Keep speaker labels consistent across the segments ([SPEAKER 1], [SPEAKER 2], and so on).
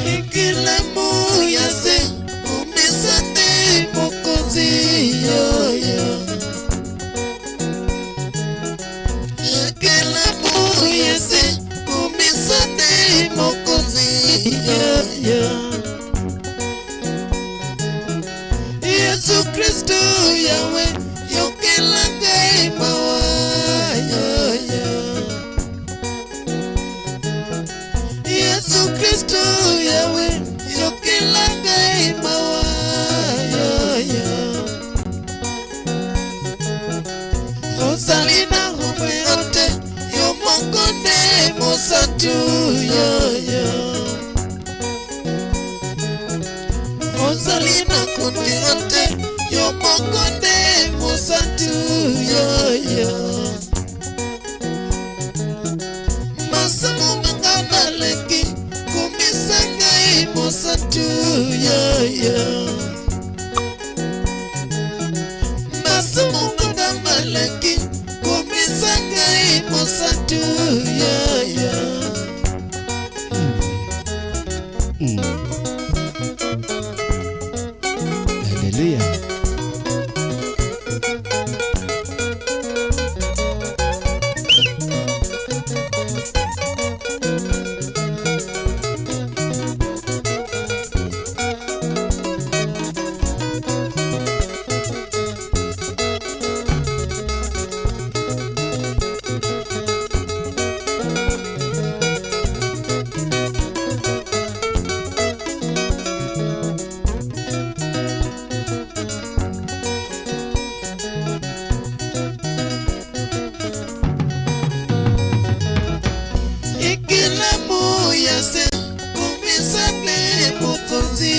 [SPEAKER 1] Ekelamu ya se komesa nde mokonzi yoyo. Ekelamu ya se komesa nde mokonzi yoyo. Yesu Kristo Yawe yokela ngai mawa yoyo. Yesu Kristo Yawe yokela ngai mawa yoyo. Ozali na romeo te, yo moko nde mosantu yoyo. Ozali na kondima te, yo moko nde mosantu yoyo. Masumu manga maleki, komisa ngai mosantu yoyo. Masumu manga maleki, komisa ngai mosantu yoyo.
[SPEAKER 2] Hallelujah.
[SPEAKER 1] Ekelamu ya se komisa nde mokonzi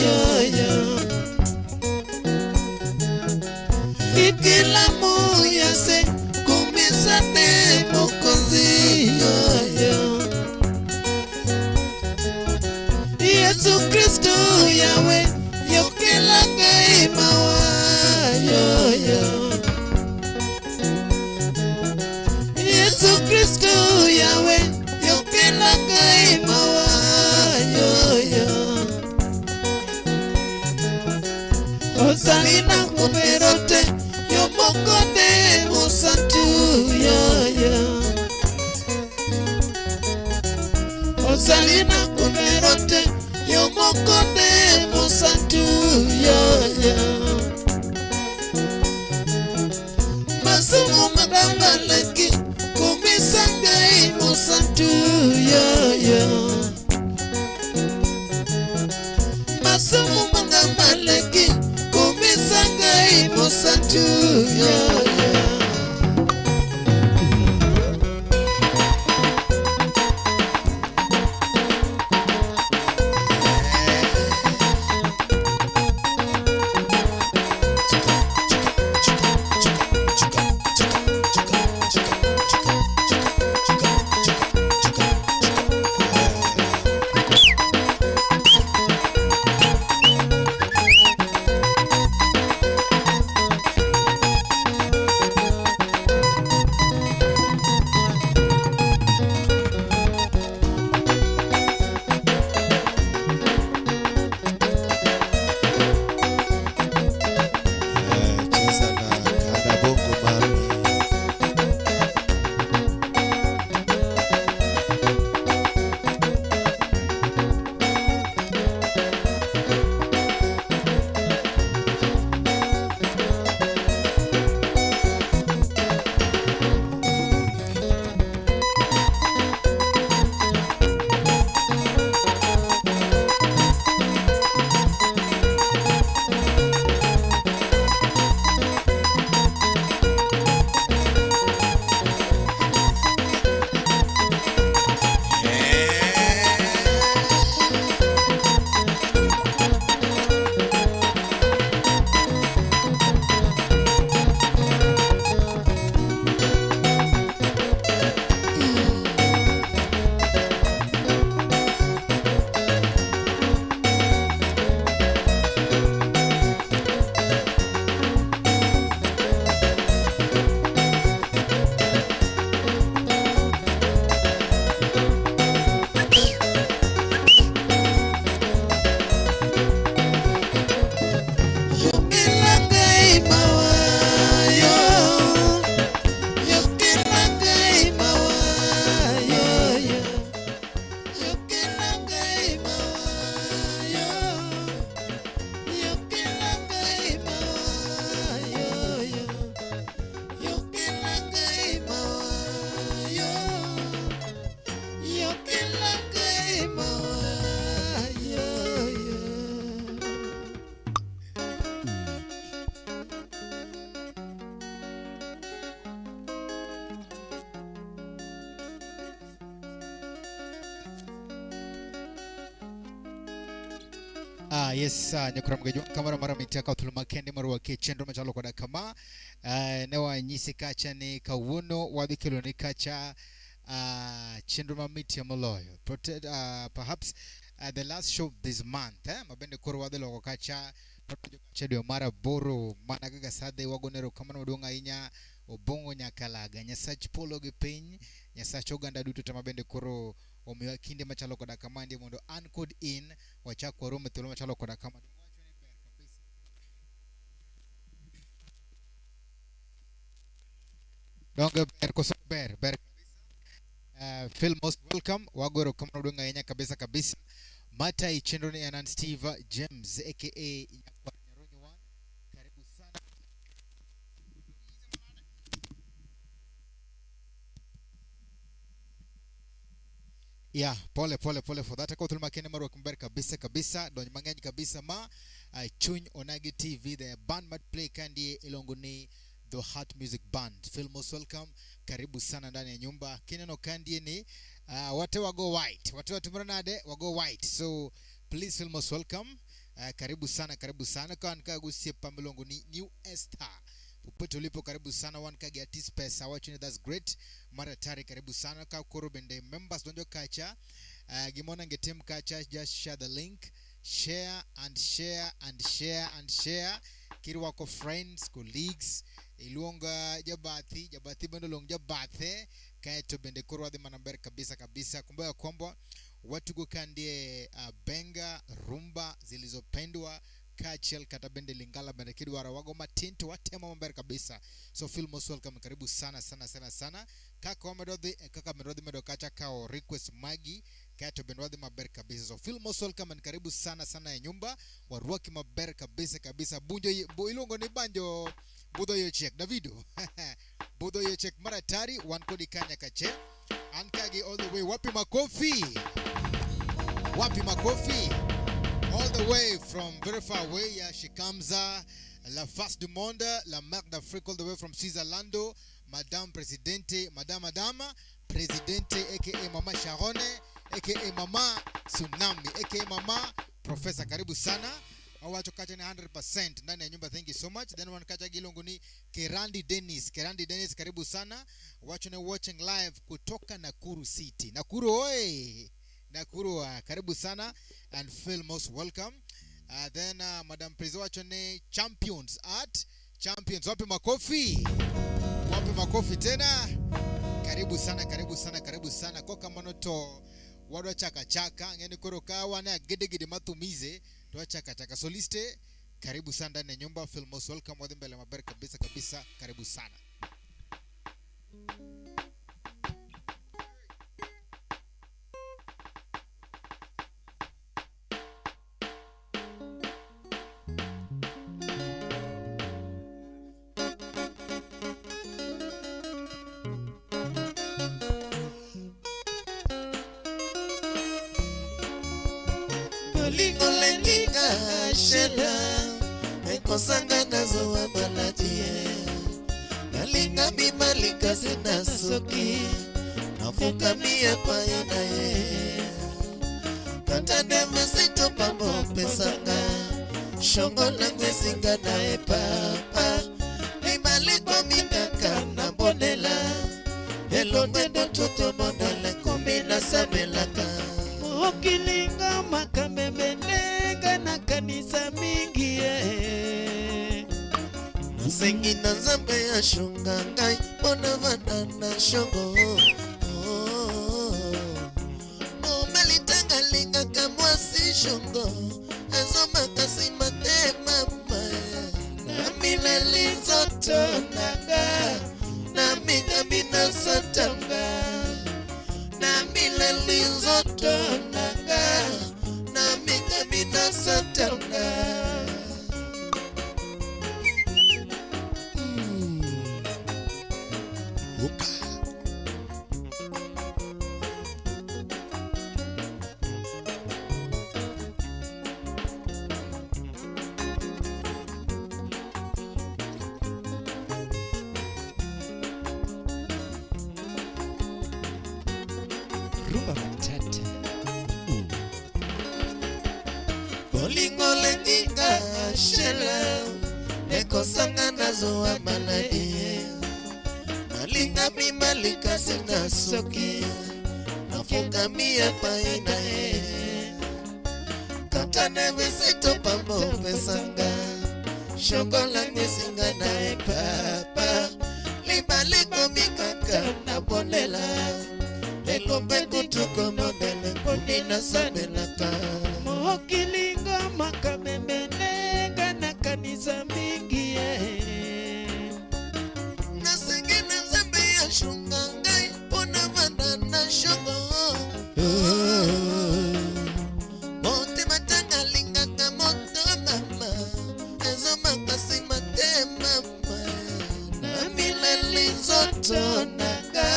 [SPEAKER 1] yoyo. Ekelamu ya se komisa nde mokonzi yoyo. Yesu Kristo Yawe yokela ngai mawa yoyo. Yesu Kristo Yawe yokela ngai mawa yoyo. Ozali na komero te, yo moko nde mosantu yoyo. Ozali na komero te, yo moko nde mosantu yoyo. Masumu manga maleki, komisa ngai mosantu yoyo. Masumu manga maleki, komisa ngai mosantu yoyo.
[SPEAKER 2] Ah, yes, nyakura mgejo kamara mara mitiaka thuolo makende mar wakie chenro machalo koda kama. Ne wanyisi kacha ni kawuono wadhi kelo ni kacha chenro mamitie moloyo. Perhaps the last show of this month, mabende koro wadhi loko kacha wadonjo kacha dwe mar aboro mana kaka sadhe wagone erokamano maduong' ahinya Obong'o Nyakalaga, Nyasach polo gi piny, Nyasach oganda duto te mabende koro omiwa kinde machalo koda kamandi mondo an kod in wachak warom e thuolo machalo koda kama. Donge ber koso ber ber kabisa. Feel most welcome, wago erokamano maduong' ahinya kabisa kabisa. Matai chenro ni en an Steve James aka Nyakwar Nyaronyo One. Karibu sana. Yeah, pole pole pole for that. Ako thuolo makende mar rwako maber kabisa kabisa, donj mang'eny kabisa ma Chuny Onagi TV, the band mat play kandie iluongo ni The Heart Music Band. Feel most welcome. Karibu sana ndani ya nyumba. Kineno kandie ni wate wago white. Wate watimore nade wago white. So please feel most welcome. Karibu sana, karibu sana. Ka wan ka gosiepa miluongo ni New Esther. Popote ulipo karibu sana, wan ka gi Atis Pesa wacho ni that's great. Mar atari karibu sana. Ka koro bende members donjo kacha, gimona ngetim kacha, just share the link, share and share and share and share. Kirwako friends, colleagues, iluonga jabathi, jabathi bende oluong jabathe, kaeto bende koro wadhi mana maber kabisa kabisa. Kumbuka kwamba watugo ka ndie benga rumba zilizopendwa kaachiel kata bende lingala bende kidwaro wago matin to watemo maber kabisa. So feel most welcome, karibu sana sana sana sana. Kaka wamedo dhi kaka medo dhi medo kacha kawo request magi kaeto bende wadhi maber kabisa. So feel most welcome and karibu sana sana e nyumba, warwaki maber kabisa kabisa. Bunjo iluongo ni banjo budho yochiek Davido budho yochiek mar atari wan kodi ka nyaka che an kagi all the way. Wapi makofi, wapi makofi all the way from very far away. Yeah, she comes, la face du monde, la mère d'Afrique, all the way from Switzerland, Madame Presidente, Madame Madame Presidente, aka Mama Sharone, aka Mama Tsunami, aka Mama Professor. Karibu sana. Wacho kacha ni 100% ndani ya nyumba, thank you so much. Then one kacha gilongo ni Kerandi Dennis. Kerandi Dennis, karibu sana. Wacho ni watching live kutoka Nakuru City. Nakuru oi! Nakuru, karibu sana and feel most welcome. Then Madam Prizo wacho ni champions at champions. Wapi makofi? Wapi makofi tena? Karibu sana, karibu sana, karibu sana. Kwa kamano to wadwa chaka chaka ngeni koro ka wane gede gede matumize to chaka chaka. Soliste, karibu sana ndani ya nyumba, feel most welcome. Wadhi mbele maber kabisa kabisa, karibu sana.
[SPEAKER 1] Bolingo lenginga shela ekosanga nazowa maladi ye nalinga mibali kasi na soki nafukami epai na ye kata nde mesito pambo opesanga shongo nango esinga na ye papa mibali komi kaka na mbonela elongo ndoto tobondela komi nasabelaka
[SPEAKER 3] okilinga makambo ebelenga nakanisa mingi ye
[SPEAKER 1] nasengi na nzambe ashunga ngai mpona vanda na shongo mobali ntango alingaka mwasi shongo azomaka nsima te mama namileli nzoto nanga namikabi na nzoto namileli nzoto nanga namikabi na nzoto nga.
[SPEAKER 2] Opa.
[SPEAKER 3] Rumba matata.
[SPEAKER 1] Bolingo Bolingo olengi nga chaleur ekosanga nazwa maladie. Nalingami malikasi na soki nafukami epai na ye. Kata na besito pamba opesanga shokolango esinga na ye papa. Libala ekomi kaka na bondela lelo mpe kutu komondele mponi nasambelaka.
[SPEAKER 3] Mokili ngomaka memenenga nakanisa mingi ye.
[SPEAKER 1] Nasengi na Nzambe ya shunga ngai mpo navanda na shongo. Motema ntanga alingaka moto mama ezomaka nsima te mama. Namileli nzoto nanga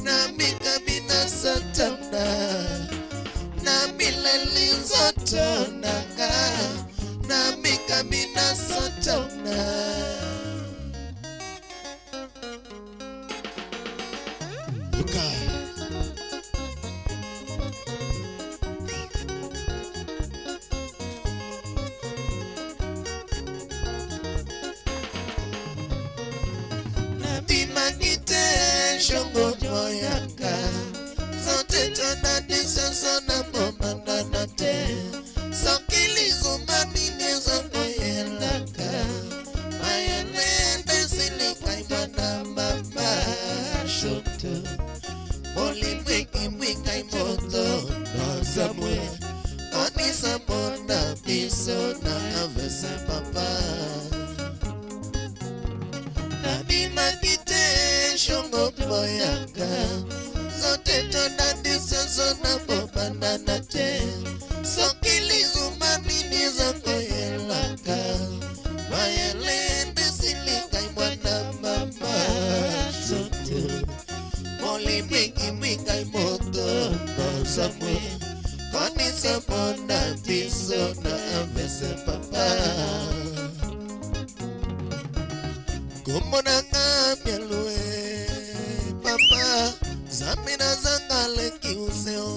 [SPEAKER 1] namikabi na Satana. Namileli nzoto nanga namikabi na Satana.
[SPEAKER 2] Luka.
[SPEAKER 1] Nabimaki te shongo boyaka zoteto na disoso na bomandana te soki lizuma nini ezokoyelaka mayele ndesilikaimana mama shoto bolimwikimwikai moto nazamwe kanisa mpona biso na avese papa. Nabimaki te shongo boyaka zoteto na disoso na bobandana te soki lizuma nini ezokoyelaka mayele ndesilikai mwana mama soto molimwikimwikai moto nozamwe kanisa mpona biso na avese papa. Kombo nanga mialue papa zambi nazanga leki useo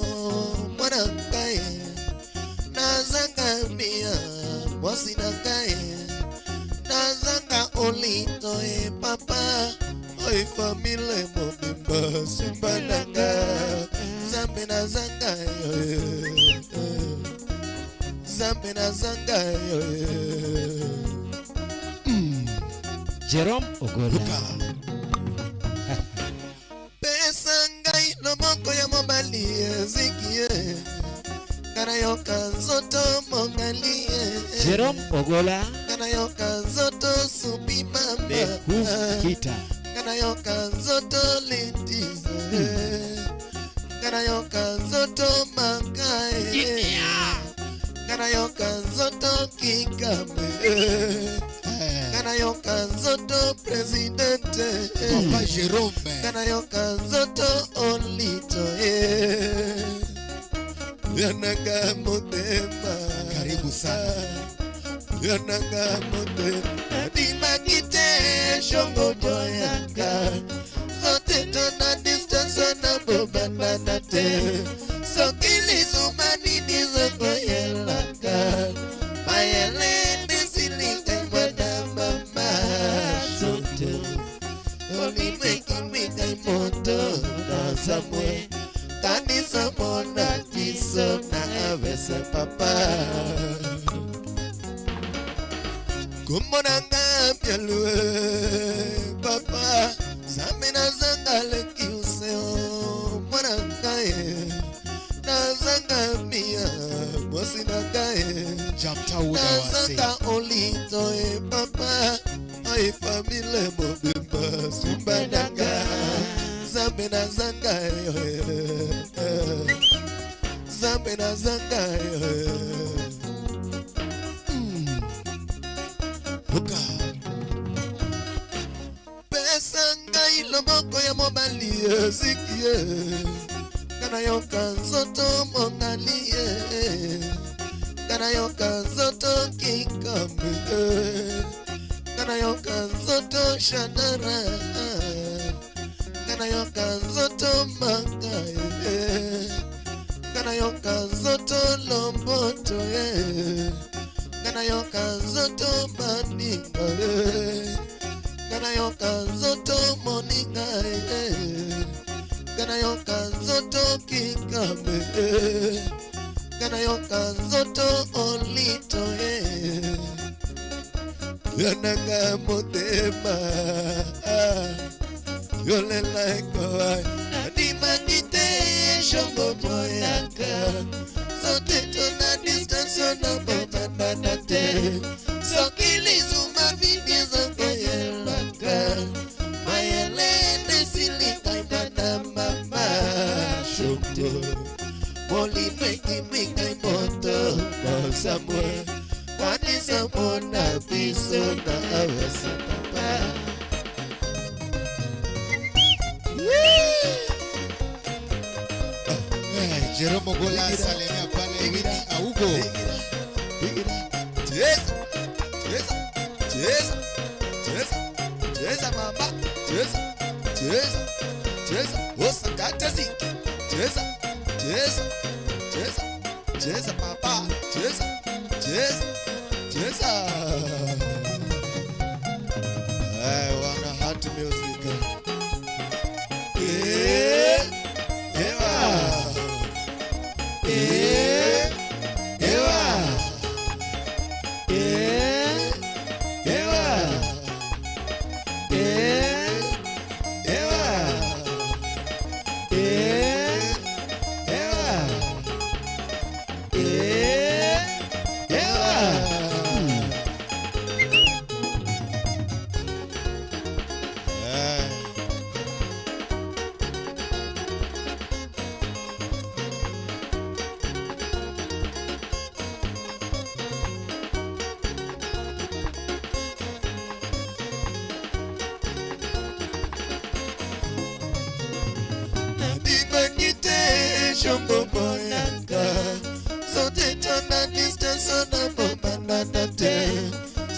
[SPEAKER 1] mwana ngai nazanga mia mwasi na ngai nazanga olito e papa oi famile mobimba simba nanga zambi nazanga zambi nazanga.
[SPEAKER 3] Jerome Ogola.
[SPEAKER 2] Luka.
[SPEAKER 1] Pesa ngai loboko ya mobali eziki ye nga nayoka nzoto mongali ye.
[SPEAKER 3] Jerome Ogola.
[SPEAKER 1] Nga nayoka nzoto supi mama.
[SPEAKER 3] The Hoof Hitter.
[SPEAKER 1] Nga nayoka nzoto letize nga nayoka nzoto makae nga nayoka nzoto kikame nga nayoka nzoto presidente.
[SPEAKER 2] Papa Jerome.
[SPEAKER 1] Nga nayoka nzoto olito ye yananga motema.
[SPEAKER 2] Karibu sana.
[SPEAKER 1] Yananga motema nabimaki te shongo boyaka zoteto na distance na bobandana te soki lizuma nini zokoyelaka mayele ndesilika mwana mama soto olimwikimwikai moto nazamwe kanisa mona biso na avese papa. Kombo nanga mialue papa zambi nazanga leki useo mwana ngai nazanga mia mwasi na ngai
[SPEAKER 2] Jamtauda wase.
[SPEAKER 1] nazanga olito e papa ai famile mobimba simba nanga zambi nazanga zambi nazanga.
[SPEAKER 2] Luka.
[SPEAKER 1] Pesa ngai loboko ya mobali eziki ye nga nayoka nzoto mongali ye nga nayoka nzoto kikambe nga nayoka nzoto shadara nga nayoka nzoto maka nga Nayoka nzoto lomboto ye, nga nayoka nzoto baninga ye, nga nayoka nzoto moninga ye, nga nayoka nzoto kikambe ye, nga nayoka nzoto olito ye, yonanga motema yolela ekoa nadimaki te shongo boyaka zote tona distance na bobandana te soki lizuma vidi ezokoyelaka mayele ndesili kaibana mama shongo molimo ekimingai moto nosamwe kanisa mona biso na awasi papa.
[SPEAKER 2] Jerome Ogola salimia pale Winnie Augo.
[SPEAKER 1] Cheza, cheza, cheza, cheza, cheza mama, cheza, cheza, cheza, osakata ziki, cheza, cheza, cheza, cheza papa, cheza, cheza, cheza. Hey, wana Heart Music. Eh, ewa. Eh, ewa. Eh, ewa. Eh, ewa. Eh, ewa. Eh, ewa. Eh. Nandimaki te shongo boyaka zote tona distance na bobandana te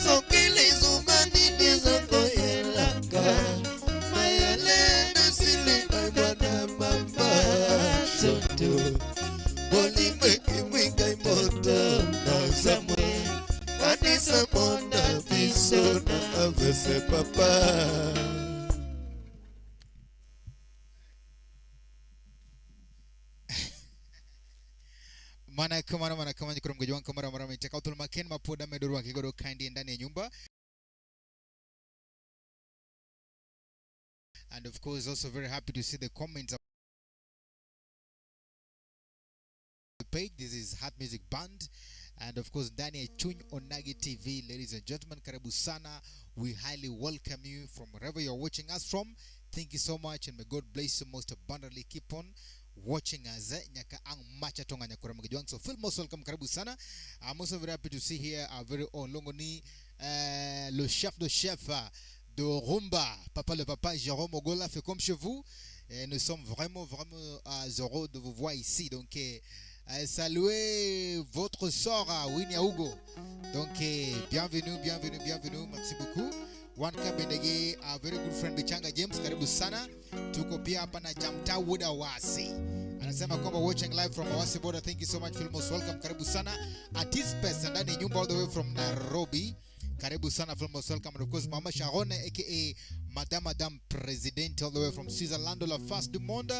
[SPEAKER 1] soki lizuma nini ezokoyelaka mayele ndesili baibwana mama soto bolingo ekimwingai moto nazamwe kanisa mona biso na avese papa.
[SPEAKER 2] Mana kama mana kama nyikoro mgejo wangu mara mara mitaka utul maken mapoda medoru wakigodo kandi ndani ya nyumba. And of course also very happy to see the comments on the page. This is Heart Music Band and of course ndani ya Chuny Onagi TV. Ladies and gentlemen, karibu sana. We highly welcome you from wherever you're watching us from. Thank you so much and may God bless you most abundantly. Keep on watching us. Nyaka ang macha tonga nyakura mgejo wangu. So feel most welcome, karibu sana. I'm also very happy to see here our very own Longoni, le chef de chef de Rumba, papa le papa Jérôme Ogola, fait comme chez vous. Et nous sommes vraiment, vraiment heureux de vous voir ici. Donc, saluez votre sort à Winnie Augo. Donc, bienvenue, bienvenue, bienvenue. Merci beaucoup. Wanka Bendege, our very good friend Bichanga James, karibu sana. Tuko pia hapa na Jamta Wuda Wasi. Anasema kwamba watching live from Awasi border. Thank you so much, feel most welcome. Karibu sana. Atispes ndani ya nyumba all the way from Nairobi. Karibu sana, feel most welcome. And of course, Mama Sharon aka Madame Madame President all the way from Switzerland, la face du monde,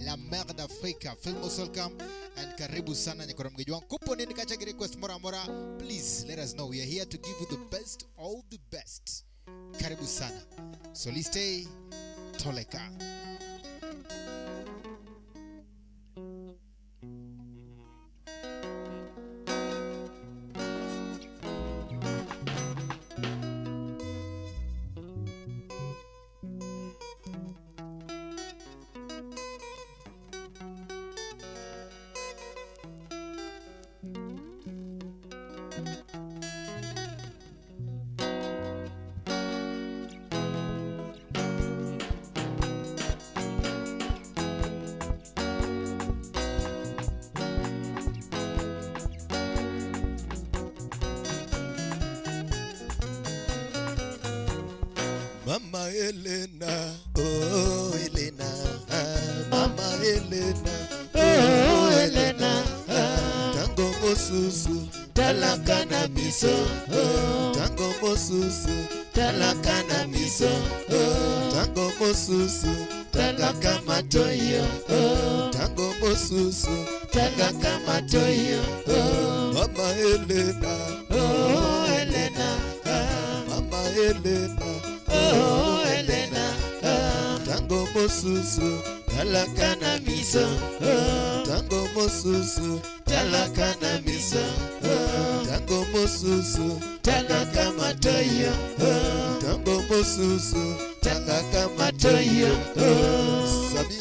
[SPEAKER 2] la mère d'Afrique. Feel most welcome and karibu sana nyakora mgeji wangu. Kupo nini kacha request mora mora, please let us know. We are here to give you the best, all the best. Karibu sana. Soliste Toleka.
[SPEAKER 1] Mama Helena, oh Helena, Mama Helena, oh Helena.
[SPEAKER 3] Talaka na miso, oh.
[SPEAKER 1] Tango mosusu,
[SPEAKER 3] Talaka na miso, oh.
[SPEAKER 1] Tango mosusu,
[SPEAKER 3] Talaka matoyo, oh.
[SPEAKER 1] Tango mosusu,
[SPEAKER 3] Talaka matoyo, oh.
[SPEAKER 1] Mama Helena,
[SPEAKER 3] Oh Helena, ah.
[SPEAKER 1] Mama Helena,
[SPEAKER 3] Oh Helena, ah.
[SPEAKER 1] Tango mosusu,
[SPEAKER 3] Talaka na miso, oh.
[SPEAKER 1] Tango mosusu,
[SPEAKER 3] Talaka na miso, oh.
[SPEAKER 1] Tango mosusu,
[SPEAKER 3] Talaka matoyo, oh.
[SPEAKER 1] Tango mosusu,
[SPEAKER 3] Talaka matoyo, oh.
[SPEAKER 1] Sabi.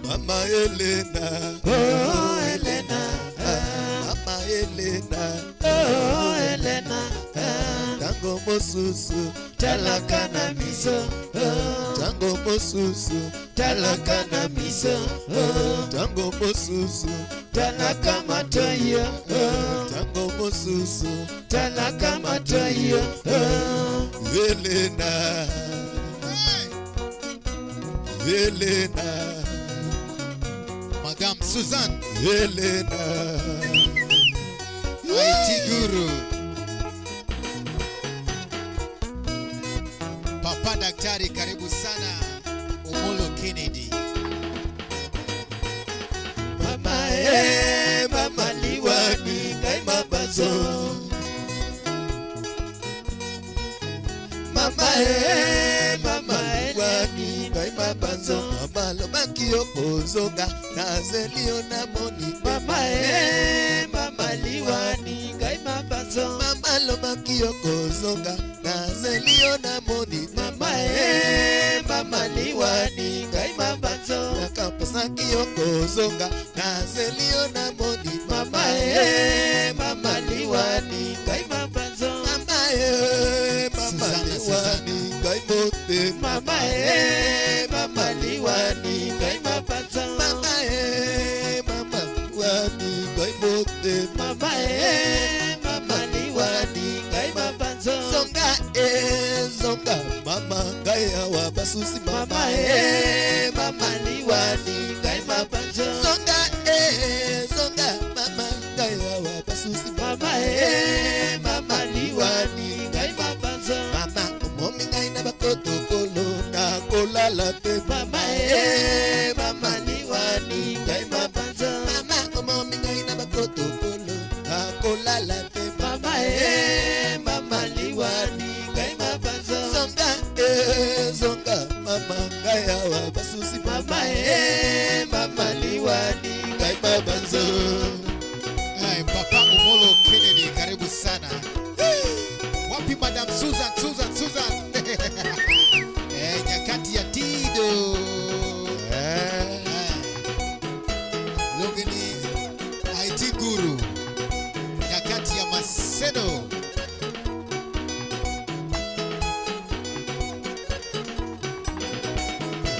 [SPEAKER 1] Mama Helena,
[SPEAKER 3] Oh Helena, ah.
[SPEAKER 1] Mama Helena,
[SPEAKER 3] Oh Helena, ah.
[SPEAKER 1] Tango mosusu,
[SPEAKER 3] Talaka na miso, oh.
[SPEAKER 1] Tango mosusu,
[SPEAKER 3] Talaka na miso, oh.
[SPEAKER 1] Tango mosusu,
[SPEAKER 3] Talaka matoyo, oh.
[SPEAKER 1] Tango mosusu,
[SPEAKER 3] Talaka matoyo, oh.
[SPEAKER 1] Helena, Helena,
[SPEAKER 2] Madame Suzanne,
[SPEAKER 1] Helena.
[SPEAKER 2] IT Guru. Papa Daktari, karibu sana. Omolo Kennedy.
[SPEAKER 3] Mama eh, mama liwani ngai mabazo. Mama eh, mama liwani ngai mabazo.
[SPEAKER 1] Mama alobaki yo kozonga, nazeli yo namoni.
[SPEAKER 3] Mama eh, mama liwani ngai mabazo.
[SPEAKER 1] Mama alobaki yo kozonga, nazeli yo namoni.
[SPEAKER 3] Mama eh, mama liwani ngai mabazo.
[SPEAKER 1] Nakapesaki yo kozonga, nazeli yo namoni.
[SPEAKER 3] Mama eh, mama liwani ngai mabazo.
[SPEAKER 1] Mama eh, mama
[SPEAKER 2] Susanna,
[SPEAKER 1] liwani ngai motema.
[SPEAKER 3] Mama eh, mama liwani ngai mabazo.
[SPEAKER 1] Mama eh, mama liwani ngai motema.
[SPEAKER 3] Mama eh, mama liwani ngai mabazo.
[SPEAKER 1] Zonga eh, zonga mama ngai awa basusi.
[SPEAKER 3] Mama eh, mama liwani ngai mabazo.
[SPEAKER 1] Zonga eh, zonga mama ngai awa basusi.
[SPEAKER 3] Mama eh, mama liwani ngai mabazo.
[SPEAKER 1] Mama omomi ngai na bakotokolo, nakolala te.
[SPEAKER 3] Mama eh, mama liwani ngai mabazo.
[SPEAKER 1] Mama omomi ngai na bakotokolo, nakolala te.
[SPEAKER 3] Mama eh, mama liwani ngai mabazo.
[SPEAKER 1] Zonga eh, zonga mama ngai awa basusi.
[SPEAKER 3] Mama eh, mama liwani ngai mabazo.
[SPEAKER 2] Hey, Papa Omolo Kennedy, karibu sana. Wapi Madam Susan, Susan, Susan? Eh, nyakati ya Tido.
[SPEAKER 1] Eh,
[SPEAKER 2] Eh. Lugini IT Guru. Nyakati ya Macedo.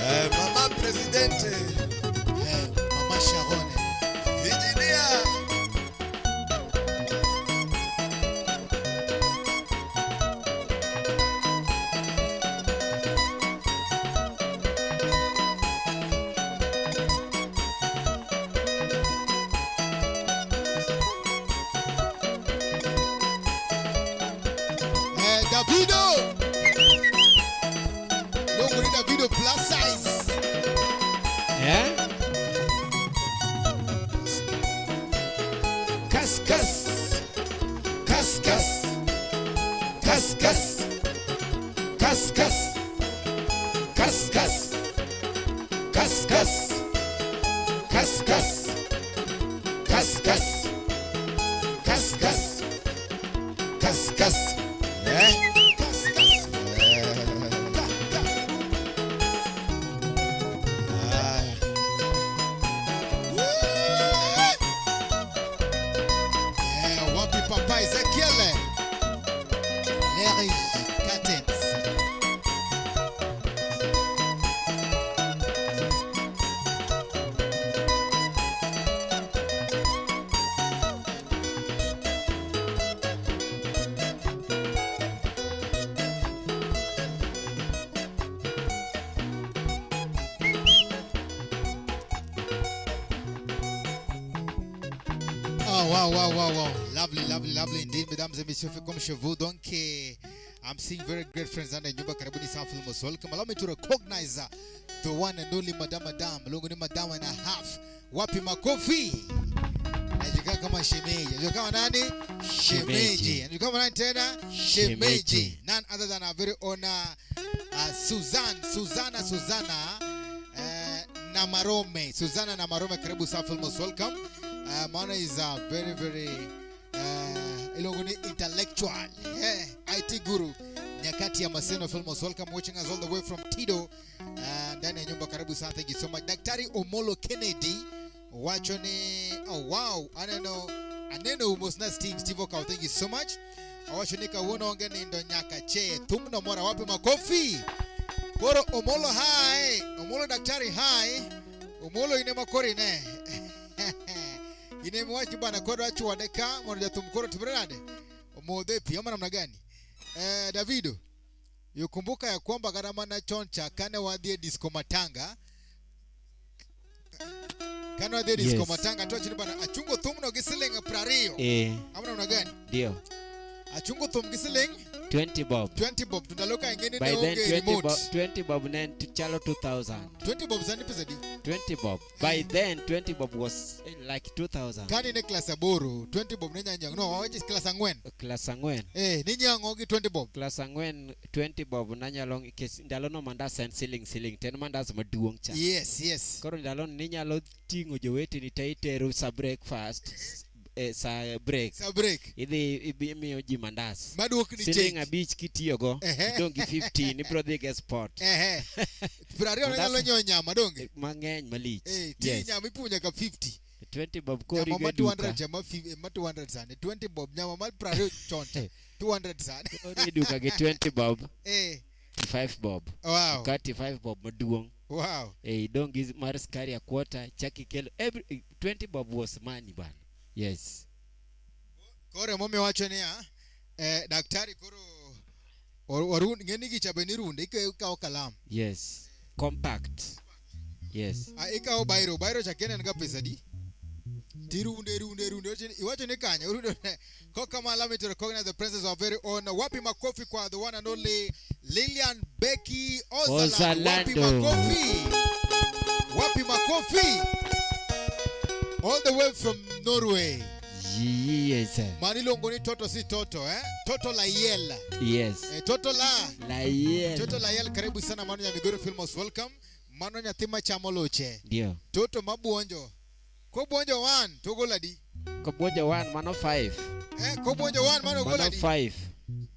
[SPEAKER 1] Eh, mama presidente.
[SPEAKER 2] Eh, Mama Sharon.
[SPEAKER 1] Engineer.
[SPEAKER 2] Eh, Davido. Longoni Davido plus size.
[SPEAKER 3] Eh? Kas kas kas kas kas kas kas kas kas kas kas kas kas kas kas kas kas kas kas kas.
[SPEAKER 1] Eh,
[SPEAKER 2] Kas, kas.
[SPEAKER 1] Eh,
[SPEAKER 2] Ka, ka.
[SPEAKER 1] Ah.
[SPEAKER 2] Eh, wapi Papa Ezekiel? Larry Cartens. Wow, wow, wow, wow, wow. Lovely, lovely, lovely indeed, mesdames et messieurs. Fait comme chez vous. Donc, I'm seeing very great friends ndani ya nyumba. Karibuni sana, feel most welcome. Allow me to recognize the one and only Madam Madam. Lungu ni Madam and a half. Wapi makofi? Anajulikana kama shemeji. Anajulikana kama nani? Shemeji.
[SPEAKER 3] Shemeji.
[SPEAKER 2] Anajulikana kama nani tena? Shemeji.
[SPEAKER 3] Shemeji.
[SPEAKER 2] None other than our very own Suzanne, Susanna, Susanna Namarome. Susanna Namarome, karibu sana, feel most welcome. Maana is a very very iluongo ni intellectual, yeah, IT guru nyakati ya Maseno. Feel most welcome, watching us all the way from Tido, ndani ya nyumba. Karibu sana, thank you so much. Daktari Omolo Kennedy wacho ni, oh wow, aneno umosna Steve Steve Okao, thank you so much. Owacho ni kawuono onge nindo nyaka che thumno mora. Wapi makofi? Koro Omolo, hi Omolo, daktari, hi Omolo, ine makoro ine ine mwachi bana koro achwade ka mondo jathum koro timre nade omodhe pi ama namna gani? Davido yukumbuka ya kwamba kata mana chon cha kane wadhi e disco matanga, kane wadhi e disco matanga to wachoni bana achungo thumno gi siling 20. Ama namna gani?
[SPEAKER 3] Ndio.
[SPEAKER 2] Achungo thum gi siling
[SPEAKER 3] 20 bob.
[SPEAKER 2] 20 bob to ndalo ka ing'eni
[SPEAKER 3] By
[SPEAKER 2] ne
[SPEAKER 3] then
[SPEAKER 2] onge
[SPEAKER 3] 20
[SPEAKER 2] remote.
[SPEAKER 3] bob, 20 bob ne chalo 2000.
[SPEAKER 2] 20 bob sani pesa di?
[SPEAKER 3] 20 bob. By then 20 bob was like 2000.
[SPEAKER 2] Kani ne klas 8, 20 bob ne nyanya no wawachi klas 4.
[SPEAKER 3] Class 4.
[SPEAKER 2] Ninyang'o gi 20 bob?
[SPEAKER 3] Class 4, 20 bob nanyalo nikech ndalono mandas en siling siling to en mandas maduong' cha.
[SPEAKER 2] Yes.
[SPEAKER 3] Koro ndalono ninyalo ting'o joweteni te itero sa breakfast, sa break.
[SPEAKER 2] Sa break.
[SPEAKER 3] Idhi imiyo ji mandas.
[SPEAKER 2] Maduokni
[SPEAKER 3] Siling
[SPEAKER 2] change.
[SPEAKER 3] 5 kitiyogo, idong' gi 15 ibiro dhi go e spot.
[SPEAKER 2] Ehe, 20 ne
[SPEAKER 3] Mandas-
[SPEAKER 2] nyalo nyiewo nyama donge?
[SPEAKER 3] Mang'eny malich.
[SPEAKER 2] Ti
[SPEAKER 3] Yes.
[SPEAKER 2] nyama ipuonjo nyaka 50.
[SPEAKER 3] 20 bob
[SPEAKER 2] Nyama
[SPEAKER 3] korigo
[SPEAKER 2] ma
[SPEAKER 3] e
[SPEAKER 2] 200
[SPEAKER 3] duka.
[SPEAKER 2] cha ma 200 sani 20 bob, nyama mar 20 chon cha 200 sani.
[SPEAKER 3] Kori e duka gi 20 bob, 5 bob. Kati 5 bob maduong'. Idong' gi mar skari a quarter, chak ikelo every 20 bob was money bana. Yes.
[SPEAKER 2] Koro emomiyo wacho niya, daktari koro warun ng'eni gicha be nirunde ikawo kalam.
[SPEAKER 3] Yes. Compact. Yes.
[SPEAKER 2] Ah, ikawo biro biro cha kene en ga pesa di tirunde runde runde iwacho ni kanye urunde kok kama. Allow me to recognize the presence of our very own, wapi makofi kwa the one and only Lilian Becky Ozaland. Wapi
[SPEAKER 3] Ozalando.
[SPEAKER 2] makofi? Wapi makofi? All the way from Norway.
[SPEAKER 3] Yes.
[SPEAKER 2] Mano iluongo ni Toto si Toto, eh? Toto la Yel.
[SPEAKER 3] Yes.
[SPEAKER 2] Toto la
[SPEAKER 3] La
[SPEAKER 2] Toto la Yel, karibu sana mano Nyamigoro Film most welcome. Mano nyathi machamo loche.
[SPEAKER 3] Ndio.
[SPEAKER 2] Toto mabuonjo. Kobuonjo 1 to gol adi?
[SPEAKER 3] Kobuonjo 1 mano 5.
[SPEAKER 2] Kobuonjo 1 mano gol
[SPEAKER 3] Mano
[SPEAKER 2] adi?
[SPEAKER 3] 5.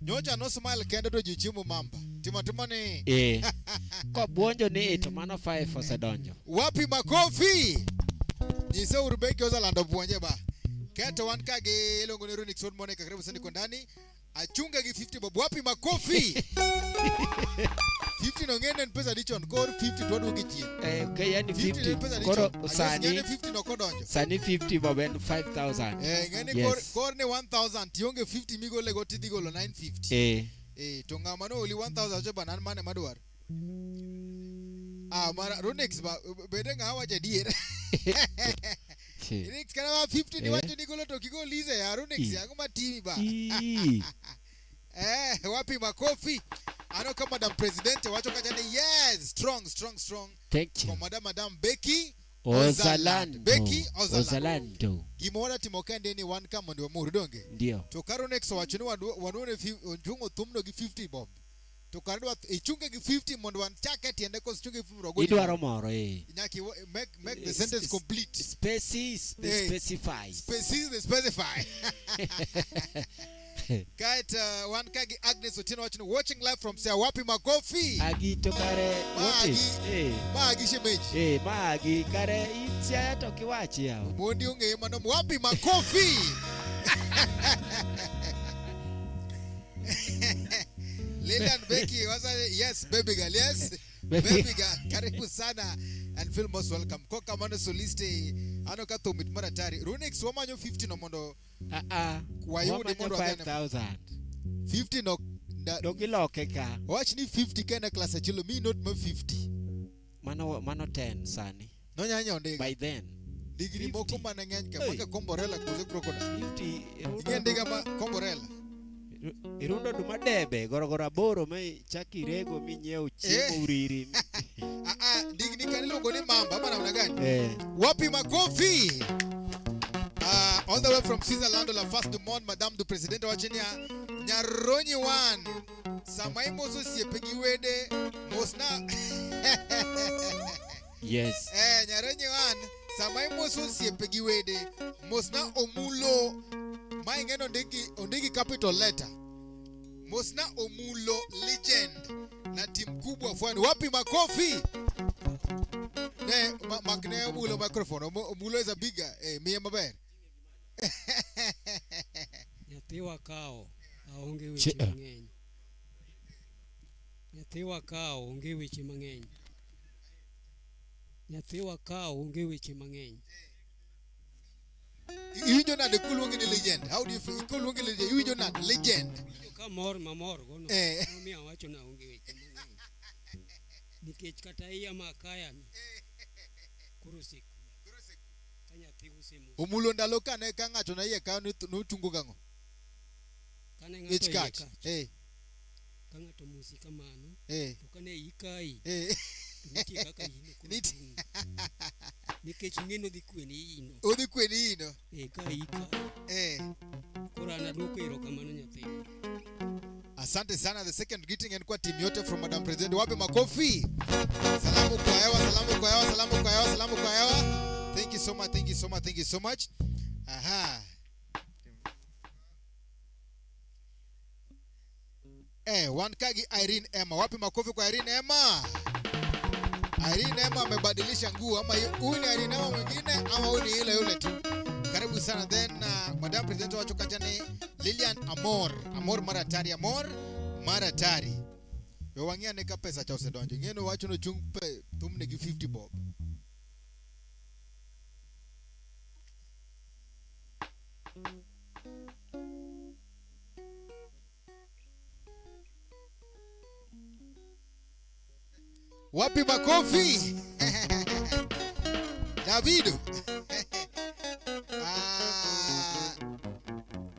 [SPEAKER 2] Nyocha no smile kende to ji chiemo mamba. Timo timo ni
[SPEAKER 3] Kobuonjo ni to mano 5 osedonjo.
[SPEAKER 2] Wapi makofi? Nyise uru Becky Ozalando buonje ba. Keto wan ka gi iluongo ni Ronix Wuod Monica, karibu sana iko ndani. Achunga gi 50 bob. Wapi makofi? 50 no ng'ene en pesa di chon kor 50 to waduogo chien.
[SPEAKER 3] Okay, yani
[SPEAKER 2] 50 ne en
[SPEAKER 3] 50
[SPEAKER 2] pesa di
[SPEAKER 3] koro
[SPEAKER 2] chon.
[SPEAKER 3] sani
[SPEAKER 2] ng'ene 50 no kodonjo.
[SPEAKER 3] Sani 50 bob en 5000.
[SPEAKER 2] Ng'ene
[SPEAKER 3] Yes.
[SPEAKER 2] kor ni 1000 tionge 50 migole go tidhi golo 950. To ng'ama no oli 1000 wacho bana an mane madwaro. Ah, mara Ronix ba bede ng'a wacho adier. Ronix kana ma 50 ni wacho ni golo to kigol ize ya Ronix ang'o matimi ba.
[SPEAKER 3] Ii.
[SPEAKER 2] Wapi makofi? Ano kama Madam President wacho kacha ni yes, strong, strong, strong.
[SPEAKER 3] Thank you.
[SPEAKER 2] Kwa Madam Becky
[SPEAKER 3] Ozalando.
[SPEAKER 2] Becky Ozalando.
[SPEAKER 3] Ozalando.
[SPEAKER 2] Gima wadwa kende ni wan ka mondo wamor donge.
[SPEAKER 3] Ndio.
[SPEAKER 2] To ka Ronix owacho ni wanuone ochungo thumno gi 50 bob. To kar dwa ichunge gi 50 mondo wanchake tiende kos chunge gi 50 mondo wagol
[SPEAKER 3] Idwaro moro eh.
[SPEAKER 2] Nyaki make the sentence complete.
[SPEAKER 3] Species the specify.
[SPEAKER 2] Species the specify. Kait wan ka gi Agnes Otieno wacho ni watching live from Siaya. Wapi makofi?
[SPEAKER 3] Agi to kare what is?
[SPEAKER 2] Magi shemeji.
[SPEAKER 3] Magi kare Siaya to kiwachi yawa.
[SPEAKER 2] Mondi ong'eyo mano wapi makofi? Lilian Becky wasa yes baby girl, yes.
[SPEAKER 3] Baby.
[SPEAKER 2] Baby girl, karibu sana and feel most welcome. Koka mano soliste ano ka thum mit maratari. Runix wamanyo 50 no mondo
[SPEAKER 3] Ah ah.
[SPEAKER 2] Wayudi
[SPEAKER 3] Wamanyo
[SPEAKER 2] mondo wadhi ane-
[SPEAKER 3] 5000.
[SPEAKER 2] 50 no
[SPEAKER 3] Dog iloke ka.
[SPEAKER 2] wach ni 50 ka en e klas achiel mi not ma 50.
[SPEAKER 3] Mano 10 sani.
[SPEAKER 2] Nonyanya ondiga.
[SPEAKER 3] By then.
[SPEAKER 2] Ndigni moko
[SPEAKER 3] 50.
[SPEAKER 2] mane ng'eny ka
[SPEAKER 3] Hey.
[SPEAKER 2] maka komborela kose crocodile.
[SPEAKER 3] 50
[SPEAKER 2] Ing'e ndiga ma komborela.
[SPEAKER 3] Irundo oduma debe gorogoro aboro ma ichak irego minyiew chiemo
[SPEAKER 2] Eh.
[SPEAKER 3] uriri.
[SPEAKER 2] Ah ah, ndigni kan iluongo ni mamba ama namna gani?
[SPEAKER 3] Eh.
[SPEAKER 2] Wapi makofi? All the way from Switzerland, la face du monde, Madame du President wacho niya Nyaronyi one. Sama imoso osiepe gi wede, mosna
[SPEAKER 3] Yes.
[SPEAKER 2] Eh, Nyaronyi one, sama imoso osiepe gi wede, mosna Omulo. Ma ing'e ni ondiki capital letter. Mosna Omulo legend na timu kubwa fwani. Wapi makofi? Ne, makne Omulo microphone. Omulo is a bigger. Eh, miye maber.
[SPEAKER 4] Nyathiwa kao aonge weche mang'eny. Nyathiwa kao onge weche mang'eny. Nyathiwa kao onge weche mang'eny.
[SPEAKER 2] Iwinjo nade koluongi ni legend? How do you feel? Koluongi ni legend, iwinjo nade? Legend.
[SPEAKER 4] Iwinjo ka mor mamor go no.
[SPEAKER 2] Eh.
[SPEAKER 4] Momiyo awacho ni aonge weche mang'eny. Nikech kata iya ma kaya ni. Koro oseko. Ka nyathi osemo.
[SPEAKER 2] Omulo ndalo kane ka ng'ato ne iye kayo nochungo gang'o?
[SPEAKER 4] Kane ng'ato
[SPEAKER 2] Ich
[SPEAKER 4] iye
[SPEAKER 2] kach.
[SPEAKER 4] kach.
[SPEAKER 2] Eh.
[SPEAKER 4] Ka ng'ato mosi kamano.
[SPEAKER 2] Eh.
[SPEAKER 4] To kane iyi kayi.
[SPEAKER 2] Eh.
[SPEAKER 4] To nitie kaka ino koro
[SPEAKER 2] Nitie.
[SPEAKER 4] chung'. Nikech ing'e odhi kweni ino.
[SPEAKER 2] Odhi kweni ino.
[SPEAKER 4] Eh, ka iyi kayi.
[SPEAKER 2] Eh.
[SPEAKER 4] Koro an aduoko erokamano nyathina.
[SPEAKER 2] Asante sana. The second greeting and kwa team yote from Madam President. Wapi makofi? Salamu kwa hewa, salamu kwa hewa, salamu kwa hewa, salamu kwa hewa. Thank you so much, thank you so much, thank you so much. Aha. Eh, wan kagi Irene Emma. Wapi makofi kwa Irene Emma? Irene Emma amebadilisha nguo ama huyu ni Irene Emma mwingine ama huyu ni yule yule tu. Karibu sana. Then Madam President wacho kacha ni Lilian Amor. Amor Maratari, Amor Maratari. We wang'e ane ka pesa cha osedonjo. Ing'e ni wacho ni ochung pe thumne gi 50 bob. Wapi makofi? Davido.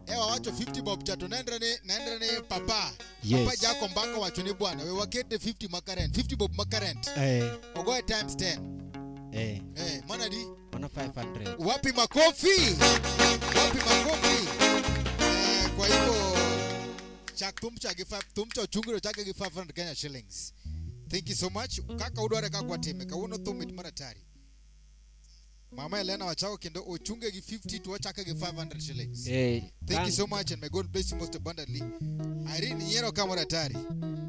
[SPEAKER 2] Ewa wacho 50 bob cha to nendre ni papa.
[SPEAKER 3] Yes.
[SPEAKER 2] Papa Jacob Mbaka wacho ni bwana we wakete 50 makarent, 50 bob makarent.
[SPEAKER 3] Eh.
[SPEAKER 2] Ogoye times 10.
[SPEAKER 3] Eh.
[SPEAKER 2] Eh, mana di?
[SPEAKER 3] Mana 500.
[SPEAKER 2] Wapi makofi? Wapi makofi? Eh, kwa hivyo chak thum cha gi five, thum cha ochungiro chake gi 500 Kenya shillings. Thank you so much. Kaka udware kaka watime, kawuono thum mit maratari. Mama Elena wachako kendo ochunge gi 50 to wachake gi 500 shillings.
[SPEAKER 3] Eh,
[SPEAKER 2] Thank you so much and may God bless you most abundantly. Irene nyiero ka maratari.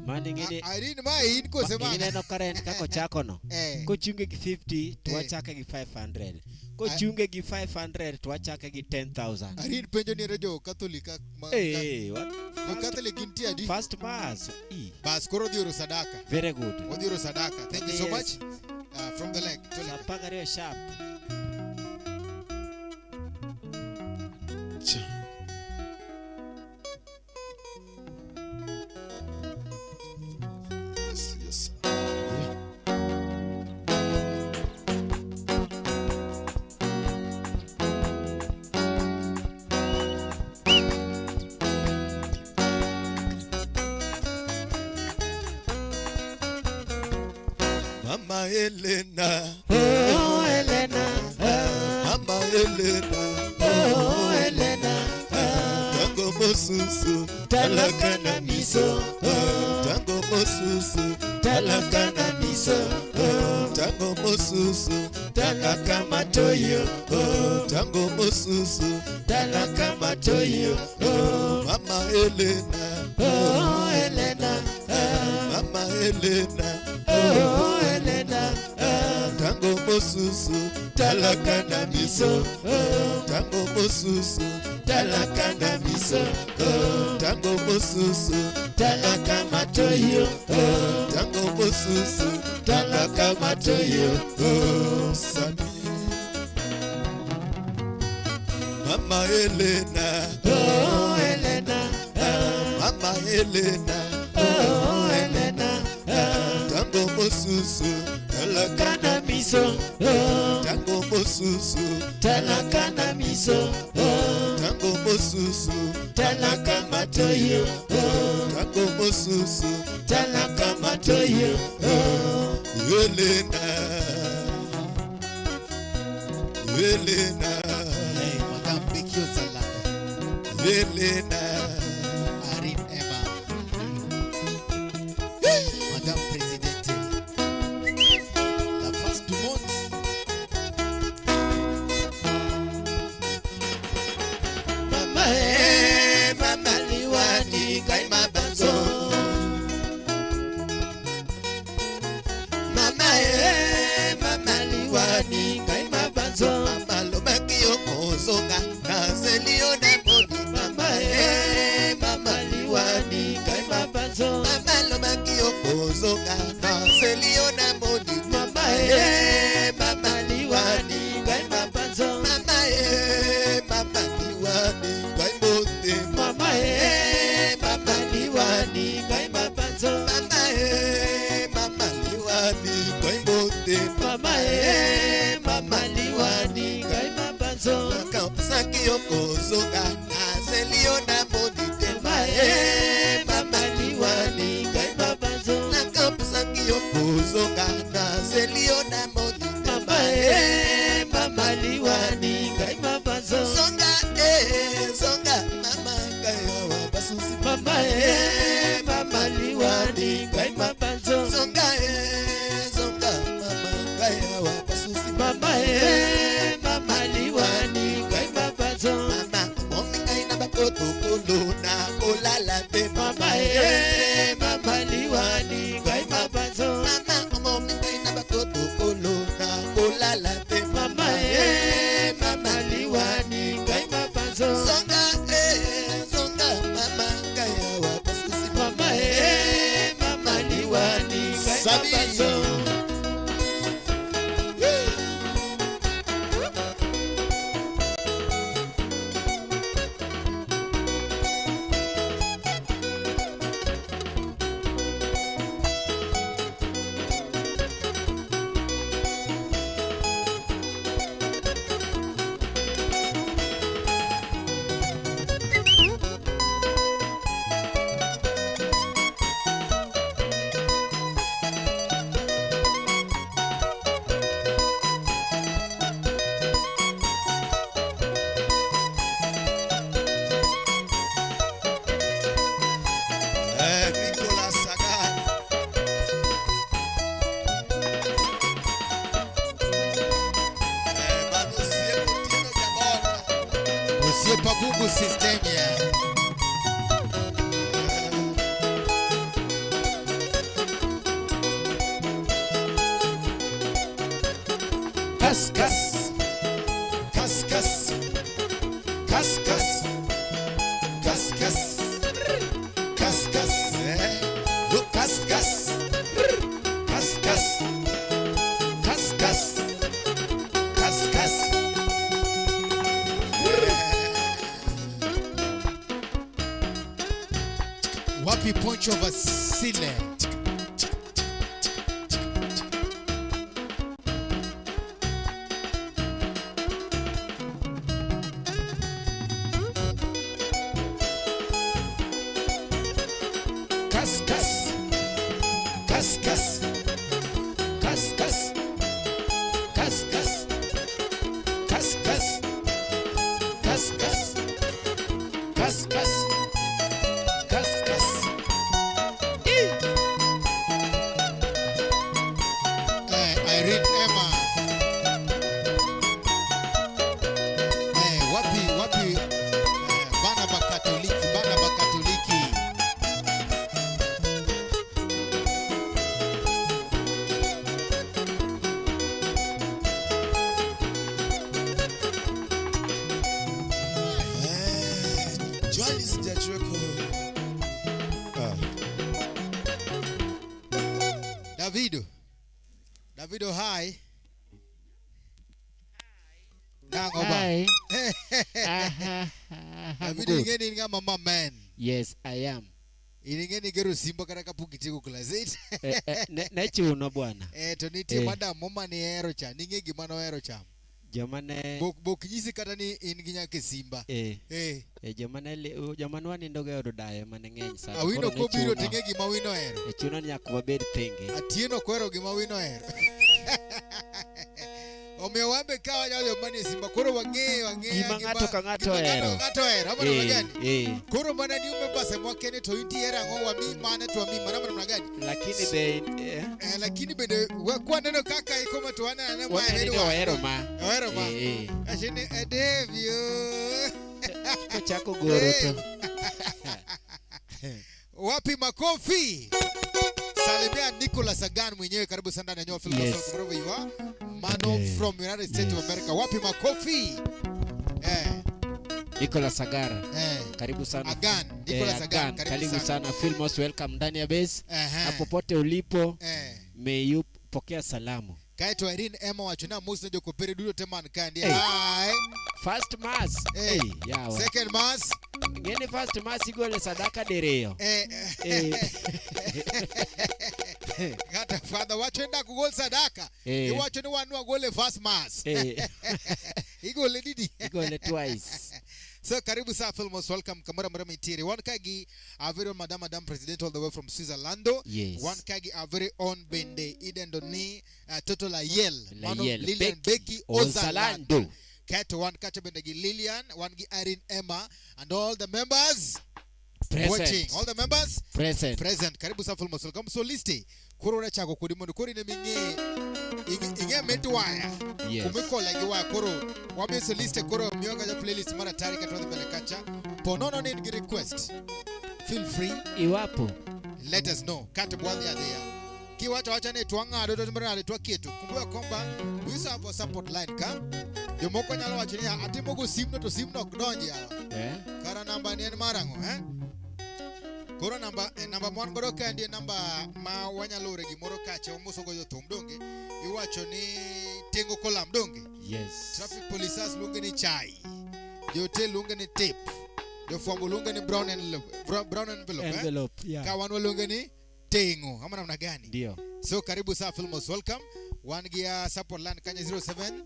[SPEAKER 3] Mane ng'e
[SPEAKER 2] Irene ma in kose ma?
[SPEAKER 3] Ineno current kaka ochako no.
[SPEAKER 2] Eh.
[SPEAKER 3] Kochunge gi 50 to
[SPEAKER 2] Eh.
[SPEAKER 3] wachake gi 500. Kochunge gi 500 to wachake gi 10,000.
[SPEAKER 2] Irene penjo ni jo Catholic ma
[SPEAKER 3] Eh, what?
[SPEAKER 2] Jo Catholic nitie adi?
[SPEAKER 3] First mass. E.
[SPEAKER 2] Bas koro odhi oro sadaka.
[SPEAKER 3] Very good.
[SPEAKER 2] Odhi oro sadaka. Thank you so
[SPEAKER 3] Yes.
[SPEAKER 2] much. From the leg. To leg.
[SPEAKER 3] Saa 12 sharp.
[SPEAKER 1] Yes, yes. Yeah. Mama Elena.
[SPEAKER 3] Oh, Elena.
[SPEAKER 1] Mama Elena.
[SPEAKER 3] Oh, Elena.
[SPEAKER 1] Tango mosusu,
[SPEAKER 3] Talaka na miso.
[SPEAKER 1] Tango mosusu,
[SPEAKER 3] Talaka na miso.
[SPEAKER 1] Tango mosusu,
[SPEAKER 3] Talaka matoyo.
[SPEAKER 1] Tango mosusu,
[SPEAKER 3] Talaka matoyo.
[SPEAKER 1] Mama Elena.
[SPEAKER 3] Oh, Elena.
[SPEAKER 1] Mama Elena.
[SPEAKER 3] Oh, Elena.
[SPEAKER 1] Tango mosusu,
[SPEAKER 3] Talaka na miso.
[SPEAKER 1] Tango mosusu,
[SPEAKER 3] Talaka na miso.
[SPEAKER 1] Tango mosusu,
[SPEAKER 3] Talaka matoyo.
[SPEAKER 1] Tango mosusu,
[SPEAKER 3] Talaka matoyo.
[SPEAKER 1] Sami. Mama Elena.
[SPEAKER 3] Oh, Elena.
[SPEAKER 1] Mama Elena.
[SPEAKER 3] Oh, Elena.
[SPEAKER 1] Tango mosusu,
[SPEAKER 3] Talaka na miso, oh.
[SPEAKER 1] Tango mosusu,
[SPEAKER 3] Talaka na miso, oh.
[SPEAKER 1] Tango mosusu,
[SPEAKER 3] Talaka matoyo, oh.
[SPEAKER 1] Tango mosusu,
[SPEAKER 3] Talaka matoyo, oh.
[SPEAKER 1] Helena, Helena,
[SPEAKER 2] Hey, Madame Bekio Zalanda.
[SPEAKER 1] Helena,
[SPEAKER 2] Irene Emma. Madame Presidente. La face du monde.
[SPEAKER 3] Mama eh, mama liwani ngai mabanzo. Mama eh, mama liwani ngai mabanzo.
[SPEAKER 1] Mama lobaki yo kozonga, nazeli yo na moni.
[SPEAKER 3] Mama eh, mama liwani ngai mabanzo.
[SPEAKER 1] Mama lobaki yo kozonga, nazeli yo na moni.
[SPEAKER 3] Mama eh, mama liwani ngai mabanzo.
[SPEAKER 1] Mama eh, mama liwani ngai motema.
[SPEAKER 3] Mama eh, mama liwani ngai mabanzo.
[SPEAKER 1] Mama eh, mama liwani ngai motema.
[SPEAKER 3] Mama eh, mama liwani ngai mabanzo.
[SPEAKER 1] Nakosaki yo kozonga, nazeli yo na moni te.
[SPEAKER 3] Mama eh, mama liwani ngai mabanzo.
[SPEAKER 1] Nakosaki yo kozonga, nazeli yo na moni te.
[SPEAKER 3] Mama eh, mama liwani ngai mabanzo.
[SPEAKER 1] Zonga eh, zonga mama ngai awa basusi.
[SPEAKER 3] Mama eh, mama liwani ngai mabanzo.
[SPEAKER 1] Zonga eh, zonga mama ngai awa basusi.
[SPEAKER 3] Mama eh, mama liwani ngai mabanzo.
[SPEAKER 1] Mama obomi ngai na bakotokolo na kolala te.
[SPEAKER 3] Mama eh, mama liwani ngai mabanzo.
[SPEAKER 1] Mama obomi ngai na bakotokolo na kolala te.
[SPEAKER 3] Mama eh, mama liwani ngai mabanzo.
[SPEAKER 1] Zonga eh, zonga mama ngai awa basusi.
[SPEAKER 3] Mama eh, mama liwani ngai
[SPEAKER 1] Sabi.
[SPEAKER 3] mabanzo.
[SPEAKER 1] Eh, Nicolas Sagan. Eh, Manusie Kotieno Jabona.
[SPEAKER 2] Osiepa Bubu System ya.
[SPEAKER 1] Kas kas. Kas kas. Kas kas. Kas kas. Kas kas. Eh, look, kas kas. Kas kas. Kas kas. Kas kas.
[SPEAKER 2] Wapi Poncho Vasile.
[SPEAKER 1] Kas kas. Kas kas. Kas kas. Kas kas. Kas kas. Kas kas. Kas kas. Kas kas.
[SPEAKER 2] Eh, Irene Emma. Eh, wapi wapi eh, bana ba Katoliki, bana ba Katoliki.
[SPEAKER 1] Eh, Joalis Jachweko. Ah.
[SPEAKER 2] Davido. Davido, hi. Nango ba.
[SPEAKER 3] Hi.
[SPEAKER 2] Davido
[SPEAKER 3] I'm good.
[SPEAKER 2] ingeni ngama mama man.
[SPEAKER 3] Yes, I am.
[SPEAKER 2] In ing'e ni gero Simba kata kapok itieko class 8.
[SPEAKER 3] Ne chuno bwana.
[SPEAKER 2] To nitie madam mo mane ihero cha, ning'e gima nohero chamo.
[SPEAKER 3] Joma ne
[SPEAKER 2] Bok nyisi kata ni in gi nyaka e Simba.
[SPEAKER 3] Joma ne wanindogo e od dayo mane ng'eny sana.
[SPEAKER 2] Awino kobiro ting'e gima Awino ohero.
[SPEAKER 3] Chuno ni nyaka wabed thenge.
[SPEAKER 2] Atieno ok ohero gima Awino ohero. Omiyo wan be ka wanyalo joma nie Simba koro wang'eyo ang'eya
[SPEAKER 3] Gima ng'ato ka ng'ato ohero.
[SPEAKER 2] Ng'ato ohero, ama namna gani? Koro mana new members ema wakia ni to intie ang'o, wami mane to wami mane, ama namna gani?
[SPEAKER 3] Lakini be
[SPEAKER 2] Lakini bende kwaneno kaka iko to waneno ane ma
[SPEAKER 3] Waneno ni ohero ma.
[SPEAKER 2] Ohero ma. Acho ni, Dave, yo.
[SPEAKER 3] Kochako goro to.
[SPEAKER 2] Wapi makofi? Salimia Nicholas Agan mwenyewe, karibu sana ndani ya Nyoa Film
[SPEAKER 3] Yes.
[SPEAKER 2] Wherever you are. Mano from United States of America. Wapi makofi?
[SPEAKER 3] Nicholas Agar. Karibu sana.
[SPEAKER 2] Agan, Nicholas Agan,
[SPEAKER 3] Agan,
[SPEAKER 2] karibu
[SPEAKER 3] karibu
[SPEAKER 2] sana.
[SPEAKER 3] sana. Feel most welcome ndani ya base. Na popote ulipo, may you pokea salamu.
[SPEAKER 2] Kae to Irene Emma wacho na mos ne jokopere duto te man ka ndiye.
[SPEAKER 3] Hey.
[SPEAKER 2] Hi.
[SPEAKER 3] First mass.
[SPEAKER 2] Hey.
[SPEAKER 3] Hey, yawa.
[SPEAKER 2] Second mass.
[SPEAKER 3] Ngeni first mass igole sadaka diriyo.
[SPEAKER 2] Kata father wacho nda kugol sadaka. Iwacho ni wan wagole first mass. Igole didi.
[SPEAKER 3] Igole twice.
[SPEAKER 2] So karibu sana Phil, most welcome kamora mora mitiere. Wan kagi our very own Madam President all the way from Switzerland.
[SPEAKER 3] Yes.
[SPEAKER 2] Wan kagi our very own Bende Eden Doni, Toto Layel, Mano
[SPEAKER 3] Layel,
[SPEAKER 2] Lilian
[SPEAKER 3] Becky
[SPEAKER 2] Becky Ozalando.
[SPEAKER 3] Ozalando.
[SPEAKER 2] Kato wan kacha bende gi Lilian, wan gi Irene Emma and all the members
[SPEAKER 3] Present.
[SPEAKER 2] Watching. All the members
[SPEAKER 3] Present.
[SPEAKER 2] Present. Karibu sana Phil, most welcome. So liste koro na chako kodi mondo koro ne ming'e ing'e mit waya.
[SPEAKER 3] Yes.
[SPEAKER 2] Kumikola gi waya koro wamiyo so liste koro miyo kacha playlist mar atari kata wadhi mbele kacha. Po nono ni in gi request. Feel free.
[SPEAKER 3] Iwapo.
[SPEAKER 2] Let us know. Kata bwadhi adhiya. Kiwacho wacha ni twang'ado to timore nade twaketo. Kumbuka kwamba we used to have a support line ka. Jomoko nyalo wacho niya atimo go simno to simno ok donji yawa. Kara namba ni en mar ang'o, eh? Koro namba mwan godo ka endi en namba ma wanyalo ore gimoro kacha wamoso go jothum donge. Iwacho ni tengo kolam donge.
[SPEAKER 3] Yes.
[SPEAKER 2] Traffic police luonge ni chai. Jo hotel luonge ni tape. Jofwambo luonge ni brown envelope, brown envelope, eh?
[SPEAKER 3] Envelope, yeah.
[SPEAKER 2] Ka wan waluonge ni tengo. Ama namna gani?
[SPEAKER 3] Ndio.
[SPEAKER 2] So karibu sana Phil, most welcome. Wan gi support line kanya 07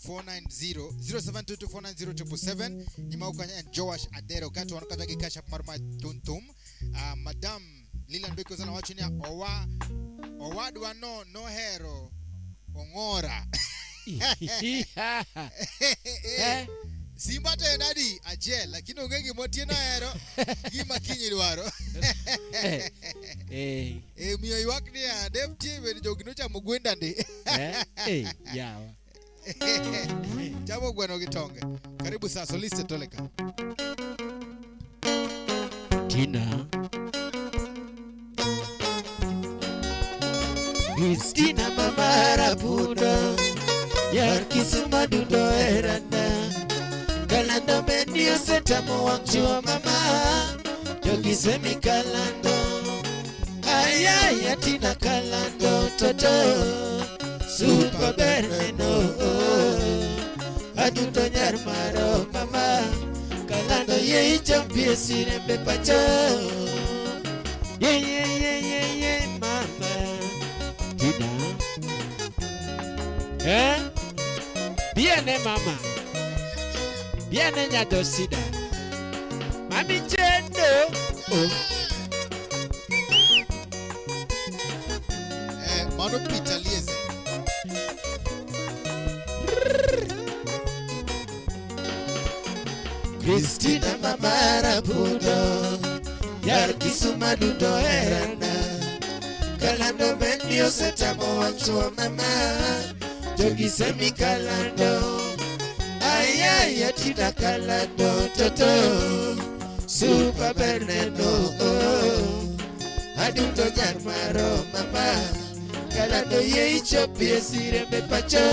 [SPEAKER 2] 490 0722 490 triple seven. Nyima ukanya en Joash Adero kato wan kata gi cash app mar ma Tuntum. Madam Lilian Beko sana wacho ni owadwa no nohero ong'ora. Simba to en adi achiel, lakini onge gima Otieno ohero, gima kiny idwaro. Miyo ywak niya, Dave tie bende jogi nochamo gwenda ndi.
[SPEAKER 3] Yawa.
[SPEAKER 2] Chamo gweno gi tonge. Karibu sasa, Soliste Toleka.
[SPEAKER 3] Tina. Christina mama rapudo, yar Kisuma dudo erana. Kalando bendi osetamo wang' chuo mama, jogi semi kalando. Ayaya Tina kalando toto, super berneno. Aduto nyar maro mama, kalando ye ichampie sirembe pacho. Ye ye ye ye ye mama. Tina. Biene mama. Biene nyadosida. Mami chendo. Oh.
[SPEAKER 2] Mano Peter Lieze.
[SPEAKER 1] Christina mama rapudo, yar Kisuma dudo erana. Kalando bendi osetamo wang' chuo mama, jogi semi kalando. Ayaya Tina kalando toto, super berneno. Aduto nyar maro mama, kalando ye ichopie sirembe pacho.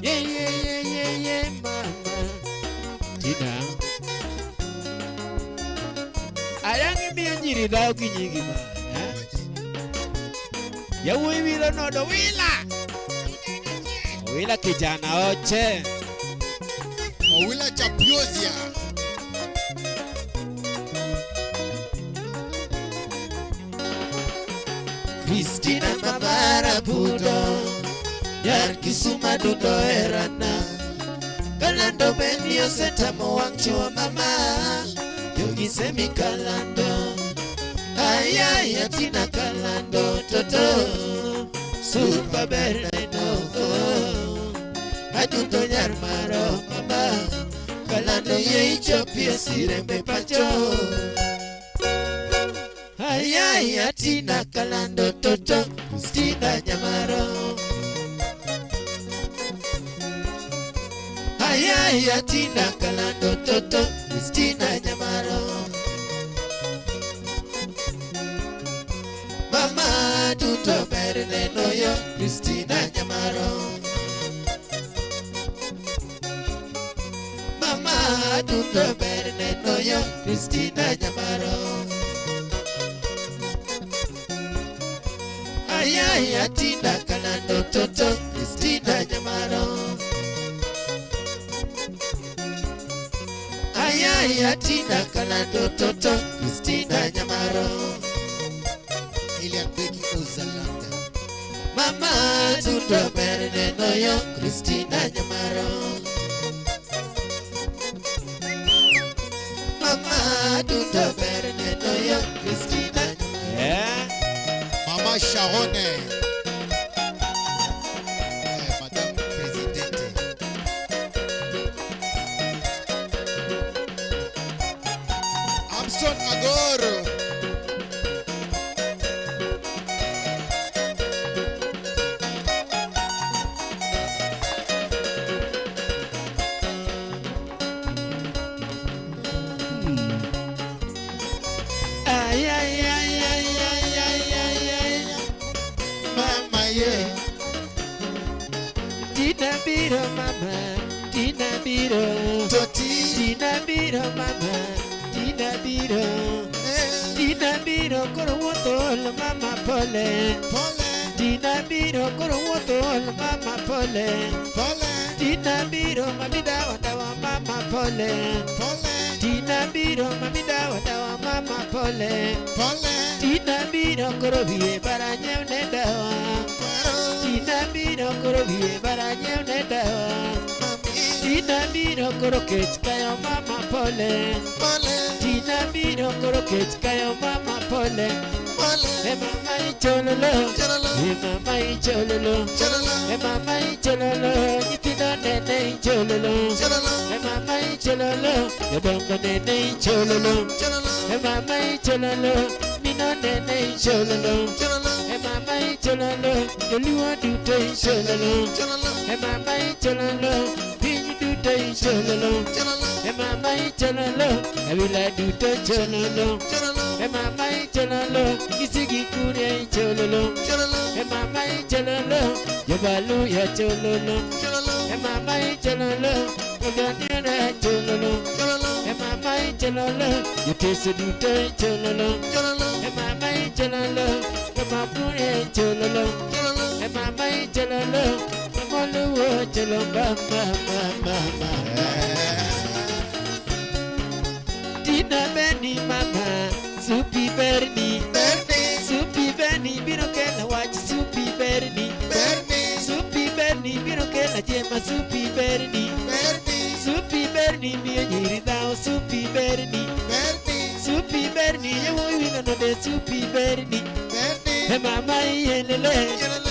[SPEAKER 3] Ye ye ye ye ye mama. Tina. Ayangi miyo nyiri dhawo gi nyigi ma. Yawuoyi wilo nodo wila. Owila kijana oche.
[SPEAKER 2] Owila chapiozia.
[SPEAKER 1] Tina mamara pudo Nyar Kisuma dudo erana Kalando bendi osetamo wang' chuo mama Jogi semi kalando Ayaya Tina kalando toto Super berneno Aduto nyar maro mama Kalando ye ichopie sirembe pacho Ayaya Tina kalando toto Tina nyamaro Ayaya Tina kalando toto Tina nyamaro Mama duto ber neno yo Christina Nyamaro Mama duto ber neno yo Christina Nyamaro Ayaya Tina kalando toto Christina Nyamaro Ayaya Tina kalando toto Christina Nyamaro
[SPEAKER 2] Ilian Beki Ozalanda.
[SPEAKER 1] Mama duto ber neno yo Christina Nyamaro Mama duto ber neno yo Christina
[SPEAKER 3] Eh?
[SPEAKER 2] Mama Sharon. Madame Presidente. Armstrong Agoro.
[SPEAKER 3] Ay, ay, ay, ay, ay, ay, ay, ay.
[SPEAKER 2] Mama ye.
[SPEAKER 3] Tina biro mama, Tina biro.
[SPEAKER 2] Toti.
[SPEAKER 3] Tina biro mama, Tina biro. Tina biro koro wuotho ol mama pole.
[SPEAKER 2] Pole.
[SPEAKER 3] Tina biro koro wuotho ol mama pole.
[SPEAKER 2] Pole.
[SPEAKER 3] Tina biro mami dawa dawa mama pole.
[SPEAKER 2] Pole.
[SPEAKER 3] Tina biro mami dawa dawa mama pole.
[SPEAKER 2] Pole.
[SPEAKER 3] Tina biro koro wiye bara nyiew ne dawa. Tina biro koro wiye bara nyiew ne dawa.
[SPEAKER 1] Mami
[SPEAKER 3] Tina biro koro kech kayo mama pole.
[SPEAKER 1] pole
[SPEAKER 3] Tina biro koro kech kayo mama pole.
[SPEAKER 1] pole
[SPEAKER 3] E mama ichololo,
[SPEAKER 1] Chololo
[SPEAKER 3] e mama ichololo,
[SPEAKER 1] chololo
[SPEAKER 3] e mama ichololo, nyithindo nene ichololo.
[SPEAKER 1] chololo
[SPEAKER 3] E mama ichololo, jodongo nene ichololo.
[SPEAKER 1] chololo
[SPEAKER 3] E mama ichololo, mino nene ichololo.
[SPEAKER 1] chololo
[SPEAKER 3] E mama ichololo, joluo duto ichololo.
[SPEAKER 1] chololo
[SPEAKER 3] E mama ichololo, piny duto ichololo.
[SPEAKER 1] chololo
[SPEAKER 3] E mama ichololo, awila duto chololo.
[SPEAKER 1] chololo
[SPEAKER 3] E mama ichololo, kisigi kuria ichololo.
[SPEAKER 1] chololo
[SPEAKER 3] E mama ichololo, jobaluya chololo.
[SPEAKER 1] chololo
[SPEAKER 3] E mama ichololo, oganiana chololo.
[SPEAKER 1] chololo
[SPEAKER 3] E mama ichololo, joteso duto ichololo.
[SPEAKER 1] chololo
[SPEAKER 3] E mama ichololo, mama ichololo.
[SPEAKER 1] chololo
[SPEAKER 3] E mama ichololo, mama luwo cholo mama mama mama. Tina berni mama, supi berni.
[SPEAKER 1] Berni
[SPEAKER 3] Supi berni biro kelo wach supi berni.
[SPEAKER 1] Berni
[SPEAKER 3] Supi berni biro kelo jema supi berni.
[SPEAKER 1] Berni
[SPEAKER 3] Supi berni miyo nyiri dhawo supi berni.
[SPEAKER 1] Berni
[SPEAKER 3] Supi berni yawuoyi wilo node supi berni.
[SPEAKER 1] Berni
[SPEAKER 3] E mama iyelele,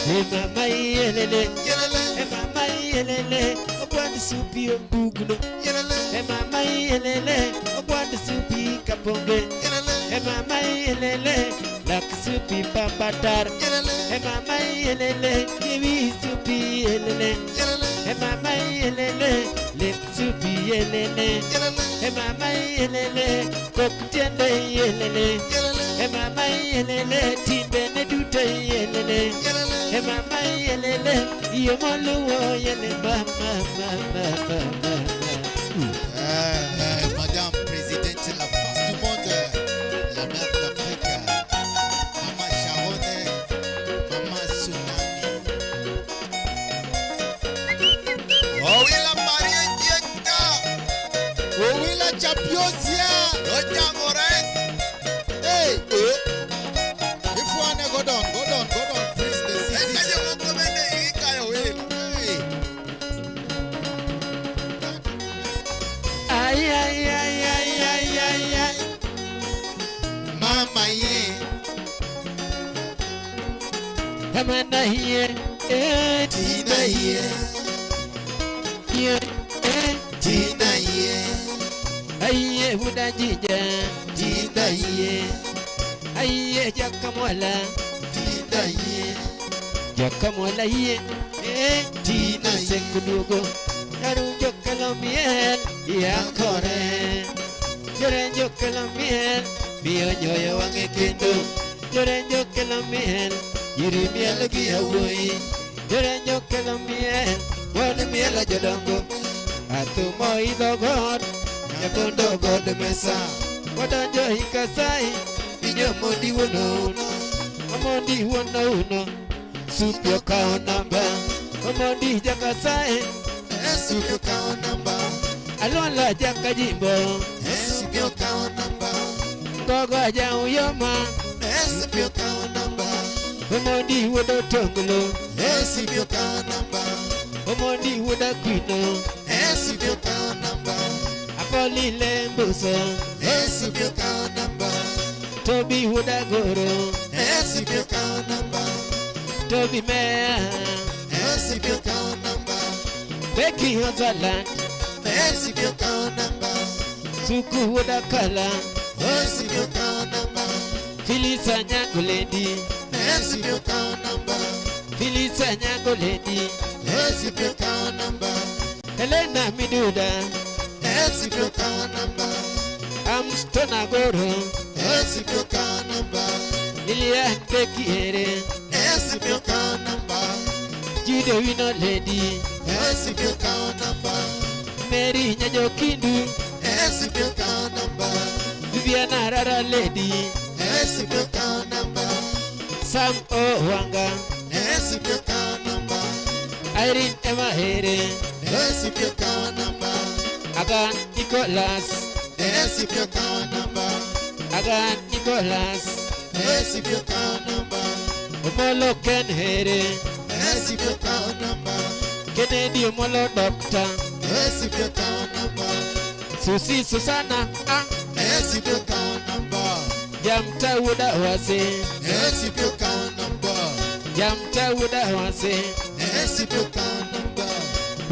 [SPEAKER 3] e mama iyelele,
[SPEAKER 1] Yelele
[SPEAKER 3] e mama iyelele, ogwand supi ombugno.
[SPEAKER 1] yelele
[SPEAKER 3] E mama iyelele, ogwand supi kaponge.
[SPEAKER 1] yelele
[SPEAKER 3] E mama iyelele, lak supi pambatar.
[SPEAKER 1] yelele
[SPEAKER 3] E mama iyelele, yewi supi iyelele.
[SPEAKER 1] yelele
[SPEAKER 3] E mama iyelele, lep supi iyelele.
[SPEAKER 1] yelele
[SPEAKER 3] E mama iyelele, kok tiende iyelele.
[SPEAKER 1] yelele
[SPEAKER 3] E mama iyelele, timbene duto iyelele.
[SPEAKER 1] yelele
[SPEAKER 3] E mama iyelele, iyo moluwo yele mama mama mama.
[SPEAKER 2] Madame Présidente, la face du monde, la mère d'Afrique, Mama Sharon, Mama Tsunami.
[SPEAKER 1] Owila Maria Dieta
[SPEAKER 2] Owila Chapiosia.
[SPEAKER 1] Ojangore
[SPEAKER 2] Hey, eh. If one go down, go down, go down.
[SPEAKER 3] Amanda hie eh
[SPEAKER 1] Tina ye
[SPEAKER 3] hie eh
[SPEAKER 1] Tina ye
[SPEAKER 3] Aiye wuda jija
[SPEAKER 1] Tina ye
[SPEAKER 3] Aiye jakamwala
[SPEAKER 1] Tina ye
[SPEAKER 3] Jakamwala hie eh
[SPEAKER 1] Tina ye
[SPEAKER 3] Sekudugo Yarunjo kalomiel yakore Jorenjo kalomiel biyo nyoyo wang'e kendo Jorenjo kalomiel yiri miel gi yawuoyi Jorenjo kalomiel wan miel jodongo Athumo idho got nyakondo god mesa Wadonjo hikasai winyo mondi wuon ouno Omondi wuon ouno supio kawo namba Omondi jakasai
[SPEAKER 1] Supio kawo namba
[SPEAKER 3] Alwala jakajimbo
[SPEAKER 1] Supio kawo namba
[SPEAKER 3] Gogo jauyoma
[SPEAKER 1] Supio kawo namba
[SPEAKER 3] Omondi wuod otonglo
[SPEAKER 1] Supio kawo namba
[SPEAKER 3] Omondi wuod akwino
[SPEAKER 1] Supio kawo namba
[SPEAKER 3] Apoli lembuso
[SPEAKER 1] Supio kawo namba
[SPEAKER 3] Tobi wuod agoro
[SPEAKER 1] Supio kawo namba
[SPEAKER 3] Tobi mea
[SPEAKER 1] Supio kawo namba
[SPEAKER 3] Beki Ozaland
[SPEAKER 1] Supio kawo namba
[SPEAKER 3] Suku wuod akala
[SPEAKER 1] Supio kawo namba
[SPEAKER 3] Phyllis Anyango lady
[SPEAKER 1] Supio kawo namba
[SPEAKER 3] Phyllis Anyango lady
[SPEAKER 1] Supio kawo namba
[SPEAKER 3] Helena Miduda
[SPEAKER 1] Supio kawo namba
[SPEAKER 3] Amston Agoro
[SPEAKER 1] Supio kawo namba
[SPEAKER 3] Lilian Beki Ere
[SPEAKER 1] Supio kawo namba
[SPEAKER 3] Jude Wino lady
[SPEAKER 1] Supio kawo namba
[SPEAKER 3] Mary Nyajokindu
[SPEAKER 1] Supio kawo namba
[SPEAKER 3] Viviana Rara lady
[SPEAKER 1] Supio kawo namba
[SPEAKER 3] Sam Owanga
[SPEAKER 1] Supio kawo namba
[SPEAKER 3] Irene Emahere
[SPEAKER 1] Supio kawo namba
[SPEAKER 3] Agan Nicholas
[SPEAKER 1] Supio kawo namba
[SPEAKER 3] Agan Nicholas
[SPEAKER 1] Supio kawo namba
[SPEAKER 3] Omolo Ken Here
[SPEAKER 1] Supio kawo namba
[SPEAKER 3] Kennedy Omolo Doctor
[SPEAKER 1] Supio kawo namba
[SPEAKER 3] Susi Susana ah
[SPEAKER 1] Supio kawo namba
[SPEAKER 3] Jamta Wuda Wase
[SPEAKER 1] Supio kawo namba
[SPEAKER 3] Jamta Wuda Wase
[SPEAKER 1] Supio kawo namba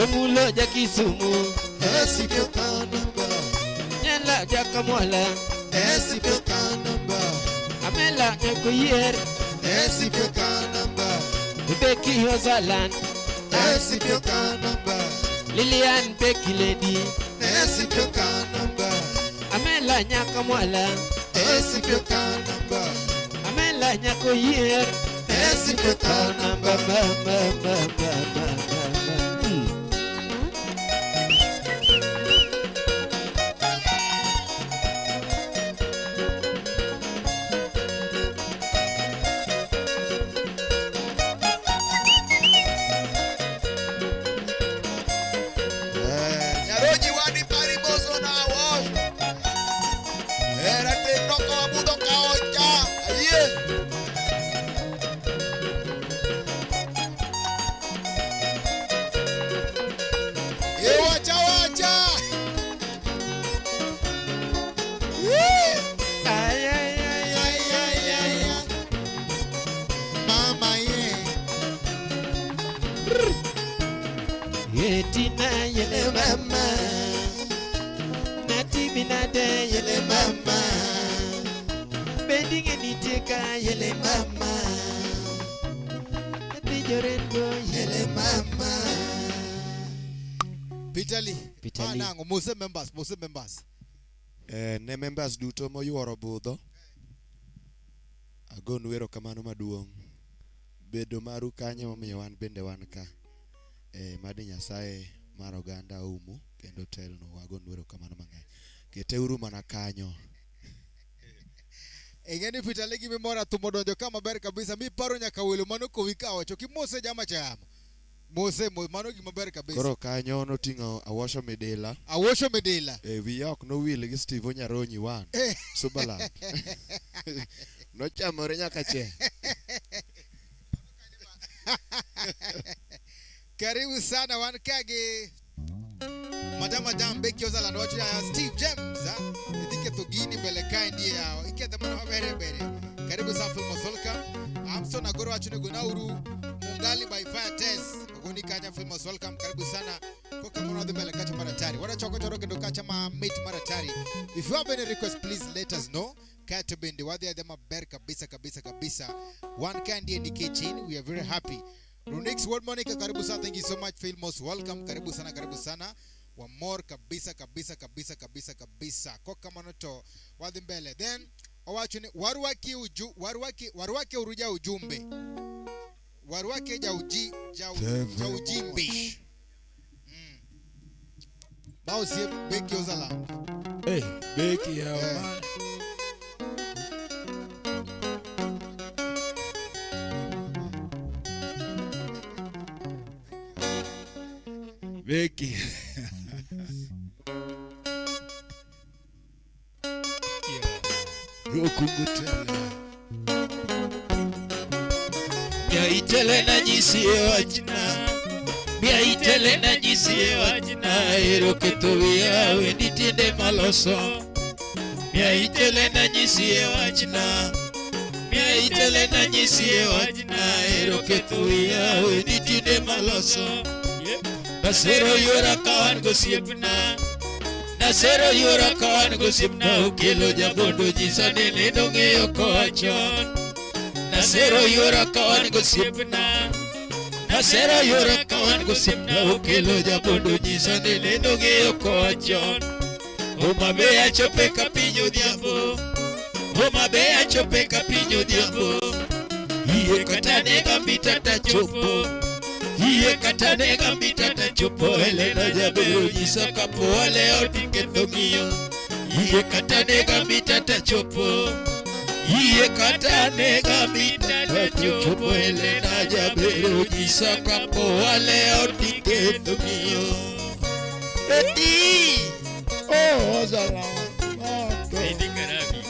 [SPEAKER 3] Omulo Jakisumu
[SPEAKER 1] Supio kawo namba
[SPEAKER 3] Nyela Jakamwala
[SPEAKER 1] Supio kawo namba
[SPEAKER 3] Amela Nyakoyier
[SPEAKER 1] Supio kawo namba
[SPEAKER 3] Becky Ozaland
[SPEAKER 1] Supio kawo namba
[SPEAKER 3] Lilian Becky Lady
[SPEAKER 1] Supio kawo namba
[SPEAKER 3] Amela Nyakamwala
[SPEAKER 1] Supio kawo namba
[SPEAKER 3] Amela Nyakoyier
[SPEAKER 1] Supio kawo namba
[SPEAKER 3] Ba ba ba ba ba ba ba.
[SPEAKER 1] Nyaroji wadi pari boso na awosho Era te noko abudo kaocha Aye E wacha wacha
[SPEAKER 3] Ay, ay, ay,
[SPEAKER 1] Ay, ay, ay, ay. Mama ye
[SPEAKER 3] Yetina yele mama Nati binade yele mama Bendinge niteka yele mama Nati jorengo yele
[SPEAKER 1] mama
[SPEAKER 2] Peter Lee.
[SPEAKER 3] Peter Lee.
[SPEAKER 2] Manango, Mose members, Mose members.
[SPEAKER 1] Ne members duto moyuoro budho agonu erokamano maduong'. Bedo maru kanyo momiyo wan bende wan ka. Madi Nyasaye mar oganda oumu kendo telnu wagonu erokamano mang'eny. Keteuru mana kanyo.
[SPEAKER 2] Ing'eni Peter Lee gimimora thum odonjo ka maber kabisa miparo nyaka welo mano kowi ka wacho kimose jama chamo. Mose mano gima ber kabisa.
[SPEAKER 1] Koro kanyo noting'o Awosho Midila.
[SPEAKER 2] Awosho Midila.
[SPEAKER 1] Wiya ok nowil gi Steve Onyaronyi wan. Subaland. Nochamore nyaka chieng'.
[SPEAKER 2] Karibu sana wan ka gi Madam Madam Becky Ozaland wacho ya Steve James idhi ketho gini mbele kae ndiye yawa iketho mana maber ber. Karibu sana Filmo Solka. Amson Agoro wacho Owacho ni gonauru Mungali by Fire Test. Ogoni kacha feel most welcome. Karibu sana. Koka mono dhi mbele kacha maratari. Wadachoko choro kendo kacha ma mit maratari. If you have any request, please let us know. Kato bende wadhi adhi maber kabisa kabisa kabisa. Wan ka ndiye nikech in, we are very happy. Runix World Monica, karibu sana. Thank you so much. Feel most welcome. Karibu sana, karibu sana. Wamor kabisa kabisa kabisa kabisa kabisa. Koka mano to wadhi mbele. Then owacho ni warwaki uju warwaki warwake uruja ujumbe. Warwake jauji jau jaujimbi. Bao sie Beki Ozaland.
[SPEAKER 5] Hey, Beki ya
[SPEAKER 2] Eh.
[SPEAKER 5] Beki. Rokungutela. Mia na nyisie wachna. Mia itele na nyisie wachna. Ero keto wiya wendi tiende maloso. Mia itele na nyisie wachna. Mia itele na nyisie wachna. Ero keto wiya wendi tiende maloso. Nasero yora ka an gosiepna. Nasero yora ka an gosiepna. Okelo jabondo nyisa ni nindo ng'eyo koa chon. Nasero yora ka an gosiepna. Nasero yora ka an gosiepna. Okelo jabondo nyisa ni nindo ng'eyo koa chon. Homa Bay achope ka piny odhiambo. Homa Bay achope ka piny odhiambo. Iye kata nega mbita tachopo. Iye kata nega mbita tachopo. Helena jabero nyisa kapo wale tiketho ng'iyo. Iye kata nega mbita tachopo. Iye kata nega mbita tachopo. Helena jabero nyisa kapo wale tiketho ng'iyo. Eti!
[SPEAKER 1] Oh, Ozaland.
[SPEAKER 3] Saidi Karabi.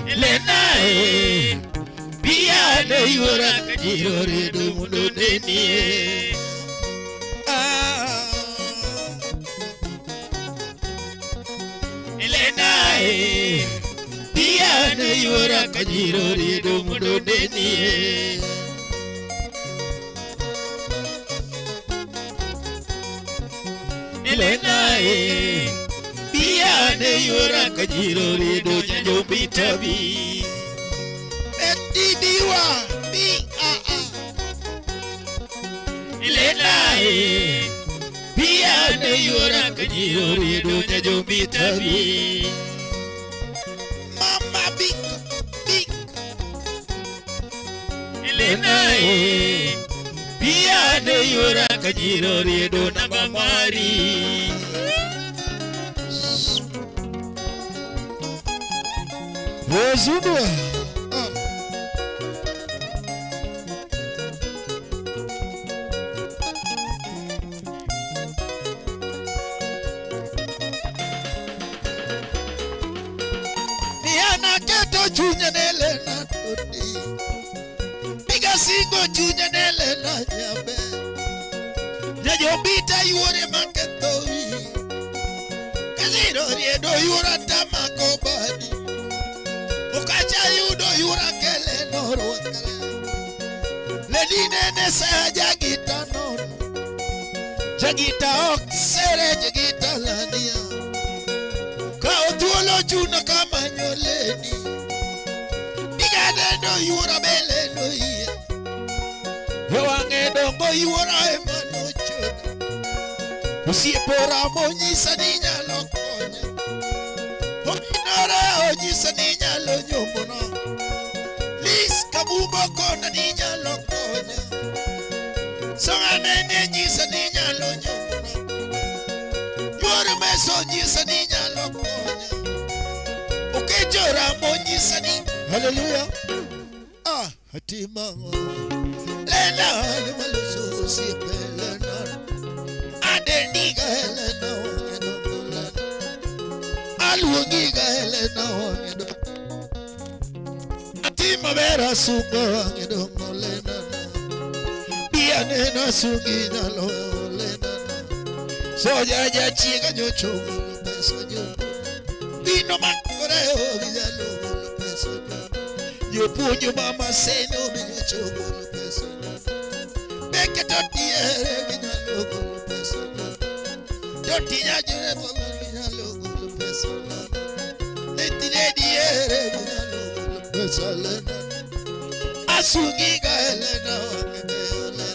[SPEAKER 5] Elena e Bia ne yuora kajiro redo mundo nenie. Ah. Elena e Bia ne yuora kajiro redo mundo nenie. Elena e Bia ne yuora kajiro redo nyanjo bitabi.
[SPEAKER 1] Eti diwa. Bi a a.
[SPEAKER 5] Elena e Bia ne yuora kajiro redo nyanjo bitabi.
[SPEAKER 1] Mama bik bik.
[SPEAKER 5] Elena e Bia ne yuora kajiro redo namba mari.
[SPEAKER 1] Wozudwa. Niana keto chunya ne Lena todi. Biga singo chunya ne Lena nyabe. Nyajombita yuore maketho wi. Kaziro riedo yuora tamako badi. Okacha yudo yuora kele norwakre. Ledi nene sa jagita nono. Jagita ok sere jagita lania. Ka othuolo chuno kamanyo ledi. Diga neno yuora beleno iye. E wang'e dongo yuora ema nochoda. Osiepo ramo nyisa ni nyalo konya. Ominore onyisa ni nyalo nyombona. Lis kabumbo kona ni nyalo konya. Songa nene nyisa ni nyalo nyombona. Yuor meso nyisa ni nyalo konya. Okecho ramo nyisa ni Hallelujah. Ah, hatima. Lena maloso osiepe Lena. Adendiga Helena wang'e dongo Lena. Aluongiga Helena wang'e dongo. Atima ber asunga wang'e dongo Lena. Bi aneno asungi nyalo Lena. Soja jachiega nyocha ogolo pesa jombo.
[SPEAKER 5] Wino makore ginyalo golo pesa Jopuonj mama seno minyocho golo pesa Beke to tiere ginyalo golo pesa Toti nyajere fama ginyalo golo pesa Netine diere ginyalo golo pesa lena Asungi ga elena wang'e lena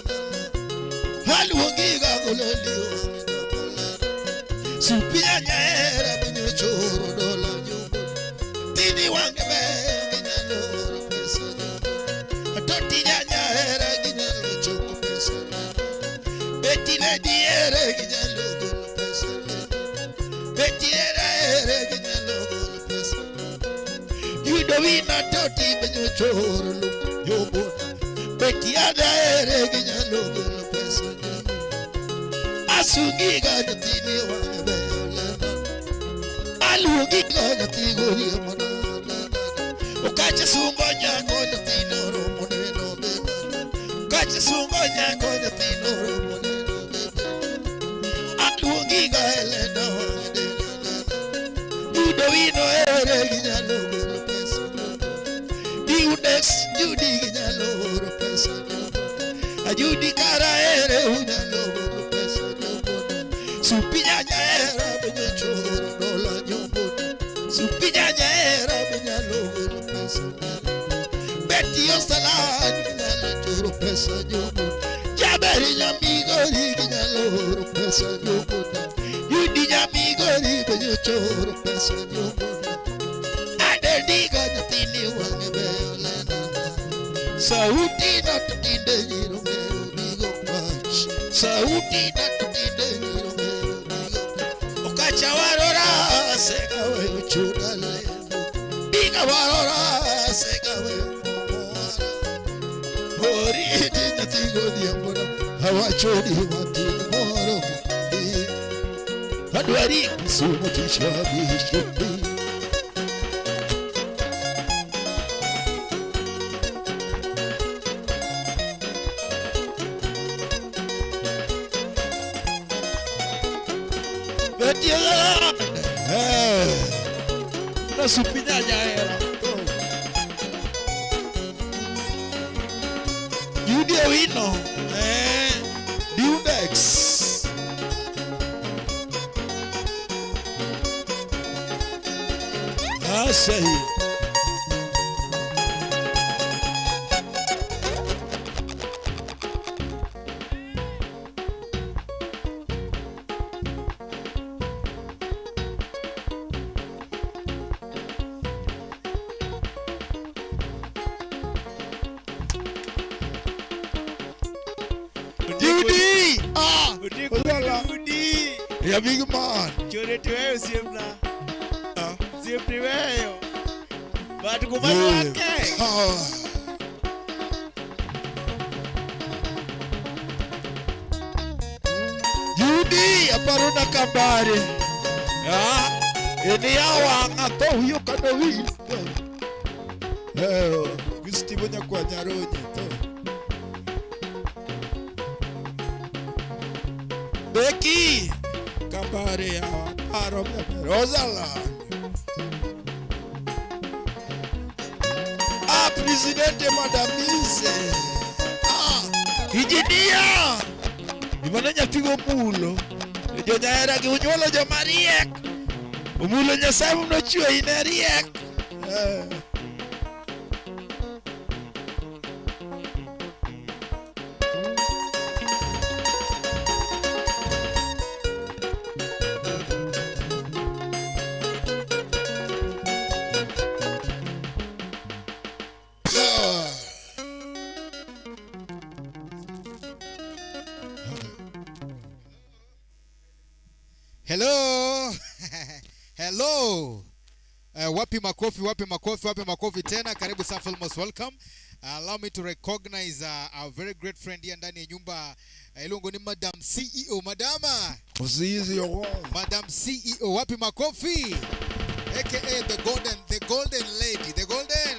[SPEAKER 5] Haluongi ga golo liwa Supinya nyaera binyocho oro dola nyombo Tini wang'e beyo ginyalo oro pesa nyombo Toti nyaera ginyalo choko pesa Beti le diere ginyalo golo pesa Beti ere ginyalo golo pesa Yudo wina toti binyocho oro nyombo Beti ada ere ginyalo golo pesa nyombo Asungi ga nyathini wang'e beyo lena Aluongi ga nyathi godhiambo na Okacha sungo nyako nyathino romo neno bena Okacha sungo nyako nyathino romo neno bena Aluongi ga Helena wang'e dena dena Yudo wino ere ginyalo golo pesa Diudex Judi ginyalo oro pesa Ajudi kara ere unyalo golo pesa Supinya nyaera benyocho oro dola nyombo Supinya nyaera benyalo golo pesa Betty Osalan ginyalo choro pesa nyombo Jaberi nyamigori ginyalo oro pesa nyombo Yudi nyamigori benyocho oro pesa nyombo Adendiga nyathini wang'e beyo lena Sauti na to tinde nyiro ng'eyo bigo kwach Sauti na to tinde nyiro ng'eyo bigo Okacha warora sega weyo chuda lemo Biga warora sega weyo momora Oriti nyathi godhiambo na awacho ni matin moro mondi Adwari Kisumu tich abich ondi Beti eh Na supinya nyaera Judy Owino Diudex Asahi Judy! Ah! Odala.
[SPEAKER 6] Judy!
[SPEAKER 5] Ya big man.
[SPEAKER 6] Chore tiweyo osiepna.
[SPEAKER 5] Ah.
[SPEAKER 6] Osiep tiweyo. But kuma
[SPEAKER 5] Yeah.
[SPEAKER 6] dwake.
[SPEAKER 5] Ah. Judy, aparo na kabare. Ah, eni awang' atho wiyo kata wil. Eh, gi Steve nyakwa Nyaronye tho. Becky, kabare yawa, aparo maber. Rosalind. Ah, Presidente Madamise. Ah, engineer. Gimane nyathigo mulo. Jo nyahera gi unyuolo joma riek. Omulo Nyasaye nochweyi ne riek. Eh.
[SPEAKER 2] Hello. Hello. Wapi makofi, wapi makofi, wapi makofi tena. Karibu sana, most welcome. Allow me to recognize our very great friend here ndani ya nyumba iluongo ni Madam CEO. Madama.
[SPEAKER 5] Ozizi yogo.
[SPEAKER 2] Madam CEO, wapi makofi? AKA the golden lady, the golden.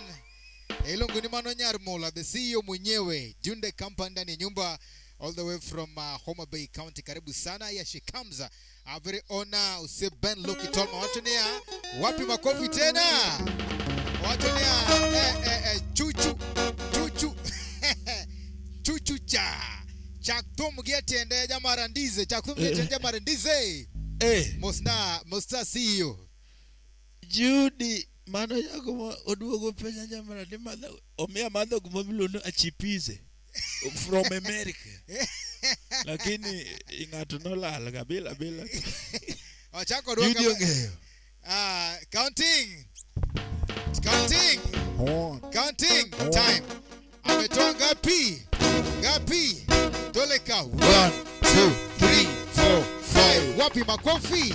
[SPEAKER 2] Iluongo ni Mano Nyarmola, the CEO mwenyewe, Junde Company ndani ya nyumba. All the way from Homa Bay County. Karibu sana. Here she comes. Our very honor Ose Ben Lucky Tolma. Watonia, wapi makofi tena? Watonia, chuchu chuchu chuchu cha. Chak thum gi e tiende jamarandize. Chak thum gi e tiende jamarandize.
[SPEAKER 5] Eh.
[SPEAKER 2] Mosna, Mosna CEO.
[SPEAKER 5] Judy, mano jago ma oduogo penya jamara ni madho omiya madho gima miluongo ni achipize from America. Lakini ng'ato nolal ga bila bila.
[SPEAKER 2] Ochako duoka.
[SPEAKER 5] Judy ong'eyo.
[SPEAKER 2] Ah, counting. Counting.
[SPEAKER 1] One.
[SPEAKER 2] Counting.
[SPEAKER 1] One.
[SPEAKER 2] Time. Ametoa ngapi? Ngapi? Toleka.
[SPEAKER 1] 1, 2, 3, 4, 5.
[SPEAKER 2] Wapi makofi?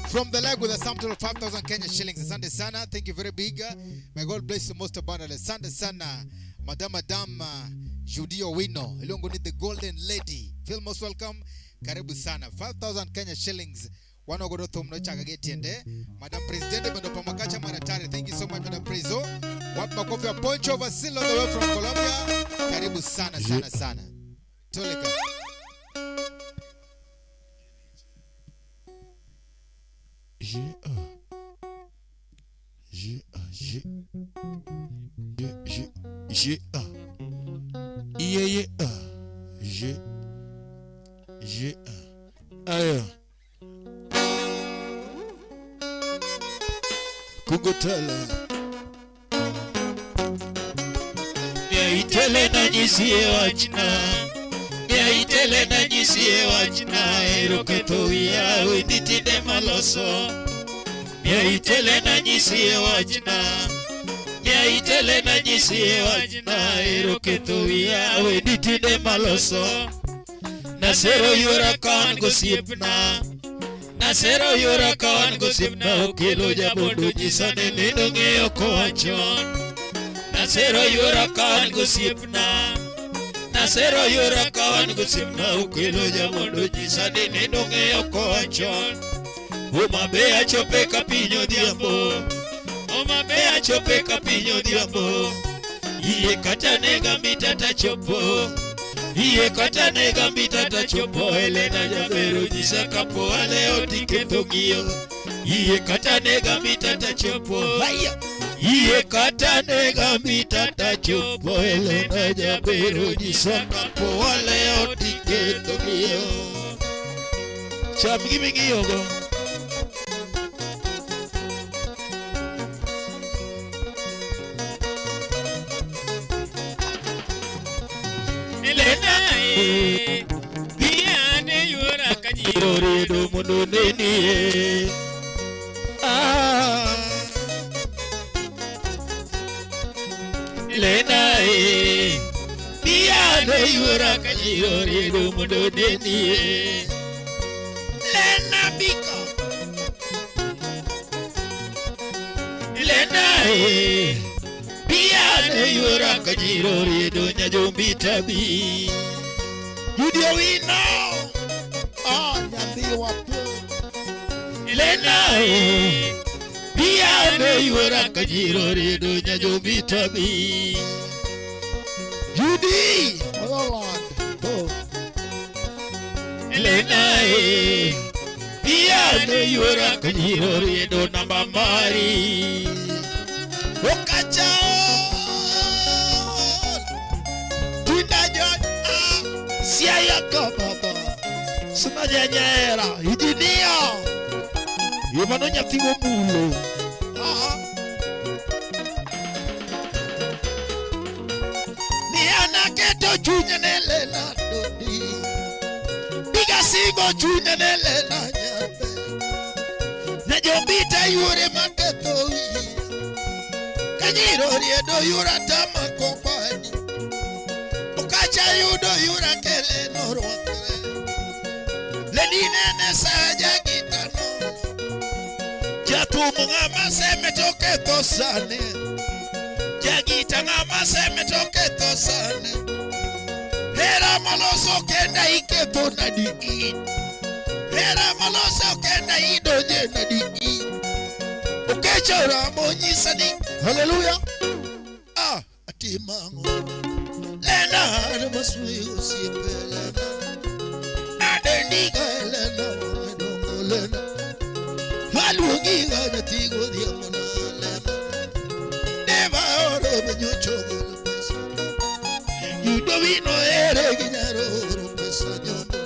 [SPEAKER 2] From the leg with a sum total of 5,000 Kenya shillings. Asante sana. Thank you very big. May God bless you most abundantly. Asante sana. Madam, Madam Judy Owino. Ilongo ni the golden lady. Feel most welcome. Karibu sana. 5,000 Kenya shillings. Wanogodo thum no chaka getiende. Madam President bendo pamakacha maratari. Thank you so much, Madam Prezo. Wapi makofi ya Poncho Vasilo all the way from Colombia. Karibu sana sana sana. Toleka.
[SPEAKER 5] G A G A G G G G A I E A G G A Aya Kugotala Itele na nyisie wachna Itele na nyisie wachna Eroketo wiya wenditinde maloso Itele na nyisie wachna Itele na nyisie wachna Eroketo wiya wenditinde maloso Nasero yora kan gosiepna Nasero yora kan gosiepna Okelo jabondo nyisa ni nindo ng'eyo koa chon Nasero yora kan gosiepna Nasero yora kan gosiepna Okelo jabondo nyisa ni nindo ng'eyo koa chon Homa Bay achope ka piny odhiambo Homa Bay achope ka piny odhiambo Iye kata nega mita tachopo Iye kata nega mita tachopo Elena jabero nyisa kapo aleo tiketho ng'iyo Iye kata nega mita tachopo Haya Iye kata nega mita tachopo Elena jabero nyisa kapo aleo tiketho ng'iyo Cham giming'iyogo.
[SPEAKER 3] Elena e biane yora kajiro
[SPEAKER 5] Riedo mondo nenie. Ah. Elena e biane yora kajiro riedo mondo nenie. Lena biko. Lena e biane yora kajiro riedo nyajombi tabi. Judy Owino. Ah, nyathi wapo. Lena e biane yora kajiro riedo nyajombi tabi. Judy
[SPEAKER 1] Holland. Oh.
[SPEAKER 5] Lena e biane yora kajiro riedo namba mari. Okacha Tinda John ah Siaya ka baba Sina nyera Ijinia Yemano nyathi gomulo Ah Ni anaketo chunya ne lena dodi Biga sigo chunya ne lena nyabe Najombita yure maketho wiya Kanyiro riedo yura tama kompani Okacha yudo yura kele norwakre Ledine ne saja gitano Jatumo ng'ama seme to ketho sane Jagita ng'ama seme to ketho sane Hera maloso kenda iketho nadi in Hera maloso kenda idonje nadi in Okecho ramo nyisa ni haleluya. Ah, atimang'o. Lena masui osiepe lena. Adendiga lena wamedongo lena. Aluongiga nyathi godhiambo na lena. Deva oro benyocho golo pesa. Yudo wino ere ginyalo oro pesa nyombo.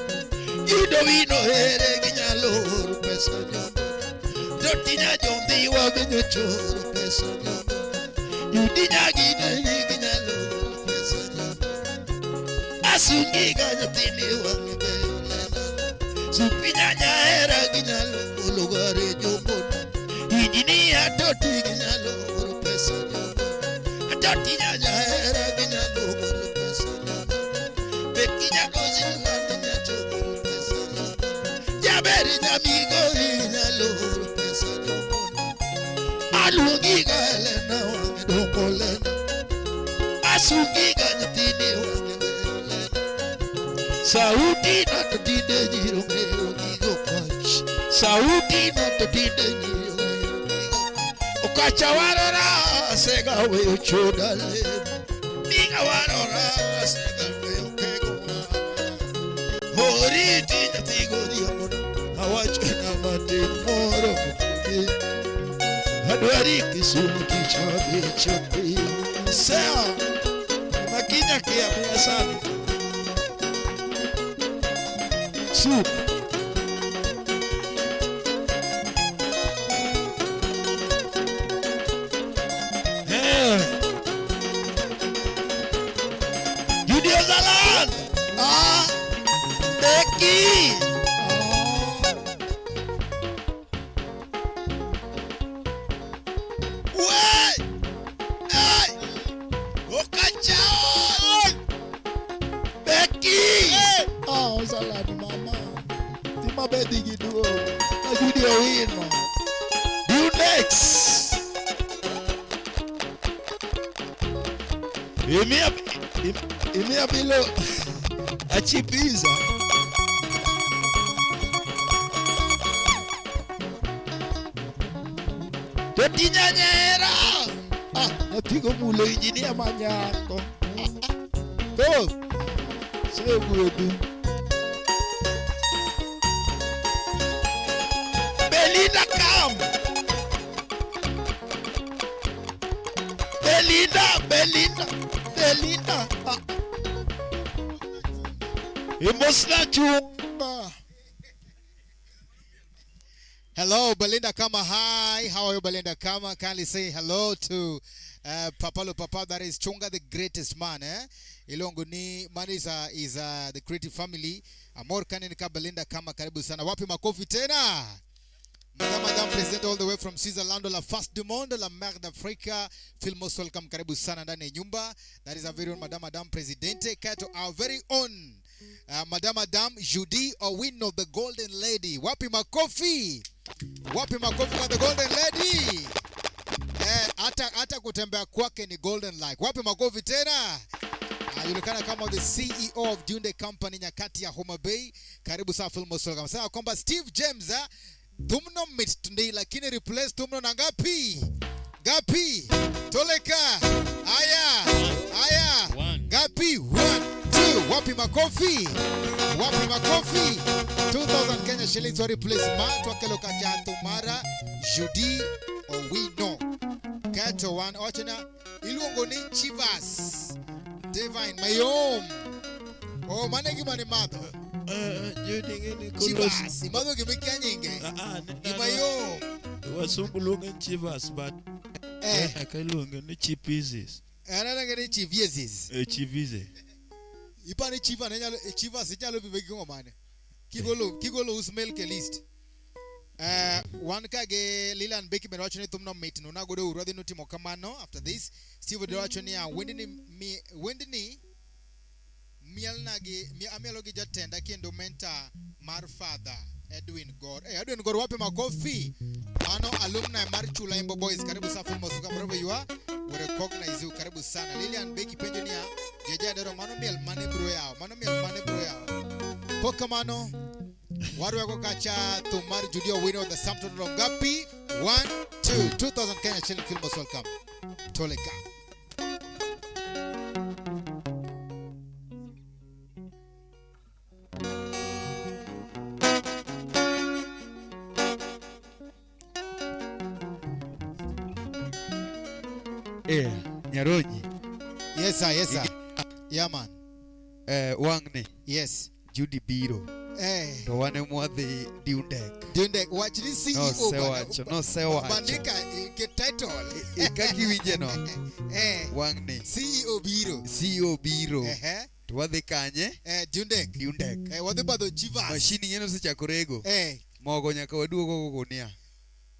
[SPEAKER 5] Yudo wino ere ginyalo oro pesa nyombo. Jotinya jondhiwa benyocho oro pesa nyombo. Yudinya gine ginyalo oro pesa nyombo. Asungiga nyathini wang'e beyo lena. Supinya nyahera ginyalo golo gare nyombo. Injinia toti ginyalo oro pesa nyombo. Atoti nyahera ginyalo golo pesa nyombo. Beki nyagozi lando nyacho golo pesa nyombo. Jaberi nyamigo ginyalo oro pesa nyombo. Aluongiga lena wang'e dongo lena. Asungiga nyathini wang'e beyo lena. Sauti na to tinde nyiro ng'eyo gigo koch. Sauti na to tinde nyiro ng'eyo gigo. Okacha warora asega weyo choda le. Miga warora asega weyo kego. Oriti nyathi godhiambo awacho na matin moro mokuthi. Adwari Kisumu tich abich othi.
[SPEAKER 6] Sea. Makinya kia miya sani.
[SPEAKER 5] Soup.
[SPEAKER 6] Eh. Judy Ozalan.
[SPEAKER 5] Ah.
[SPEAKER 6] Becky.
[SPEAKER 5] Ah.
[SPEAKER 6] We. Ay. Okachao. Becky.
[SPEAKER 5] Ah, Ozalan mama. Tima bedhi gi duo. Na Judy Owino.
[SPEAKER 6] You next. Imiya imiya bilo achipiza. Totinya nyera.
[SPEAKER 5] Ah, nyathi gomulo injinia manyako. Ah, ah. Thoth. Osegwedhu.
[SPEAKER 6] Belinda come. Belinda, Belinda, Belinda.
[SPEAKER 5] Ah.
[SPEAKER 6] Imosna chunga.
[SPEAKER 2] Hello, Belinda Kama. Hi. How are you, Belinda Kama? Kindly say hello to Papa Lo Papa. That is Chunga, the greatest man. Eh? Ilongo ni man is the creative family. Amor kanika Belinda Kama, karibu sana. Wapi makofi tena? Madame, Madame President all the way from Switzerland, la face du monde, la mère d'Africa. Feel most welcome. Karibu sana ndani ya nyumba. That is our very own Madame, Madame Presidente. Kato, our very own Madame, Madame Judy Owino, the Golden Lady. Wapi makofi? Wapi makofi kwa the Golden Lady? Eh, hata kutembea kwake ni golden like. Wapi makofi tena? Anajulikana kama the CEO of Junde Company nyakati ya Homa Bay. Karibu sana Feel most welcome. Sasa kwamba Steve James thumno mit ndi lakini replace thumno na ngapi? Ngapi? Toleka. Aya. Aya.
[SPEAKER 3] One.
[SPEAKER 2] Ngapi? 1 2. Wapi makofi? Wapi makofi? 2000 Kenya shillings wa replace ma twakelo kacha Tumara Judy Owino. Kato one ochena iluongo ni Chivas. Divine Mayom. Oh, mane gima ni madho.
[SPEAKER 6] Judy ng'eni kolos.
[SPEAKER 2] Chivas. Imadho gima ikia nyinge.
[SPEAKER 6] Ah, ah,
[SPEAKER 2] Gima yom.
[SPEAKER 6] Wasungu luonge ni Chivas but aka iluonge ni Chipizis.
[SPEAKER 2] Aneno ni Chiviesis.
[SPEAKER 6] Eh, Chivize.
[SPEAKER 2] Ipani Chivas ne nyalo Chivas inyalo pime gi kong'o mane? Kigolo us milk e list. Wan ka gi Lilian Becky bende wacho ni thumno mit no nagodo uru adhi notimo kamano after this. Steve Odero wacho niya wendni mielna gi amielo gi jatenda kendo mentor mar father Edwin Gor. Hey, Edwin Gor wapi makofi? Mano alumni mar Chula Imbo Boys. Karibu sana Full Masuka wherever you are. We recognize you. Karibu sana. Lilian Becky penjo niya Jeje Adero mano miel mane bro yao. Mano miel mane bro yao. Pok kamano warwako kacha thum mar Judy Owino the sum total of ngapi? 1 2 2000 Kenya shilling. Feel most welcome. Toleka.
[SPEAKER 5] Nyaronyi.
[SPEAKER 2] Yes sir, yes sir. Yeah man.
[SPEAKER 5] Wang'ni.
[SPEAKER 2] Yes.
[SPEAKER 5] Judy biro. To wan ema wadhi Dundek.
[SPEAKER 2] Dundek, wach ni CEO.
[SPEAKER 5] Nosewacho, nosewacho.
[SPEAKER 2] Bandika ke title.
[SPEAKER 5] Kaka iwinje no. Wang'ni.
[SPEAKER 2] CEO biro.
[SPEAKER 5] CEO biro. To wadhi kanye?
[SPEAKER 2] Dundek.
[SPEAKER 5] Dundek.
[SPEAKER 2] Wadhi badho Chivas.
[SPEAKER 5] Machine ing'e ni osechako rego. Mogo nyaka waduogo go gunia.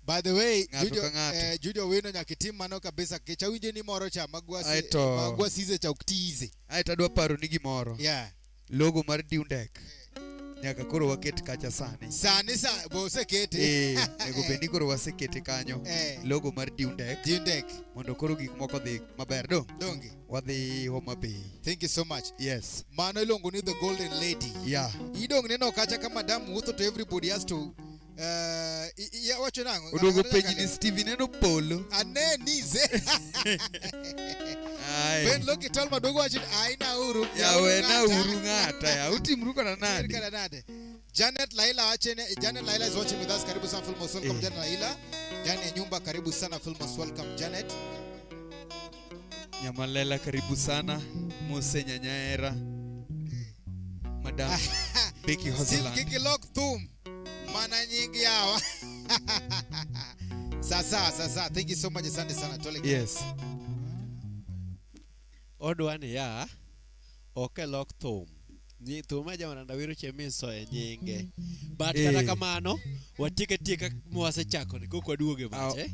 [SPEAKER 2] By the way,
[SPEAKER 5] Ng'ato ka ng'ato.
[SPEAKER 2] Judy Owino nyaka itim mano kabisa. Nikech awinjo ni moro cha
[SPEAKER 5] Aeto.
[SPEAKER 2] magwa size cha ok tize.
[SPEAKER 5] Aeto adwa paro ni gimoro.
[SPEAKER 2] Yeah.
[SPEAKER 5] Logo mar Dundek. Nyaka koro waket kacha sani.
[SPEAKER 2] Sani sa bo osekete.
[SPEAKER 5] Onego bed ni koro wasekete kanyo. Logo mar Dundek.
[SPEAKER 2] Dundek.
[SPEAKER 5] Mondo koro gik moko dhi maber do.
[SPEAKER 2] Donge.
[SPEAKER 5] Wadhi Homa Bay.
[SPEAKER 2] Thank you so much.
[SPEAKER 5] Yes.
[SPEAKER 2] Mano iluongo ni the golden lady.
[SPEAKER 5] Yeah.
[SPEAKER 2] Idong neno kacha ka madam wuotho to everybody has to wacho nang'o?
[SPEAKER 5] Oduogo penji ni Stevie neno polo.
[SPEAKER 2] Aneni ze.
[SPEAKER 5] Ai.
[SPEAKER 2] Ben Loki Tolma duogo wacho ni aina uru.
[SPEAKER 5] Yawe na uru ng'ata ya. Utimru koda nade?
[SPEAKER 2] Utimru koda nade? Janet Laila wache ni, Janet Laila is watching with us. Karibu sana Filmos, welcome Janet Laila. Ndani ya nyumba, karibu sana Filmos, welcome Janet.
[SPEAKER 5] Nyamalela karibu sana. Mose Nyanyaera. Madam Becky
[SPEAKER 2] Steve
[SPEAKER 5] Hoseland.
[SPEAKER 2] Kiki Lock Thum. Mana nyingi hawa. Sasa, sasa. Thank you so much. Asante sana. Tole.
[SPEAKER 5] Yes.
[SPEAKER 6] Odwa ni ya ok e lok thum. Ni thum ma Jamaranda wero che miso e nyinge. But kata kamano, watieke tieka mwasechako ni kok waduoge mach, eh?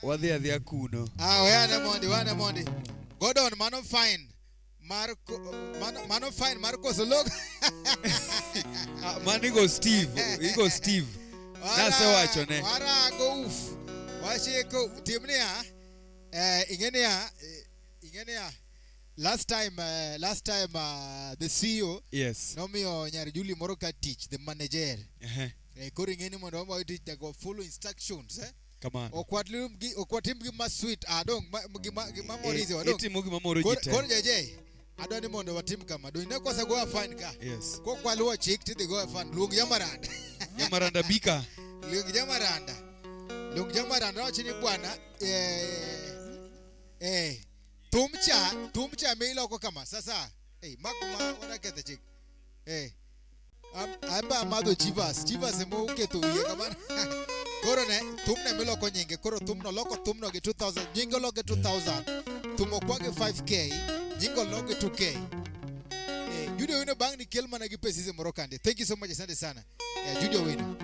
[SPEAKER 5] Wadhi adhiya kuno.
[SPEAKER 2] Wane mondi, wane mondi. Gordon, mano fine. Marco, mano, mano fine, Marco Solok.
[SPEAKER 5] Mano igo Steve, igo Steve. Nasewacho ne.
[SPEAKER 2] Warago uf. Wachiko tim niya. Ing'e niya, ing'e niya. Last time, the CEO
[SPEAKER 5] Yes.
[SPEAKER 2] nomiyo nyar Julie moro ka tich, the manager. Koro ing'e ni mondo wamayo tich nyaka follow instructions, eh?
[SPEAKER 5] Kamano.
[SPEAKER 2] Ok watim gima sweet, dong, gima moro izi, wadong.
[SPEAKER 5] Itimo gima moro ji te.
[SPEAKER 2] Koro JJ, adwa ni mondo watim kama. Dong, ne kosa goya fine ka.
[SPEAKER 5] Yes.
[SPEAKER 2] Kok waluwo chik tidhi goya fine. Luong Jamaranda.
[SPEAKER 5] Jamaranda bika.
[SPEAKER 2] Luong Jamaranda. Luong Jamaranda wacho ni bwana, thum cha miloko kama. Sasa, mak ma wadaketho chik. Amba amadho Chivas. Chivas ema oketho wiye kamano. Koro ne, thumne miloko nyinge. Koro thumno, loko thumno gi 2000. Nyinge olok gi 2000. Thum okwa gi 5K. Nyinge olok gi 2K. Judy Owino bang' ni kel mana gi pesa moro kande. Thank you so much, asante sana. Judy Owino.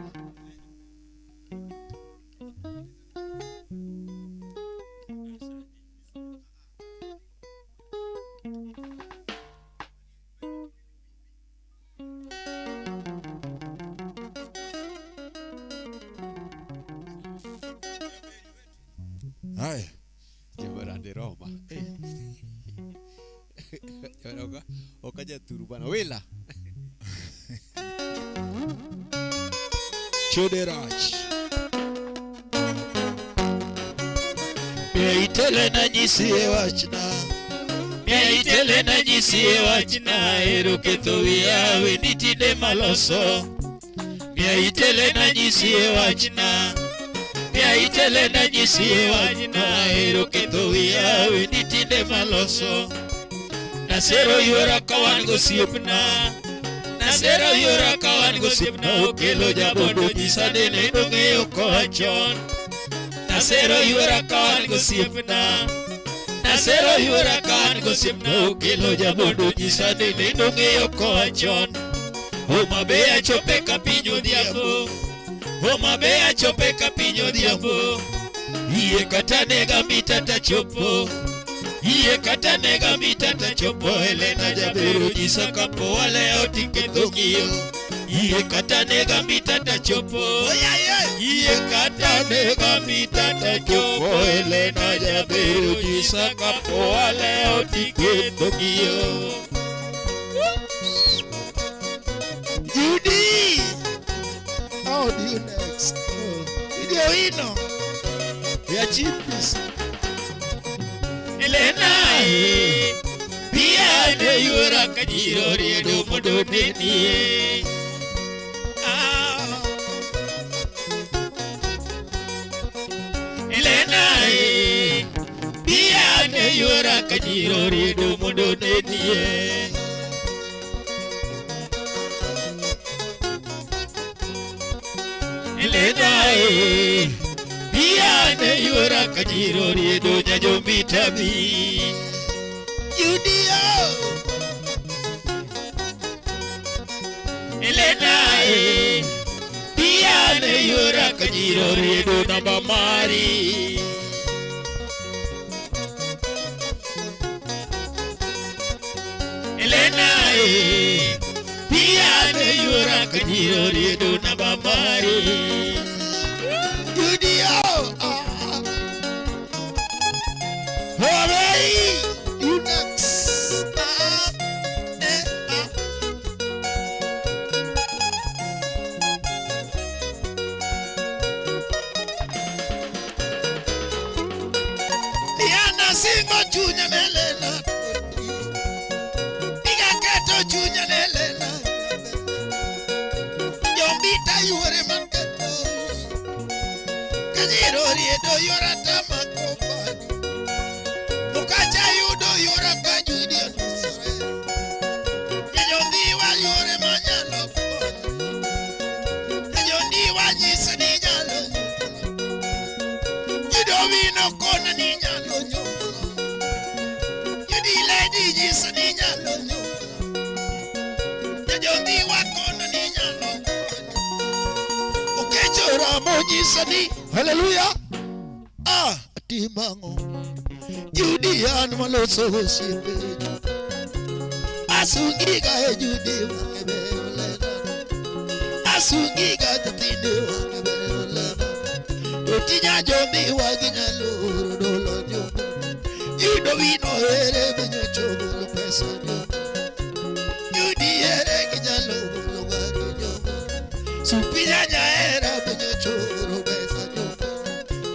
[SPEAKER 6] Haya. Jamarande Roma. Oka jathuru bana. Wila.
[SPEAKER 1] Chode rach.
[SPEAKER 5] Mia itele na nyisi e wachna. Mia itele na nyisi e wachna. Ero ketho wiya wendi tinde maloso. Mia itele na nyisi e wachna. Mia itele na nyisi e wachna. Ero ketho wiya wendi tinde maloso. Nasero yora ka wan gosiepna. Nasero yora ka wan gosiepna. Okelo jabondo nyisa ni ne dong'eyo koa chon. Nasero yora ka wan gosiepna. Nasero yora ka wan gosiepna. Okelo jabondo nyisa ni ne dong'eyo koa chon. Homa Bay achope ka piny odhiambo. Homa Bay achope ka piny odhiambo. Yie kata nega mita tachopo. Yie kata nega mita tachopo. Helena jabero nyisa kapo walewo tiketho ng'iyo. Yie kata nega mita tachopo. Yie kata nega mita tachopo. Helena jabero nyisa kapo walewo tiketho ng'iyo. Judy!
[SPEAKER 1] How do you next? Oh. Judy Owino. We are cheap, please.
[SPEAKER 5] Elena, pia ne yura kajiro riedo mondo nenie. Elena, pia ne kajiro riedo mondo nenie. Elena e, biane yuora kajiro riedo nyajombitabi. Judio. Elena e, biane yuora kajiro riedo namba mari. Elena e, biane yuora kajiro riedo namba mari. Judio.
[SPEAKER 1] Hooray! You next. Ah, eh, ah. Diana singo chunya ne lela. Diga keto chunya ne lela. Jombita yuore maketo. Kajiro riedo yora tama kopani. Mukacha yudo yora ka Judi ondisore. Jajondiwa yore manyalo konyo. Jajondiwa nyisa ni nyalo nyuolo. Judo wino kona ni nyalo nyuolo. Judi lady nyisa ni nyalo nyuolo. Jajondiwa kona ni nyalo konyo. Okecho ramo nyisa ni haleluya. Ah, timang'o. Judi an maloso osiepe. Asungi ga e Judi wang'e beyo lena. Asungi ga nyathine wang'e beyo lena. To tinya jombiwa ginyalo oro dola jombo. Yudo wino ere be nyocho golo pesa jombo. Judi ere ginyalo golo gari jombo. Supinya nyaera be nyocho oro pesa jombo.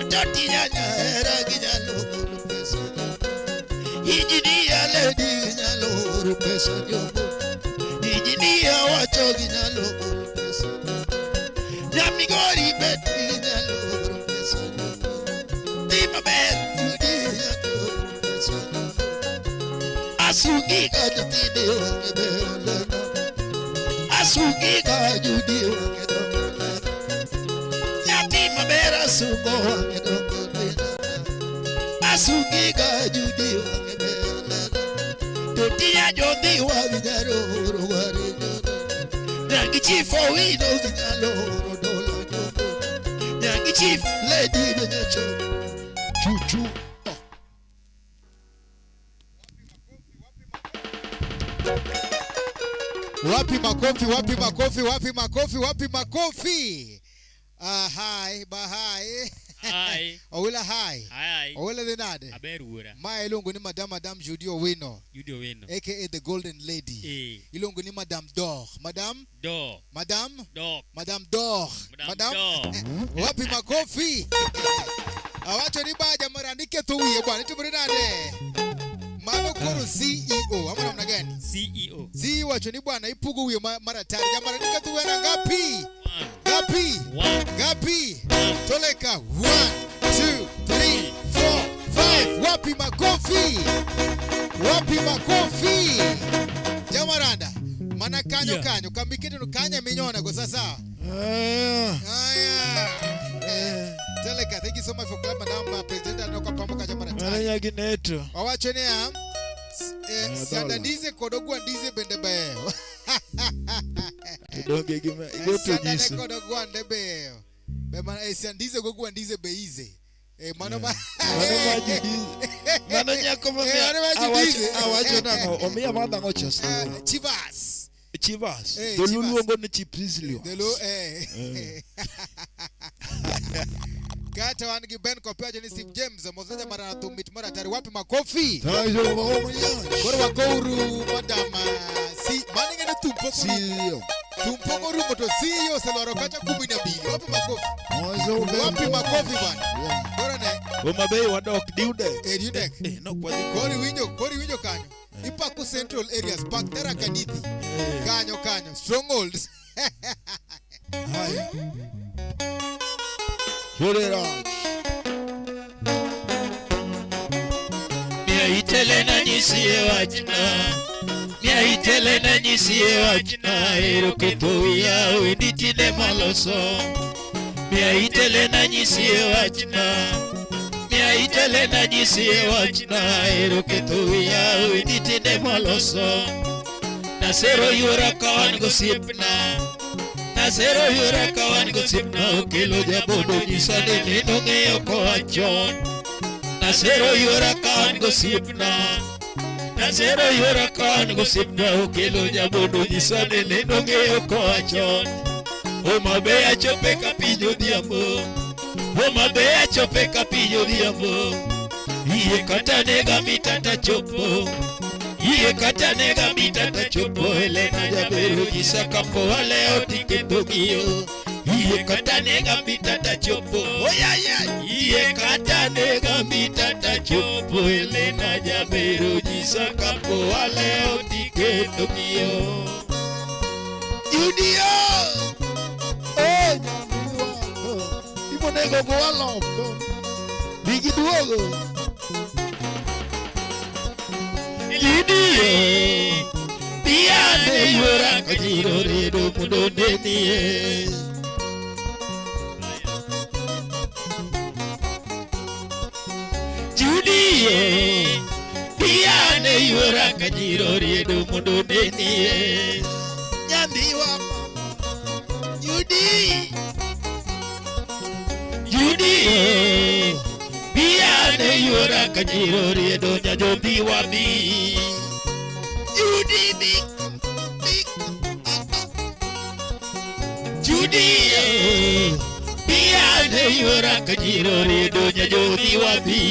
[SPEAKER 1] To tinya nyaera ginyalo golo pesa jombo. Injinia lady ginyalo oro pesa jombo. Injinia wacho ginyalo golo pesa jombo. Nyamigori bet ginyalo oro pesa jombo. Dhi maber Judi ginyalo oro pesa jombo. Asungi ga nyathine wang'e beyo lena. Asungi ga Judi wang'e dongo lena. Nyathi maber asungo wang'e dongo lena. Asungi ga Judi wang'e beyo lena. To tinya jodhiwa ginyalo oro gari jombo. Nyangi chief owino ginyalo oro dola jombo. Nyangi chief lady be nyocho chuchu.
[SPEAKER 2] Wapi makofi, wapi makofi, wapi makofi, wapi makofi? Hi, ba hi.
[SPEAKER 7] Hi.
[SPEAKER 2] Owila hi.
[SPEAKER 7] Hi.
[SPEAKER 2] Owila dhi nade?
[SPEAKER 7] Aber wuora.
[SPEAKER 2] Ma iluongo ni Madam Madam Judy Owino.
[SPEAKER 7] Judy Owino.
[SPEAKER 2] AKA the Golden Lady.
[SPEAKER 7] Eh.
[SPEAKER 2] Iluongo ni Madam Dor. Madam?
[SPEAKER 7] Dor.
[SPEAKER 2] Madam?
[SPEAKER 7] Dor.
[SPEAKER 2] Madam Dor.
[SPEAKER 7] Madam Dor.
[SPEAKER 2] Wapi makofi? Awacho ni baja marandi ketho wiye bwana. Itimore nade? Mano koro CEO ama namna gani?
[SPEAKER 7] CEO.
[SPEAKER 2] CEO wacho ni bwana ipugo wiye maratari. Jamarandi ketho wiye na ngapi? Ngapi?
[SPEAKER 7] One.
[SPEAKER 2] Ngapi?
[SPEAKER 7] One.
[SPEAKER 2] Toleka 1 2 3 4 5. Wapi makofi? Wapi makofi? Jamaranda. Mana kanyo
[SPEAKER 7] Yeah.
[SPEAKER 2] kanyo kamiketo no kanya minyona go sasa. Aya. Teleka, thank you so much for clap madam president anoka pambo ka
[SPEAKER 5] Mano
[SPEAKER 2] jamaranda.
[SPEAKER 5] nyagineto.
[SPEAKER 2] Wawacho niya sianda ndize kod ogwandize bende beyo.
[SPEAKER 5] To donge gima igo to
[SPEAKER 2] Sianda ne
[SPEAKER 5] nyiso.
[SPEAKER 2] kod ogwande beyo. Be mana siandize go ogwandize be ize. Mano ma
[SPEAKER 5] Mano ma Judi. Mano nyako ma
[SPEAKER 2] Mano ma Judize.
[SPEAKER 5] awacho nang'o omiya madh ang'o cha
[SPEAKER 2] Chivas.
[SPEAKER 5] Chivas.
[SPEAKER 2] Dholuo
[SPEAKER 5] Dholuo luongo ni Chiprislios.
[SPEAKER 2] Dholuo Kata wan gi Ben Kopi wacho ni Steve James moseja mara thum mit mar atari. Wapi makofi? Koro wagouru madam si mano ing'e ni thum pok
[SPEAKER 1] CEO.
[SPEAKER 2] Thum pok orumo to CEO oselwaro kacha 12. Wapi makofi? Wapi makofi bwana? Koro ne
[SPEAKER 5] Homa Bay wadok Diudek.
[SPEAKER 2] Diudek.
[SPEAKER 5] Nok wadhi
[SPEAKER 2] Koro iwinjo kanyo. Ipako Central areas, pak Tharaka Nithi. Kanyo kanyo, strongholds.
[SPEAKER 1] Haya. Chere rach.
[SPEAKER 5] Mia itele na nyisie wachna. Mia itele na nyisie wachna. Ero ketho wiya wendi tinde maloso. Mia itele na nyisie wachna. Mia itele na nyisie wachna. Ero ketho wiya wendi tinde maloso. Nasero yuora ka wan gosiepna. Nasero yuora ka wan gosiepna. Okelo jabodo nyisa ni neno ng'eyo koa chon. Nasero yuora ka wan gosiepna. Nasero yuora ka wan gosiepna. Okelo jabodo nyisa ni neno ng'eyo koa chon. Homa Bay achope ka piny odhiambo. Homa Bay achope ka piny odhiambo. Iye kata nega mitata chopo. Iye kata nega mitata chopo. Helena jabero nyisa kapo waleo tiketho giyo. Iye kata nega mitata chopo. Oya Iye kata nega mitata chopo. Helena jabero nyisa kapo waleo tiketho giyo.
[SPEAKER 1] Judio! Eh, nyamiwa. Imonego go walombo. Bigi duogo.
[SPEAKER 5] Lidie, biane yora kajiro redo mundo nenie. Judie, biane yora kajiro redo mundo nenie.
[SPEAKER 1] Nyamiwa mama. Judy.
[SPEAKER 5] Judie, biane yora kajiro redo nyajobi wabi.
[SPEAKER 1] Judy bika. Bika.
[SPEAKER 5] Judie, biane yora kajiro redo nyajobi wabi.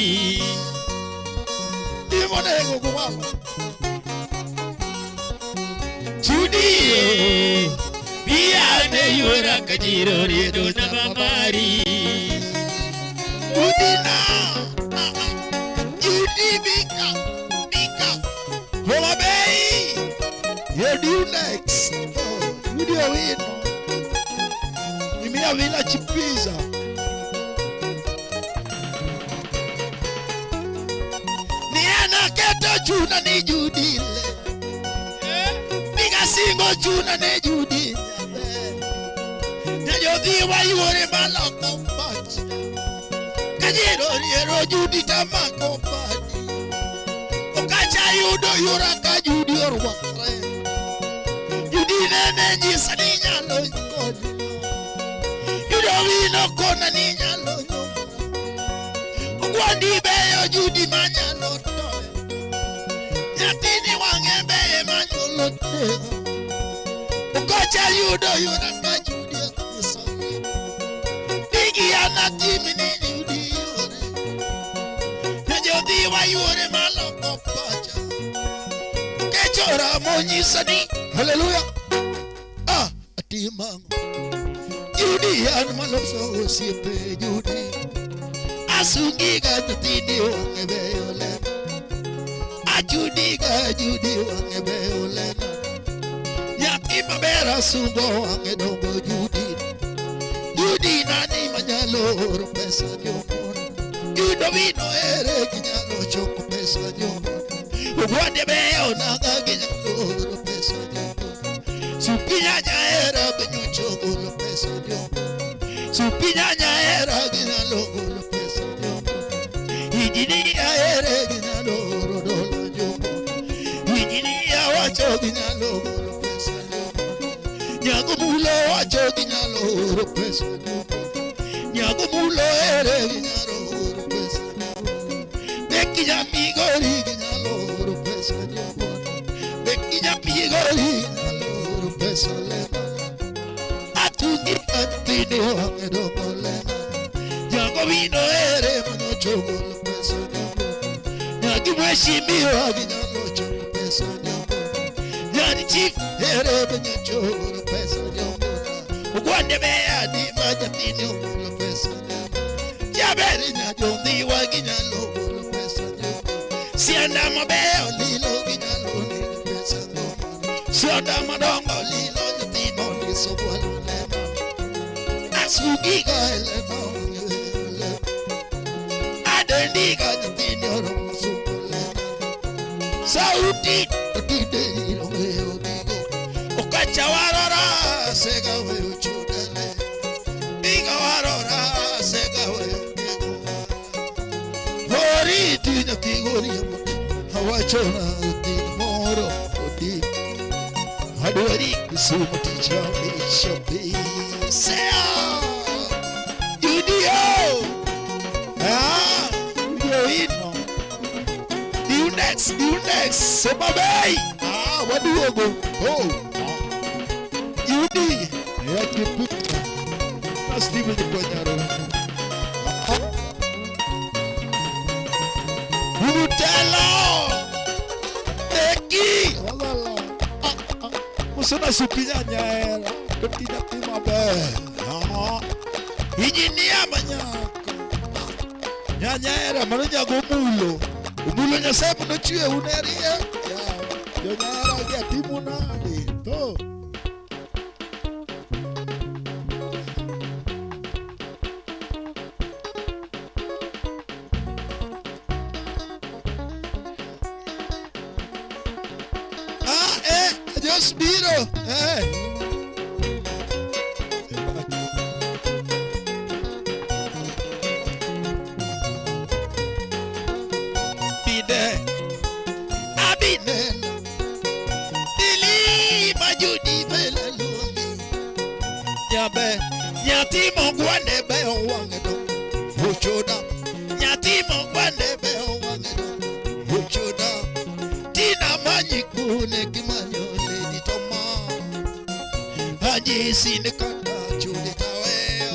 [SPEAKER 1] Imonego go walo.
[SPEAKER 5] Judie, biane yora kajiro redo na mamari.
[SPEAKER 1] Judy na. Judy bika. Bika. Homa Bay. You're due next. Judy Owino. Imiya Villa Chipiza. Ni anaketo chuna ni Judy le. Biga singo chuna ne Judy. Nyajodhi wa yuore maloko mach. Kajero riero Judy tamako badi. Okacha yudo yura ka Judy orwakre. Judy nene nyisa ni nyalo konyo. Yudo wino kona ni nyalo nyombo. Ogwandi beyo Judy manyalo toyo. Nyathini wang'e beye manyalo nego. Okocha yudo yura ka Judy onyiso. Digi anatimi ni Judy yore. Nyajodhi wa yuore maloko pacha. Okechora monyisa ni haleluya. Ah, atimang'o. Judy an maloso osiepe Judy. Asungi ga nyathini wang'e beyo lena. Ajudi ga Judy wang'e beyo lena. Nyathi maber asungo wang'e dongo Judy. Judy nani manyalo oro pesa jomon. Yudo wino ere ginyalo choko pesa jomon. Ogwande beyo naga ginyalo oro pesa jomon. Supi nyanya era benyocho golo pesa jomon. Supi nyanya era ginyalo golo pesa jomon. Hijini ere ginyalo oro dola jomon. Hijini wacho ginyalo golo pesa jomon. Nyago mulo wacho ginyalo oro pesa jomon. Nyago mulo ere ginyalo oro pesa jomon. Beki nyamigori ginyalo oro pesa jomon. Beki nyamigori ginyalo oro pesa lena. Atungi nyathini wang'e dongo lena. Nyago wino ere manyocho golo pesa jomon. Nyagi mheshimiwa ginyalo choko pesa jomon. Nyani chief ere manyocho golo pesa jomon. Ogwande beya di ma nyathini ogolo pesa jomon. Jaber nyajondhiwa ginyalo golo pesa jomon. Sianda mabeyo lilo ginyalo nego pesa jomon. Sianda madongo lilo nyathino ndiso gwalo lema. Asugi ga elena wang'e lema. Adendi ga nyathini oromo suko lena.
[SPEAKER 5] Sauti otinde ong'eyo gigo. Okacha warora sega weyo chudale. Biga warora sega weyo gigo. Oriti nyathi goriambo awachona odin moro odin. Adwari Kisumu tich abich abich. Judio! Ah, Judio ino. Dunex, Dunex, Soma Bay. Ah, waduogo. Oh. Judi, ya kiputa. Na Steven Konyaro. Utelo. Eki. Walala. Ah, ah. Musona supinya nyaera. Totina maber. Ah. Injinia manyako. Nyanyaera mano nyago mulo. Omulo Nyasaye mondo ochwe unerie. Jonyaera gi atimo nade? To. Ah, Jos biro. Bide. Abineno. Dili majudi bela luongi. Nyabe. Nyathi mogwande be owang'e do. Ochoda. Nyathi mogwande be owang'e do. Ochoda. Tina manyi kune kimanyo lady toma. Anyisi ni kata chudi taweyo.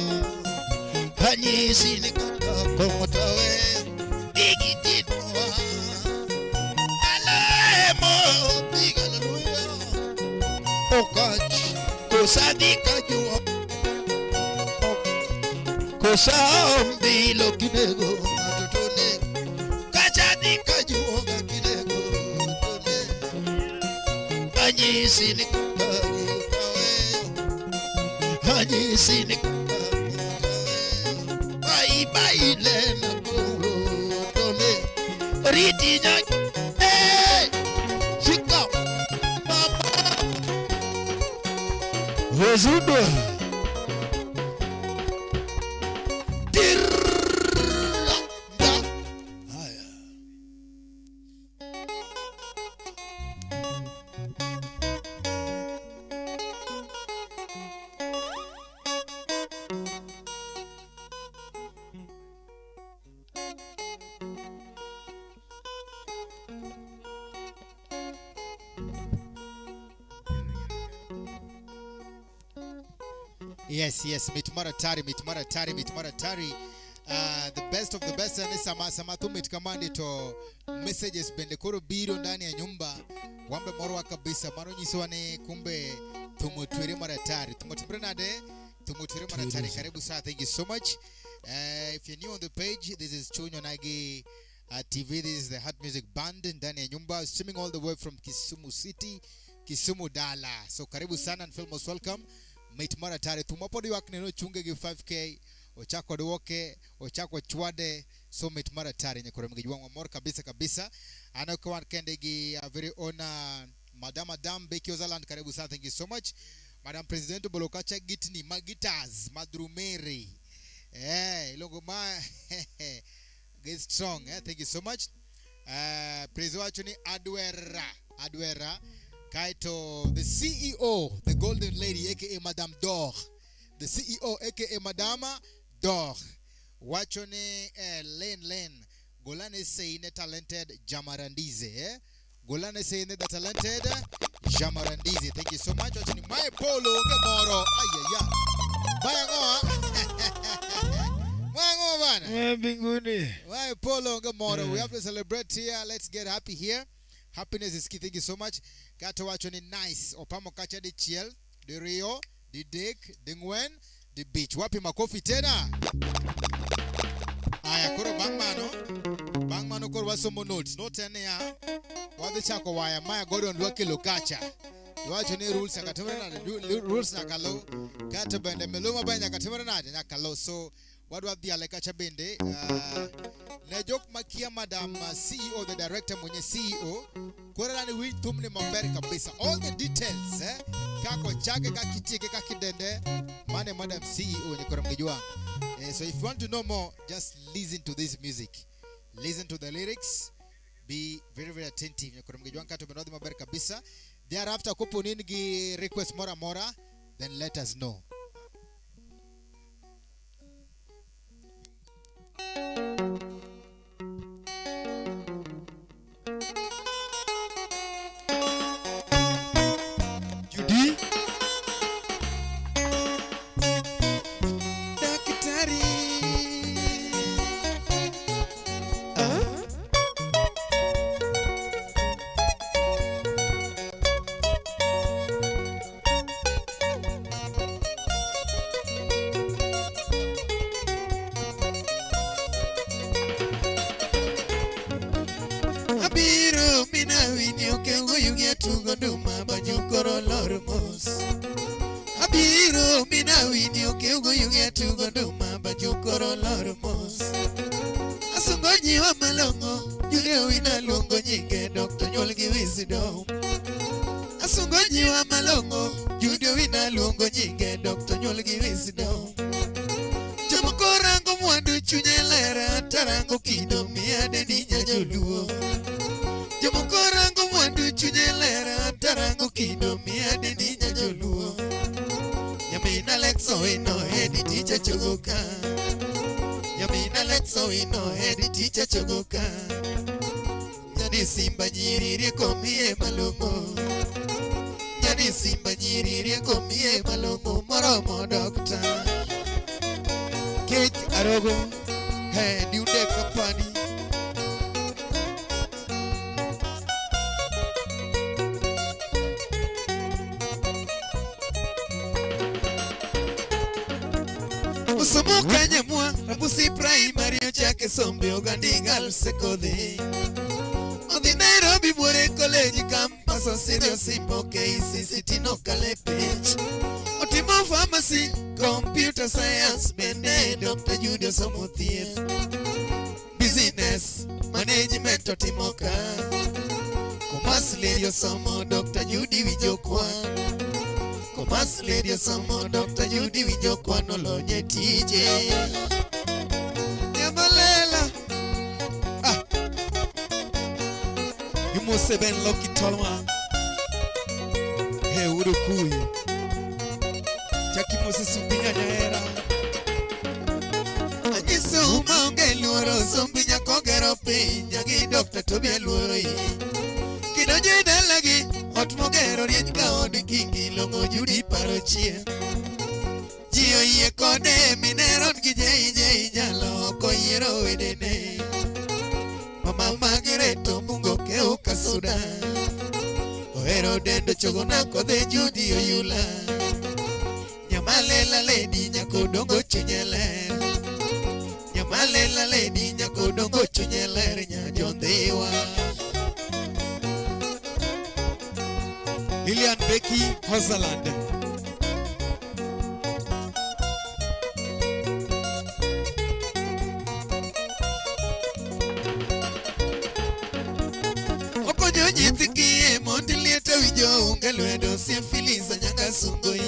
[SPEAKER 5] Anyisi ni kata kong'o taweyo. Bigi tinowa. Alemo big hallelujah. Okach kosadhi kajuo. Kosa mbilo kinego ng'ato to nego. Kachadhi kajuoga kinego to nego. Anyisi ni kata taweyo. Anyisi ni kata taweyo. Bai bai lena koro to ne. Riti nya. Hey! Shika. Mama. Ozudo. Tirra. Haya.
[SPEAKER 2] Yes, mit maratari, mit maratari, mit maratari. The best of the best ni sama sama tu mit kamandi to messages bende koro biro ndani ya nyumba wambe morwa kabisa mano nyisowa ni kumbe thumo twere maratari thumo timre nade thumo twere maratari. Karibu sana, thank you so much. If you're new on the page, this is Chuny Onagi TV. This is the Heart Music Band ndani ya nyumba, streaming all the way from Kisumu City, Kisumu Dala. So karibu sana and feel most welcome. Mit maratari thumo pod ywak neno chunge gi 5k ochako duoke ochako chwade. So mit maratari nyakoro mgi jwang'wa mor kabisa kabisa. Anako wan kende gi very own Madam Adam Beki Ozaland, karibu sana, thank you so much. Madam President Bolokacha Gitni Magitas Madrumeri ilongo ma get strong, thank you so much. Praise wacho ni Adwera Adwera Kaito, the CEO, the golden lady, aka Madame Dor, the CEO aka Madama Dor. Wacho ni Len Len Golane Seine talented Jamarandize, Golane Seine the talented Jamarandize, thank you so much. Wacho ni my polo onge moro ayaya baya ngoa baya ngoa bana
[SPEAKER 5] Mbinguni.
[SPEAKER 2] My polo onge moro. We have to celebrate here. Let's get happy here. Happiness is key. Thank you so much. Kato wacho ni nice. Opamo kacha di chiel, di rio, di dek, di ngwen, di beach. Wapi makofi tena? Aya, koro bang mano. Bang mano koro wasomo notes. Notes ene ya. Wadhi chako waya. Maya Gordon dwa kelo kacha. Wacho ni rules nyaka timre nade? Rules nyaka luw. Kato bende miluma be nyaka timre nade? Nyaka luw. So wadwa dhiale kacha bende. Ne jok makia Madam CEO, the director mwenye CEO, Koro nani winj thumni maber kabisa. All the details eh kako chake kaka itieke kaka idende mane Madam CEO Nyakorom Gijwang. So if you want to know more, just listen to this music. Listen to the lyrics. Be very very attentive. Nyakorom Gijwang kato bende wadhi maber kabisa. Thereafter kopo ni in gi request moro amora, then let us know.
[SPEAKER 5] Judy Daktari Abiro mina winyo kengo yugi tugo nduma banyu koro lor mos. Abiro mina winyo kengo yugi tugo nduma banyu koro lor mos. Asungo nyiwa malong'o Jude wina luongo nyinge Dr. Nyuol gi wisdom. Asungo nyiwa malong'o Jude wina luongo nyinge Dr. Nyuol gi wisdom. Jomoko rango mwandu chunye ler tarango kido miya dendi nyajoluo. Jomoko rango mwandu chunye ler tarango kido miya dendi nyajoluo. Nyamin Alex Owino edi ticha chogo ka. Nyamin Alex Owino edi ticha chogo ka. Nyani Simba nyiri rieko miye malong'o. Nyani Simba nyiri rieko miye malong'o moromo dokta. Kate Arogo, he Diunde Company. Osomo Kanyamwa, Rambusi Primary ochake sombe Ogandi Girls Secondary. Odhi Nairobi Buore College campus osidho Osimbo KCCT nokale penj. Otimo pharmacy, computer science bende Dr. Jude osomo thieth. Business management otimo ka. Commerce lady osomo Dr. Judy winjo kwan. Commerce lady osomo Dr. Judy winjo kwan olony e tije. Nyamalela.
[SPEAKER 8] Ah. Imose Ben Loki Tolma. He udo kuyo. Chaki mose supinya nyaera.
[SPEAKER 5] Anyiso maonge luoro sombi nyako gero piny nyagi Dr. Toby luoro yi. Kidonjo e dalagi ot mogero rieny ka od kingi long'o Judy paro chien. Ji oyie kode mineron gi JJ nyalo ok oyiero wedene. Mama Margaret Omungo keu kasuda. Ohero dendo chogona kodhe Judy oyula. Nyamalela lady nyako dongo chunye ler. Nyamalela lady nyako dongo chunye ler nyajondhiwa.
[SPEAKER 8] Lilian Becky Hozaland.
[SPEAKER 5] Okonyo nyithi kiye mondo liete winjo onge lwedo sie Phyllis Anyanga Sungoi.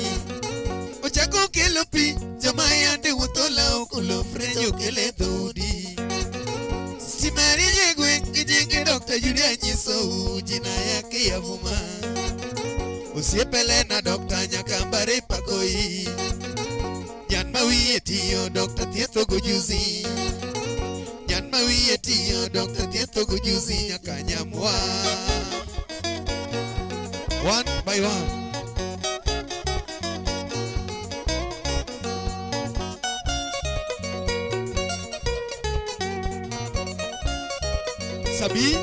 [SPEAKER 5] Ochako kelo pi joma yande wuotho lawo kulo French okele dhoudi. Stima rieny e gweng' gi nyinge Dr. Judy anyisou jina yake yavuma. Osiepe Lena Dr. Nyakambare pakoi. Jan ma wiye tiyo Dr. thietho gojuzi. Jan ma wiye tiyo Dr. thietho gojuzi nyaka nyamwa.
[SPEAKER 8] One by one. Sabi.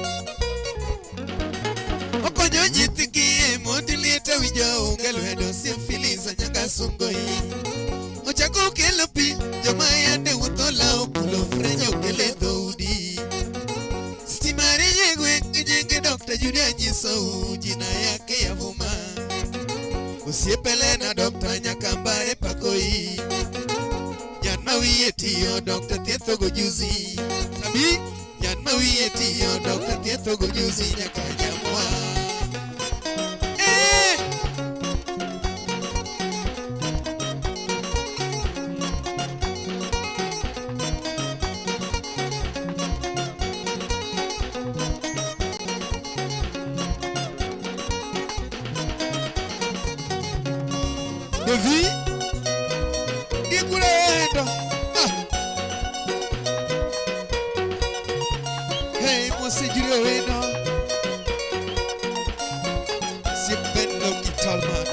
[SPEAKER 5] Okonyo nyithi kiye mondo liete winjo onge lwedo sie Phyllis Anyanga Sungoi. Ochako kelo pi joma yande wuotho lawo kulo French okele dhoudi. Stima rieny e gweng' gi nyinge Dr. Judy anyisou jina yake yavuma. Osiepe Lena Dr. Nyakambare pakoi. Jan ma wiye tiyo Dr. thietho gojuzi.
[SPEAKER 8] Sabi.
[SPEAKER 5] Jan ma wiye tiyo Dr. thietho gojuzi nyaka nyamwa.
[SPEAKER 8] Devi. Gikulendo. Ah. Hey, Mose Julio Wino. Sipendo Kitalman.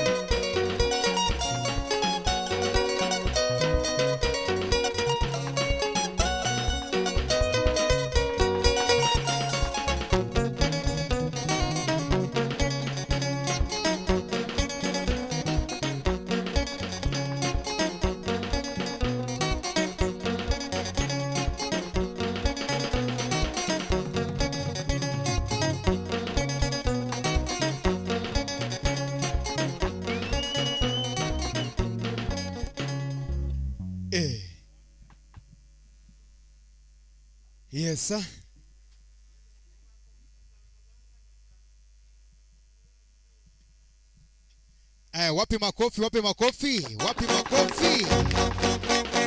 [SPEAKER 8] Eh. Yes, sir.
[SPEAKER 2] Wapi makofi, wapi makofi, wapi makofi,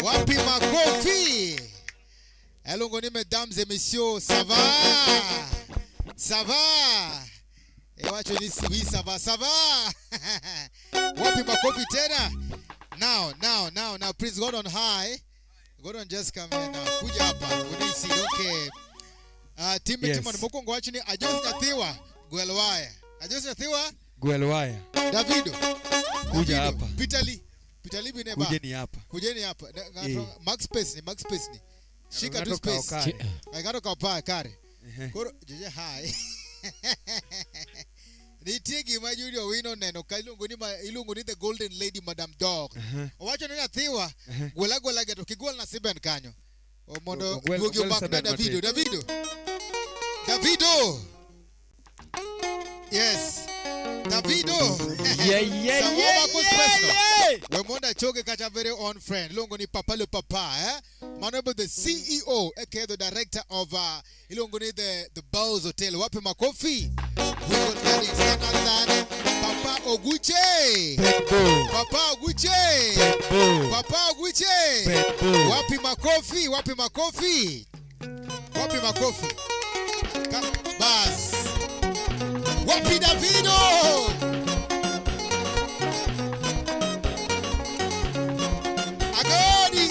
[SPEAKER 2] wapi makofi. Elongoni, mesdames et messieurs, ça va? Ça va? Et wacho ni oui, ça va, ça va. Wapi makofi tena? Now, now, now, now, please God on high. Gordon just come here now. Kuja hapa. Unisi, okay. Team
[SPEAKER 8] Yes.
[SPEAKER 2] Timon mokwongo wacho ni Ajos Nyathiwa, Gwel Waya. Ajos Nyathiwa,
[SPEAKER 8] Gwel Waya.
[SPEAKER 2] Davido.
[SPEAKER 8] Kuja
[SPEAKER 2] Davido.
[SPEAKER 8] hapa.
[SPEAKER 2] Peter Lee. Peter Lee bine ba.
[SPEAKER 8] Kujeni hapa.
[SPEAKER 2] Kujeni hapa.
[SPEAKER 8] Eh.
[SPEAKER 2] Max space ni, Max space ni. Shika tu
[SPEAKER 8] Ng'ato kao
[SPEAKER 2] space.
[SPEAKER 8] kare.
[SPEAKER 2] Ay, ng'ato kao pa kare.
[SPEAKER 8] Ehe.
[SPEAKER 2] Koro jeje hi. Nitie gima Julio Owino neno ka iluongo ni iluongo ni the golden lady Madam Dog. Owacho ni nyathiwa gwela gwela ga to kigwel na Siben kanyo. O mondo duogi
[SPEAKER 8] Ogwel
[SPEAKER 2] omak na
[SPEAKER 8] Siben
[SPEAKER 2] Davido.
[SPEAKER 8] matin.
[SPEAKER 2] Davido. Davido. Yes. Davido.
[SPEAKER 3] Yeah, yeah,
[SPEAKER 2] Sama
[SPEAKER 3] yeah,
[SPEAKER 2] omako
[SPEAKER 3] yeah,
[SPEAKER 2] space no.
[SPEAKER 3] yeah.
[SPEAKER 2] We mondo achoge kacha very own friend. Iluongo ni Papa le Papa, eh? Mano the CEO, aka the director of iluongo ni the Bowls Hotel. Wapi makofi? We got that is none other than Papa Oguche.
[SPEAKER 8] Benbo.
[SPEAKER 2] Papa Oguche.
[SPEAKER 8] Benbo.
[SPEAKER 2] Papa Oguche.
[SPEAKER 8] Benbo.
[SPEAKER 2] Wapi makofi? Wapi makofi? Wapi makofi? Bas. Wapi Davido? Agodi.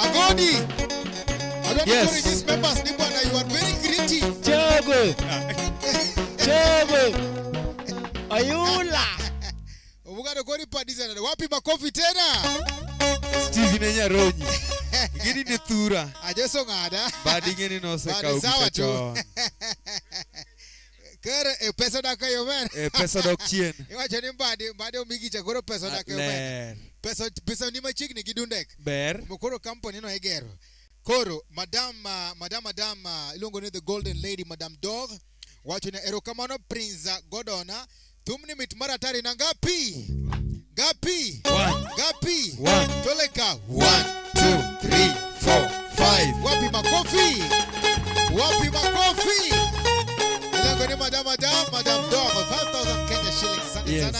[SPEAKER 2] Agodi. I don't
[SPEAKER 8] Yes.
[SPEAKER 2] encourage these members, Nibwana, you are very creative.
[SPEAKER 3] Chogo. Chogo. Ayula.
[SPEAKER 2] Obugado kori padisa na wapi makofi tena?
[SPEAKER 8] Steve ne Nyaronyi. Ing'eni ne thura.
[SPEAKER 2] Ajeso ng'ada.
[SPEAKER 8] Bad ing'eni nosekawo
[SPEAKER 2] Bad sawa
[SPEAKER 8] gika
[SPEAKER 2] tu.
[SPEAKER 8] chon.
[SPEAKER 2] Kere e pesa dak e yo men.
[SPEAKER 8] Eh, pesa dok chien.
[SPEAKER 2] Iwacho ni mbadi mbadi omigi cha koro pesa dak e yo men.
[SPEAKER 8] Ler.
[SPEAKER 2] Pesa pesa ni machiegni gi Dundek.
[SPEAKER 8] Ber.
[SPEAKER 2] Koro company no igero. Koro madam madam madam iluongo ni the golden lady Madam Dog wacho ni erokamano Prince Godona thumni mit mar atari na ngapi? Ngapi?
[SPEAKER 8] One.
[SPEAKER 2] Ngapi?
[SPEAKER 8] One.
[SPEAKER 2] Toleka.
[SPEAKER 8] 1, 2, 3, 4, 5.
[SPEAKER 2] Wapi makofi? Wapi makofi? Iluongo ni madam madam Madam Dog 5000 Kenya shillings. Asante
[SPEAKER 8] Yes.
[SPEAKER 2] sana.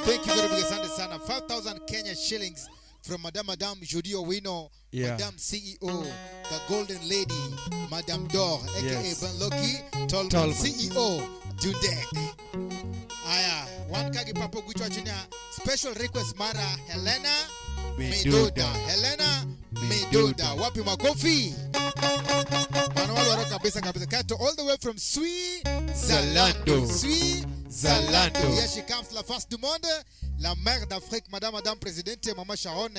[SPEAKER 2] Thank you very much. Asante sana. 5000 Kenya shillings from Madam Madam Judy Owino,
[SPEAKER 8] Yeah.
[SPEAKER 2] Madam CEO, the Golden Lady, Madam Dor, aka
[SPEAKER 8] Yes.
[SPEAKER 2] Ben Loki, Tolman,
[SPEAKER 8] Tolman.
[SPEAKER 2] CEO, Dundek. Aya, one kagi papo gucho chinya special request mara Helena Miduda. Helena Miduda. Wapi makofi? Mano kabisa kabisa. Kato all the way from Sui
[SPEAKER 8] Zalando.
[SPEAKER 2] Sui
[SPEAKER 8] Zalando.
[SPEAKER 2] Here she comes, la face du monde, la mère d'Afrique, Madame, Madame Presidente, Mama Sharon.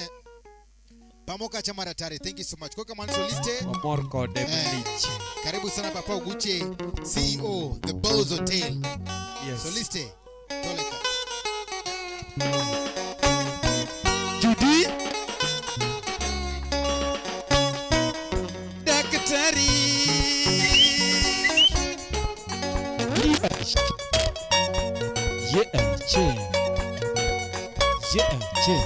[SPEAKER 2] Pamoka Chamaratari. Thank you so much. Koka man soliste.
[SPEAKER 8] Wamor kode malich.
[SPEAKER 2] Karibu sana Papa Oguche, CEO, The Bowls Hotel.
[SPEAKER 8] Yes.
[SPEAKER 2] Soliste, Toleka.
[SPEAKER 8] Judy. Daktari.
[SPEAKER 3] Yeah, che. Yeah, che.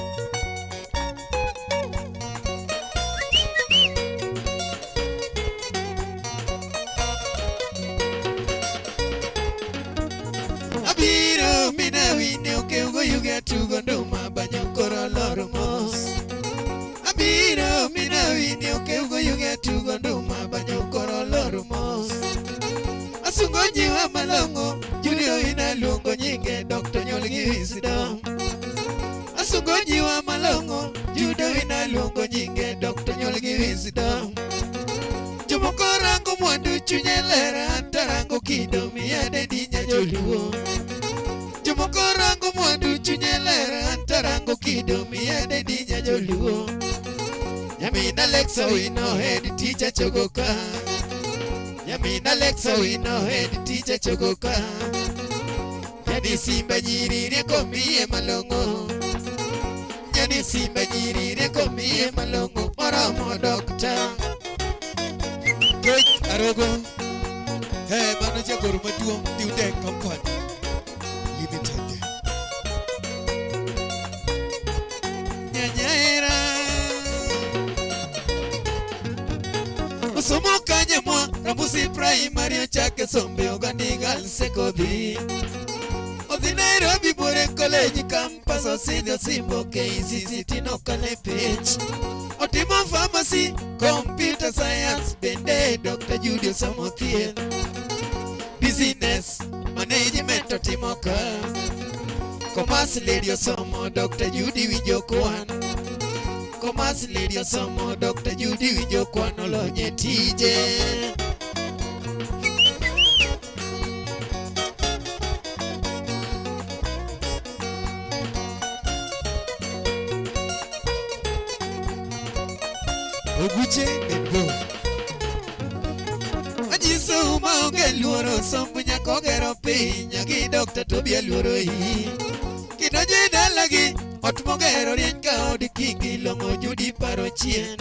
[SPEAKER 5] Abiro mina wine okeugo yuge tugo nduma. malong'o Judy Owino luongo nyinge Dr. Nyuol gi wisdom. Asungo jiwa malong'o Judy Owino luongo nyinge Dr. Nyuol gi wisdom. Jomoko rango mwandu chunye ler an to arango kido miya dedi nya joluo. Jomoko rango mwandu chunye ler an to arango kido miya dedi nya joluo. Nyamin Alexa Owino head teacher chogo ka. Nyamin Alexa Owino head teacher chogo ka. Nyadi simba nyiri rieko miye malong'o. Nyadi simba nyiri rieko miye malong'o moromo dokta.
[SPEAKER 8] Kech Arogo. Hey, mano jagoro maduong' Dewdec Company Limited.
[SPEAKER 5] Nyanyaera. Osomo kanye mwa Rambusi Primary ochake sombe Ogandi Girls Secondary. Odhi Nairobi Bore College campus osidhi osimbo KCCT nokale penj. Otimo pharmacy, computer science bende Dr. Judy osomo thieth. Business management otimo ka. Commerce lady osomo Dr. Judy winjo kwan. Commerce lady osomo Dr. Judy winjo kwan olony e tije.
[SPEAKER 8] Oguche bed bor.
[SPEAKER 5] Anyisou maonge luoro somb nyaka ogero piny gi Dr. Toby aluoro iyi. Kidonjo e dalagi ot mogero rieny ka od kingi long'o Judy paro chien.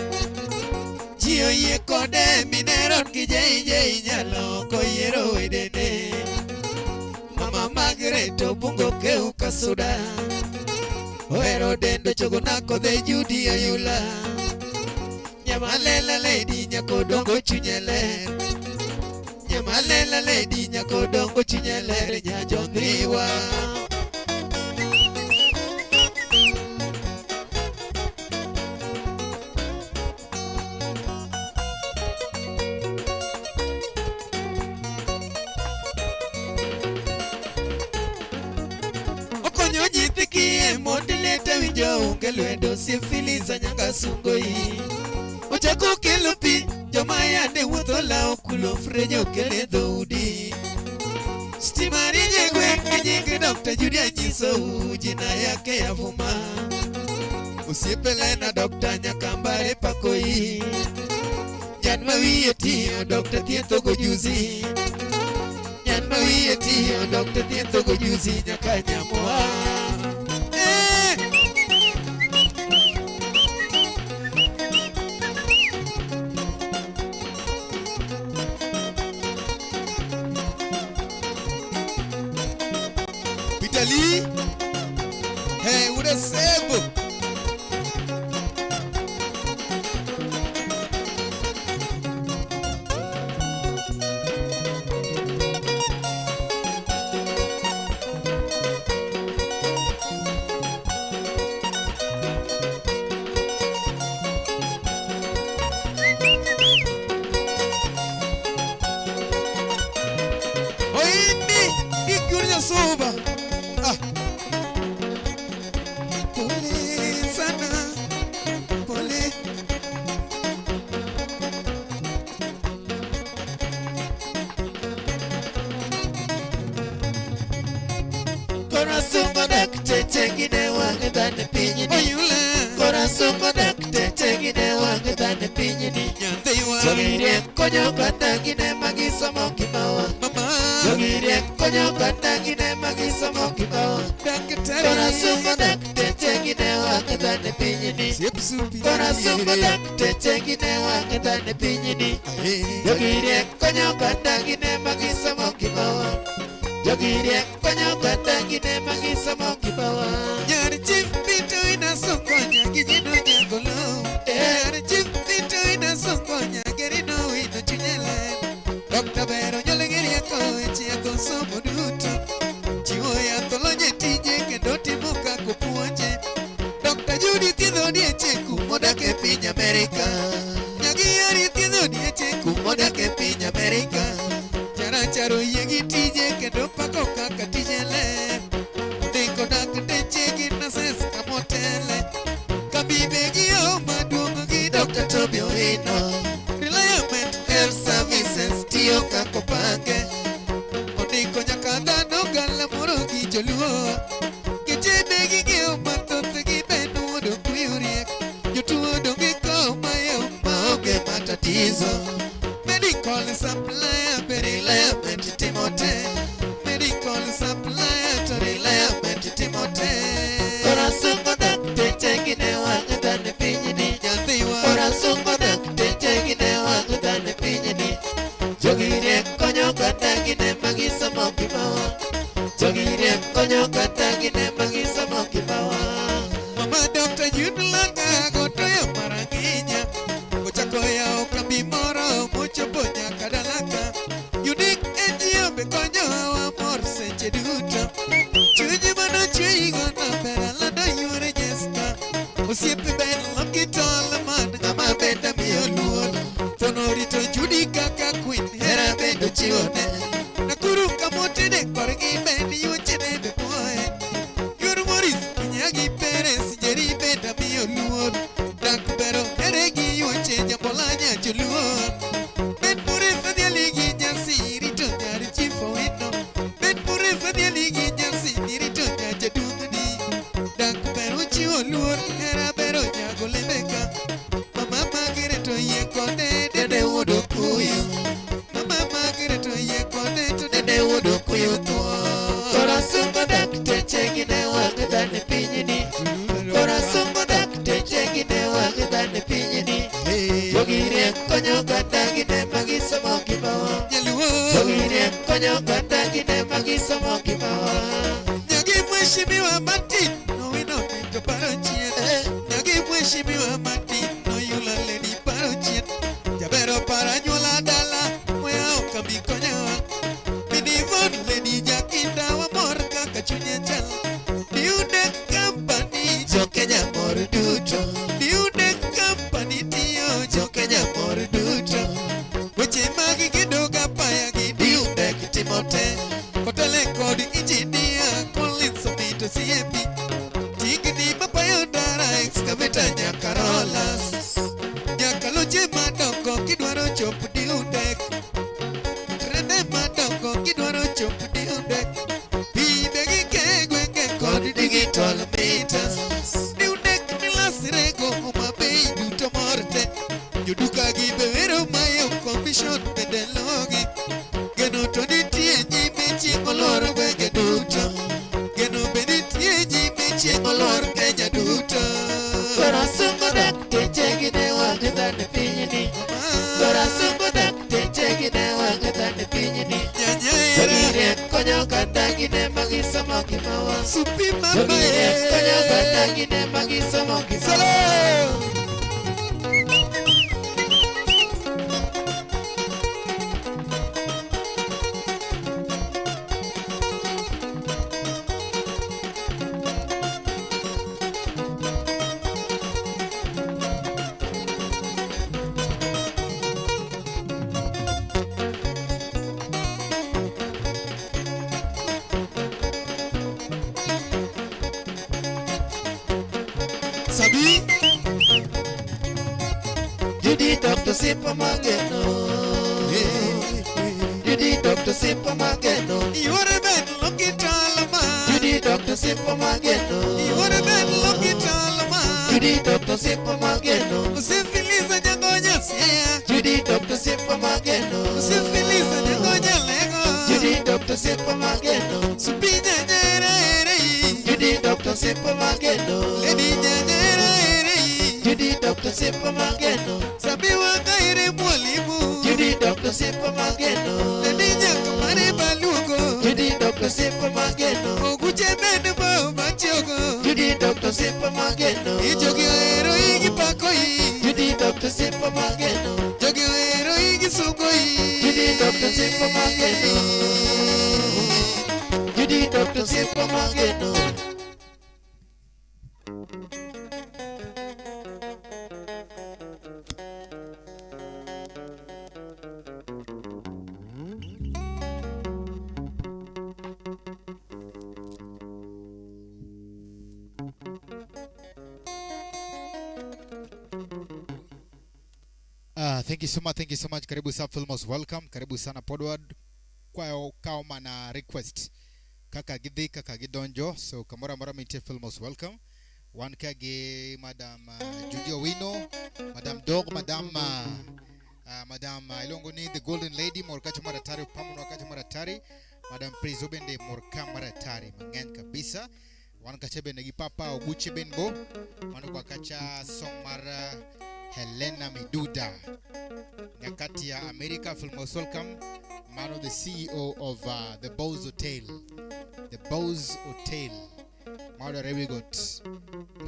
[SPEAKER 5] Ji oyie kode mineron gi JJ nyalo ok oyiero wedene. Mama Margaret Obungo keu kasuda. Ohero dendo chogo nakodhe Judy Oyula. Nyamalela lady nyako dongo chunye ler. Nyamalela lady nyako dongo chunye ler nyajondhiwa. Okonyo nyithi kiye mondi liete winjo onge lwedo syphilis anyanga sungo yi. Ochako kelo pi joma yande wuotho lawo kulo frejo okele dhoudi. Stima rieny e gweng' gi nying Dr. Judy anyisou jina yake yavuma. Osiepe lena Dr. Nyakambare pakoi. Nyan ma wiye tiyo Dr. thietho gojuzi. Nyan ma wiye tiyo Dr. thietho gojuzi nyaka nyamwa. Eh!
[SPEAKER 8] Peter Lee. Hey, Uda Sebo. Oindi, ikiunya soba. Ah. Pole sana. Pole.
[SPEAKER 5] Koro sungo dakteche gine wang' dhano pinyni.
[SPEAKER 8] Oyula.
[SPEAKER 5] Koro sungo dakteche gine wang' dhano pinyni.
[SPEAKER 8] Nyandhiwa.
[SPEAKER 5] Jogi riek konyo oganda gine magisomo kimawa.
[SPEAKER 8] Mama.
[SPEAKER 5] Jogi riek konyo oganda gine magisomo kimawa.
[SPEAKER 8] Daktari.
[SPEAKER 5] Koro sungo dakteche gine wang' dhano pinyni.
[SPEAKER 8] Siep supi.
[SPEAKER 5] Koro sungo dakteche gine wang' dhano pinyni.
[SPEAKER 8] Aye.
[SPEAKER 5] Jogi riek konyo oganda gine magisomo kimawa. Jogi riek konyo oganda gine magisomo kimawa.
[SPEAKER 8] Nyar Chief Peter inasokonya kijino nyagolo. Nyar Chief Peter inasokonya gerino wino chunye ler. Dr. Bero nyole gerieko weche yako somo duto. Chiwo yath olony e tije kendo timo kaka opuonje. Dr. Judy thiedho dieche kumodak e piny Amerika. Nyagi Yari thiedho dieche kumodak e piny Amerika. Jarachar oyie gi tije kendo Kambi be gi yo maduong' gi Dr. Toby Owino. Reliant Health Services tiyo kaka opange. Ondiko nyaka dhano galamoro gi joluo. Geche be ging'iewo mathoth gi ben wuod Okuyu riek. Jotuo donge koma yo maonge matatizo. Medical supplier be Reliant timo te. Medical supplier to Reliant timo te.
[SPEAKER 5] Korasungo dakteche gine wang' dhano e pinyni.
[SPEAKER 8] Nyathiwa.
[SPEAKER 5] Korasungo dakteche gine wang' dhano e pinyni. Jogi riek konyo kata gine magisomo gimawa. Jogi riek konyo kata gine magisomo gimawa.
[SPEAKER 8] Mama Dr. Jude Langa gotoyo maranginya. Ochako yawo kambi moro mochopo nyaka dalaka. Unique NGO be konyowa mor seche duto. Chuny manochweyigo ber alando yuore Jessica. Osiepe ber lokitol man ng'ama bende miyo luor. Thuon orito Judy kaka queen hera bende ochiwone. Nakuru kamotede korgi ben yuochene be puoye. Yor Morris Kinyagi Perez Njeri bende miyo luor. Dak bero here gi yuoche jambola nyajoluo. Ben Mure Fadhili gi nyasi rito nyar Chief Owino. Ben Mure Fadhili gi nyasi rito nyar jaduong'ni. Dak bero chiwo luor hera bero nyago lembeka. Mama Margaret oyie kode dede wuod Okuyu. Mama Margaret oyie kode to dede wuod Okuyu thuon.
[SPEAKER 5] Korasungo dakteche gine wang' dhano e pinyni. Korasungo dakteche gine wang' dhano e pinyni. Jogi riek konyo kata gine magisomo gimawa.
[SPEAKER 8] Nyaluo.
[SPEAKER 5] Jogi riek konyo kata gine magisomo gimawa.
[SPEAKER 8] Nyagi mheshimiwa Martin Owino to paro chien. Nyagi mheshimiwa Martin Oyula lady paro chien. Jabero para anyuola dala moyawo kambi konyowa. Minivon lady Jakinda wamor kaka chunye chal. Diudek company
[SPEAKER 5] Jo Kenya mor duto.
[SPEAKER 8] Diudek company tiyo
[SPEAKER 5] Jo Kenya mor duto.
[SPEAKER 8] Weche mag gedo gapaya gi
[SPEAKER 5] Diudek timo te.
[SPEAKER 8] Kotele kod engineer Collins Omito CMP. Tingni mapayo ndara excavator nyaka rollers. Nyaka loche madongo kidwaro chopo Diudek. Trende madongo kidwaro chopo Diudek. Pi be gike gwenge kod
[SPEAKER 5] Digital meters.
[SPEAKER 8] Diudek milasrego Homa Bay duto mor te. Joduka gi be wero mayom commission bende logi. Geno to nitie nyime chieng' olor gwenge duto. Geno be nitie nyime chieng' olor Kenya duto.
[SPEAKER 5] Korasungo dakteche gine wang' dhano e pinyni. Korasungo dakteche gine wang' dhano e pinyni. Jogi riek konyo kata gine magisomo gimawa.
[SPEAKER 8] Supi mama
[SPEAKER 5] Jogi riek konyo kata gine magisomo gimawa.
[SPEAKER 8] Sabi
[SPEAKER 5] Judy Dr. Sipo Mageno. Judy Dr. Sipo Mageno.
[SPEAKER 8] Yuore ben lokitalama.
[SPEAKER 5] Judy Dr. Sipo Mageno.
[SPEAKER 8] Yuore ben lokitalama.
[SPEAKER 5] Judy Dr. Sipo Mageno.
[SPEAKER 8] Usifiliza nyangonya siaya.
[SPEAKER 5] Judy Dr. Sipo Mageno.
[SPEAKER 8] Usifiliza nyangonya lego.
[SPEAKER 5] Judy Dr. Sipo Mageno.
[SPEAKER 8] Supi nyanyere ere.
[SPEAKER 5] Judy Dr. Sipo Mageno.
[SPEAKER 8] Lady nyanyere ere.
[SPEAKER 5] Judy Dr. Sipo Mageno.
[SPEAKER 8] Sabi wakaire mwalimu.
[SPEAKER 5] Judy Dr. Sipo Mageno.
[SPEAKER 8] Lady nyakamare balugo.
[SPEAKER 5] Judy Dr. Sipo Mageno.
[SPEAKER 8] Oguche bende bo machogo.
[SPEAKER 5] Judy Dr. Sipo Mageno.
[SPEAKER 8] Ijogi ohero igi pakoi.
[SPEAKER 5] Judy Dr. Sipo Mageno.
[SPEAKER 8] Jogi ohero igi sungoi.
[SPEAKER 5] Judy Dr. Sipo Mageno. Judy Dr. Sipo Mageno.
[SPEAKER 2] Thank you so much, thank you so much. Karibu sana Filmos, welcome. Karibu sana Podward. Kwayo kawo mana request kaka gidhi kaka gidonjo. So kamoro amora mintie Filmos, welcome. Wan ka gi Madam Judy Owino, Madam Dog, Madam Madam iluongo ni The Golden Lady mor kacha maratari pamono kacha maratari, Madam Prizo bende mor ka maratari mang'eny kabisa. Wan kacha bende gi Papa Oguche Benbo, mano kwa kacha song mar Helena Miduda nyakati ya America. Filmos, welcome. Mano the CEO of the Bose Hotel, the Bose Hotel Mauda Rewigot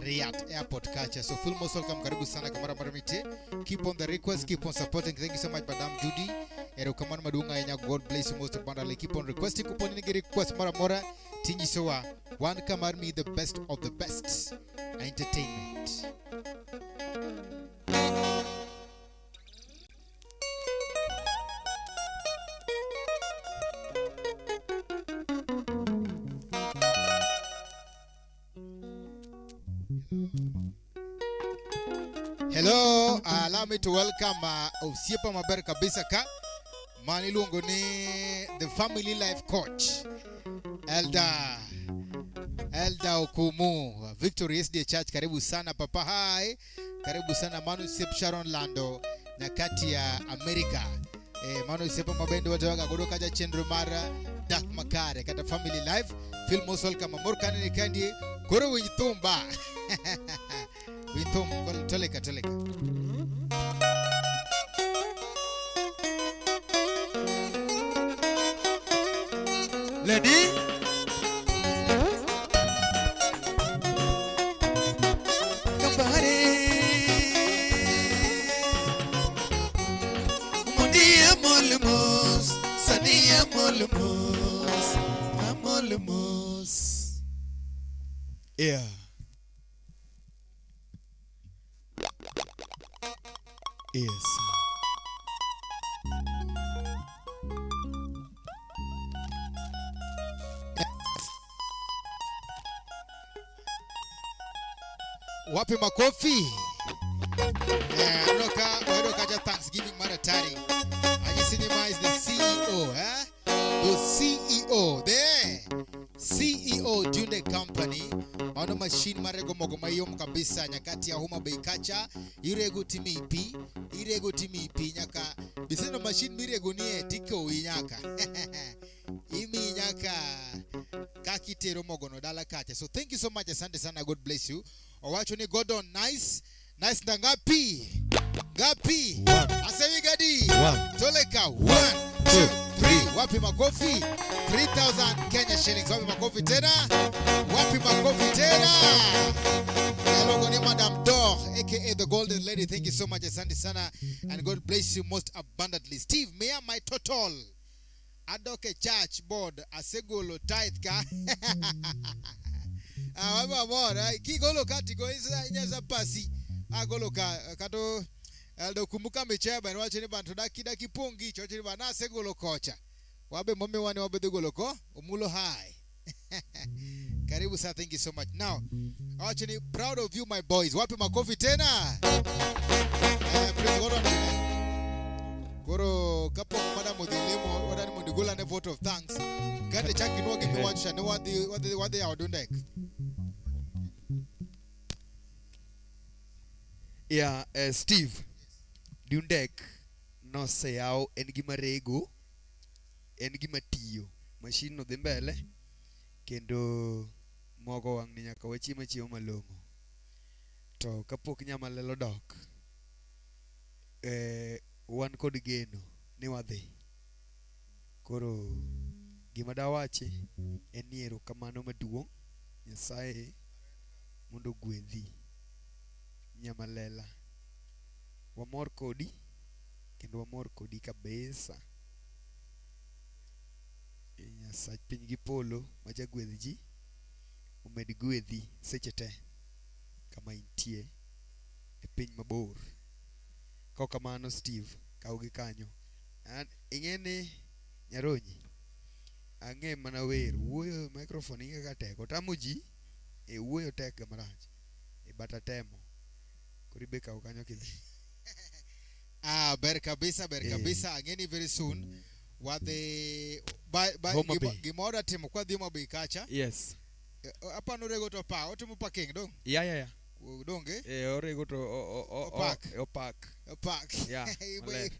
[SPEAKER 2] Riyadh Airport kacha. So Filmos, welcome, karibu sana kamara maramite. Keep on the request, keep on supporting. Thank you so much Madam Judy. Erokamano maduong' ahinya. God bless you most abundantly. Keep on requesting. Kuponi nigi request moro amora tinyisowa. Wan kamar mi the best of the best entertainment. Hello, allow me to welcome Osiepa maber kabisa ka mani iluongo ni the family life coach Elder Okumu, Victory SDA Church. Karibu sana papa. Hi, karibu sana Manu Sep Sharon Lando nyakati ya America. Manu Sepa mabendo watawaga godo kaja chenro mara dak makare kata family life. Feel most welcome amor kanene kandi koro winj thumba. Winj thum toleka toleka.
[SPEAKER 8] Lady Kambare Mundia molmos Sania molmos Amolmos.
[SPEAKER 1] Yeah. Yes.
[SPEAKER 2] Wapi makofi? Aneno kacha Thanksgiving maratari. Anyisi is the CEO, eh? The CEO there. CEO Tunde Company. Mano machine marego mogo mayom kabisa nyakati ya Homa Bay kacha irego timi pi, irego timi pi nyaka biseno machine mirego nie tiko nyaka. Imi nyaka kakitero mogo no dala kacha. So thank you so much, asante sana, God bless you. Owacho ni Gordon nice. Nice na ngapi? Ngapi? Asewi gadi. Toleka 1 2 3. Wapi makofi? 3000 Kenya shillings. Wapi makofi tena? Wapi makofi tena? Hello, ni Madam Dor, aka the Golden Lady. Thank you so much, asante sana, and God bless you most abundantly. Steve, me my total. Adoke church board asegolo tithe ka. Waba mora kigolo kati go isa inyaza pasi agolo ka kato eldo kumbuka mecheba ni wacho ni bantu daki daki pongi chocho ni bana segolo kocha wabe momi wani wabe golo ko omulo hi. Karibu sir, thank you so much. Now wacho ni proud of you my boys. Wapi makofi tena? Please go on. Koro kapo madam odhilemo wadani mondo gola ne vote of thanks. Kate chaki nuogi miwacho ne wadhi odundek.
[SPEAKER 1] Yeah, Steve, Dundek noseyaw en gima rego, en gima tiyo. Machine no dhi mbele kendo mogo wang' ni nyaka wachiem chiemo malong'o. To kapok Nyamalelo dok, wan kod geno ni wadhi. Koro gima dawachi en ni erokamano maduong' Nyasaye mondo ogwedhi Nyamalela. Wamor kodi kendo wamor kodi kabisa. Nyasach piny gi polo ma jagwedh ji omed gwedhi seche te kama intie e piny mabor. Kaok kamano Steve, kaw gi kanyo. Ing'e ni Nyaronyi ang'e mana wer, wuoyo e microphone ing'e kaka tek. Otamo ji e wuoyo tek ga marach. E but atemo. Koro ibe kaw kanyo kidhi.
[SPEAKER 2] Ah, ber kabisa, ber
[SPEAKER 9] Eh.
[SPEAKER 2] kabisa. Ang'eni very soon wadhi ba,
[SPEAKER 9] Homa
[SPEAKER 2] gima,
[SPEAKER 9] Bay.
[SPEAKER 2] gima wadwa timo kwa dhi Homa Bay kacha.
[SPEAKER 9] Yes.
[SPEAKER 2] Apano rego to pa, otimo parking dong.
[SPEAKER 9] Ya.
[SPEAKER 2] Donge?
[SPEAKER 9] Eh, orego to
[SPEAKER 2] Opak.
[SPEAKER 9] Opak.
[SPEAKER 2] Opak.
[SPEAKER 9] Ya. Maler.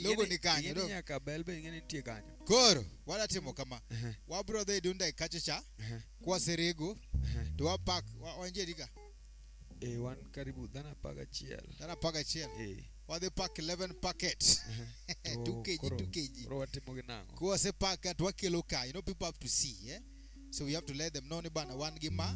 [SPEAKER 2] Logo ni kanyo dong.
[SPEAKER 9] Nyaka bel be ing'eni nitie kanyo.
[SPEAKER 2] Koro wadwa timo kama. Wabro dhi Dunda kacha cha. Kwaserego to wapak wanjie diga.
[SPEAKER 9] Eh, wan karibu dhano 11.
[SPEAKER 2] Dhano 11.
[SPEAKER 9] Eh.
[SPEAKER 2] Wadhi pack 11 packet. 2 kg, 2 kg.
[SPEAKER 9] Koro watimo gi nang'o?
[SPEAKER 2] Kwase pack to wakelo ka. You know people have to see, eh? So we have to let them know ni bana wan gi ma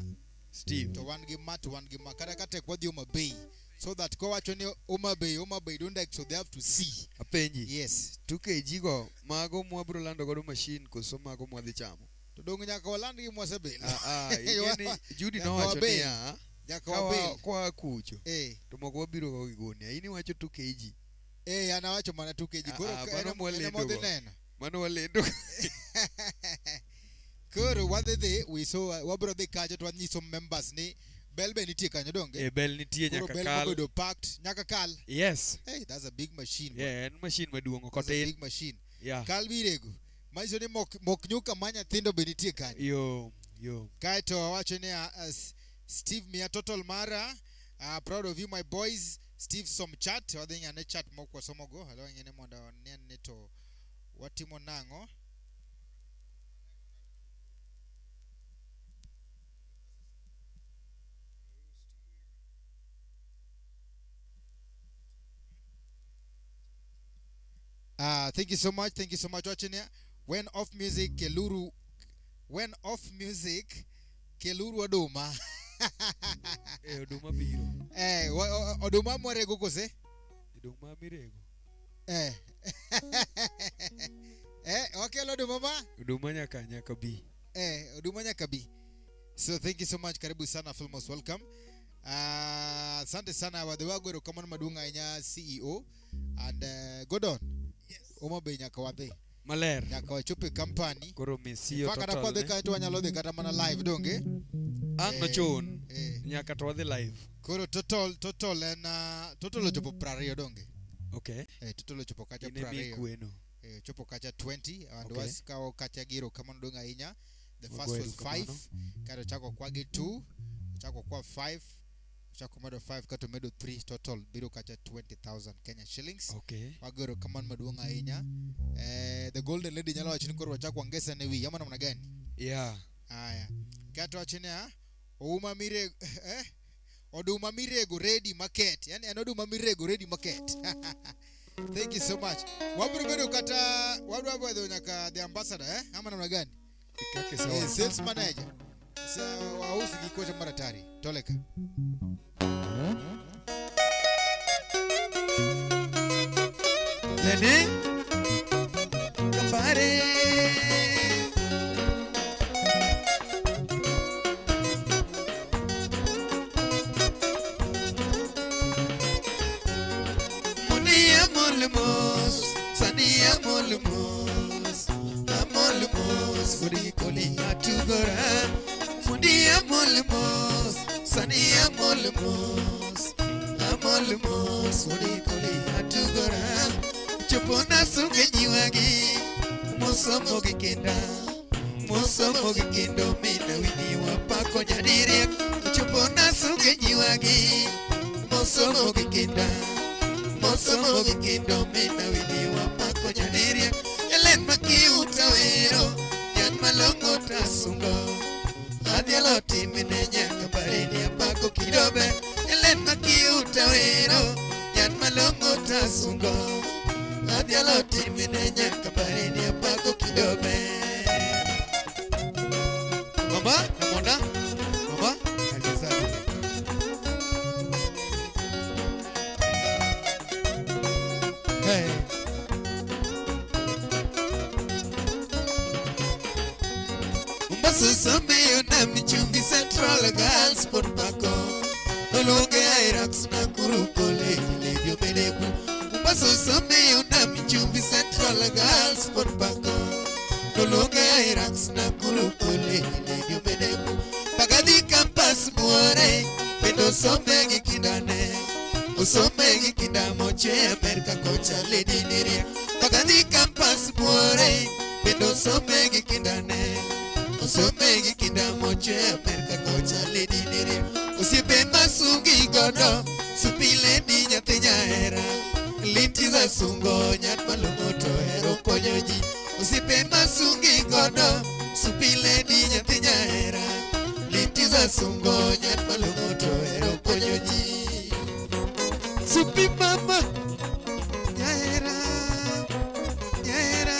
[SPEAKER 9] Steve.
[SPEAKER 2] To wan gi ma to wan gi ma. Kata ka tek wadhi Homa Bay. So that kowacho ni Homa Bay, Homa Bay Dunda, so they have to see.
[SPEAKER 9] Apenji.
[SPEAKER 2] Yes.
[SPEAKER 9] 2 kg go mago mwabro lando godo machine koso mago mwadhi chamo.
[SPEAKER 2] To dong nyaka waland gi mwasebel.
[SPEAKER 9] Ing'eni Judy nowacho niya,
[SPEAKER 2] Nyaka wabel.
[SPEAKER 9] Kwa kucho.
[SPEAKER 2] Eh.
[SPEAKER 9] To moko wabiro go gi gunia. In iwacho 2 kg.
[SPEAKER 2] Eh, an awacho mana 2 kg. Koro en modhi neno.
[SPEAKER 9] Mano walendo.
[SPEAKER 2] Koro wadhi dhi, we so wabro dhi kacha to wanyiso members ni bel be nitie kanyo donge?
[SPEAKER 9] Eh, bel nitie
[SPEAKER 2] Koro
[SPEAKER 9] nyaka
[SPEAKER 2] bel
[SPEAKER 9] kal.
[SPEAKER 2] mobedo packed nyaka kal.
[SPEAKER 9] Yes.
[SPEAKER 2] Hey, that's a big machine.
[SPEAKER 9] Yeah, en machine maduong' ok
[SPEAKER 2] That's a
[SPEAKER 9] otin.
[SPEAKER 2] big machine.
[SPEAKER 9] Yeah.
[SPEAKER 2] Kal birego. Manyiso ni mok nyuka ma nyithindo be nitie kanyo.
[SPEAKER 9] Yo.
[SPEAKER 2] Kaeto wawacho ni Steve Mia total mara, proud of you my boys. Steve some chat, wadhi ng'ane chat mok wasomogo. Alo ng'ene mondo wane to watimo nang'o. Thank you so much. Thank you so much watching here. When off music, Keluru. When off music, Keluru Oduma.
[SPEAKER 9] Eh, Oduma biro.
[SPEAKER 2] Eh, Oduma mwarego kose?
[SPEAKER 9] Oduma mirego.
[SPEAKER 2] Eh. Eh, wakelo Oduma ma?
[SPEAKER 9] Oduma nyaka bi.
[SPEAKER 2] Eh, Oduma nyaka bi. So thank you so much. Karibu sana, feel most welcome. Asante sana wadhi wago erokamano maduong' ahinya CEO and Gordon. Yes. Homa Bay nyaka wadhi.
[SPEAKER 9] Maler.
[SPEAKER 2] Nyaka wachop e company.
[SPEAKER 9] Koro misio
[SPEAKER 2] Fa kata
[SPEAKER 9] total.
[SPEAKER 2] kwadhi kae to wanyalo dhi kata mana live donge?
[SPEAKER 9] Ang' nochun. Nyaka to wadhi live.
[SPEAKER 2] Koro total en total ochopo 20 donge?
[SPEAKER 9] Okay.
[SPEAKER 2] Total ochopo kacha
[SPEAKER 9] In emi
[SPEAKER 2] 20.
[SPEAKER 9] kweno.
[SPEAKER 2] Ochopo kacha 20 and
[SPEAKER 9] Okay.
[SPEAKER 2] wasikawo kacha giro kamano dong' ahinya. The first
[SPEAKER 9] Wagoyo
[SPEAKER 2] was 5,
[SPEAKER 9] erokamano.
[SPEAKER 2] kato chako kwa gi 2, chako kwa 5, chako medo 5 kato medo 3 total biro kacha 20,000 Kenya shillings.
[SPEAKER 9] Okay.
[SPEAKER 2] Wago erokamano maduong' ahinya. The golden lady nyalo wacho ni koro wachako wangesa ne wi ama namna gani?
[SPEAKER 9] Yeah.
[SPEAKER 2] Aya. Kato wacho ni ouma mirego oduma mirego ready market. Yani en oduma mirego ready market. Thank you so much. Wabiro bedo kata wadwa bedo nyaka the ambassador ama namna gani?
[SPEAKER 9] Kake sawa.
[SPEAKER 2] Sales manager. So wausi gikocha maratari. Toleka.
[SPEAKER 8] Lene Kambare Munia molmos Sania molmos Amolmos Kuri koli atugora Munia molmos Sania molmos Amolmos Kuri koli atugora Chopona sunge nyiwagi Mosomo gi kinda Mosomo gi kendo mina wini wapako nyadiriek Chopona sunge nyiwagi Mosomo gi kinda Mosomo gi kendo mina wini wapako nyadiriek Elen makiuta wero Nyan malong'o tasungo Adhialo timine nyaka bareni apako kidobe Elen makiuta wero Nyan malong'o tasungo Adhialo timine nyaka bareni apako kidobe Mama, namwona? Mama, alizali. Hey. Mombasa someyo na Michumbi Central Girls Sport Pako Nolonge Airax Nakuru College Ledio Medeku Mombasa someyo na Michumbi Central Girls Sport Pako Nolonge Airax Nakuru College Ledio Medeku Pagadi Campus Muore Pendo some gi kindane Osome gi kinda mochwe Amerka kocha lady ni riek. Mbagathi campus buore bende osome gi kinda ne. Osome gi kinda mochwe Amerka kocha lady ni riek. Osiepe masungi godo Supi lady nyathi nyahera. Lintiza sungo nyat malong'o to hero konyo ji. Osiepe masungi godo Supi lady nyathi nyahera. Lintiza sungo nyat malong'o to hero konyo ji. Supi mama nyahera nyahera.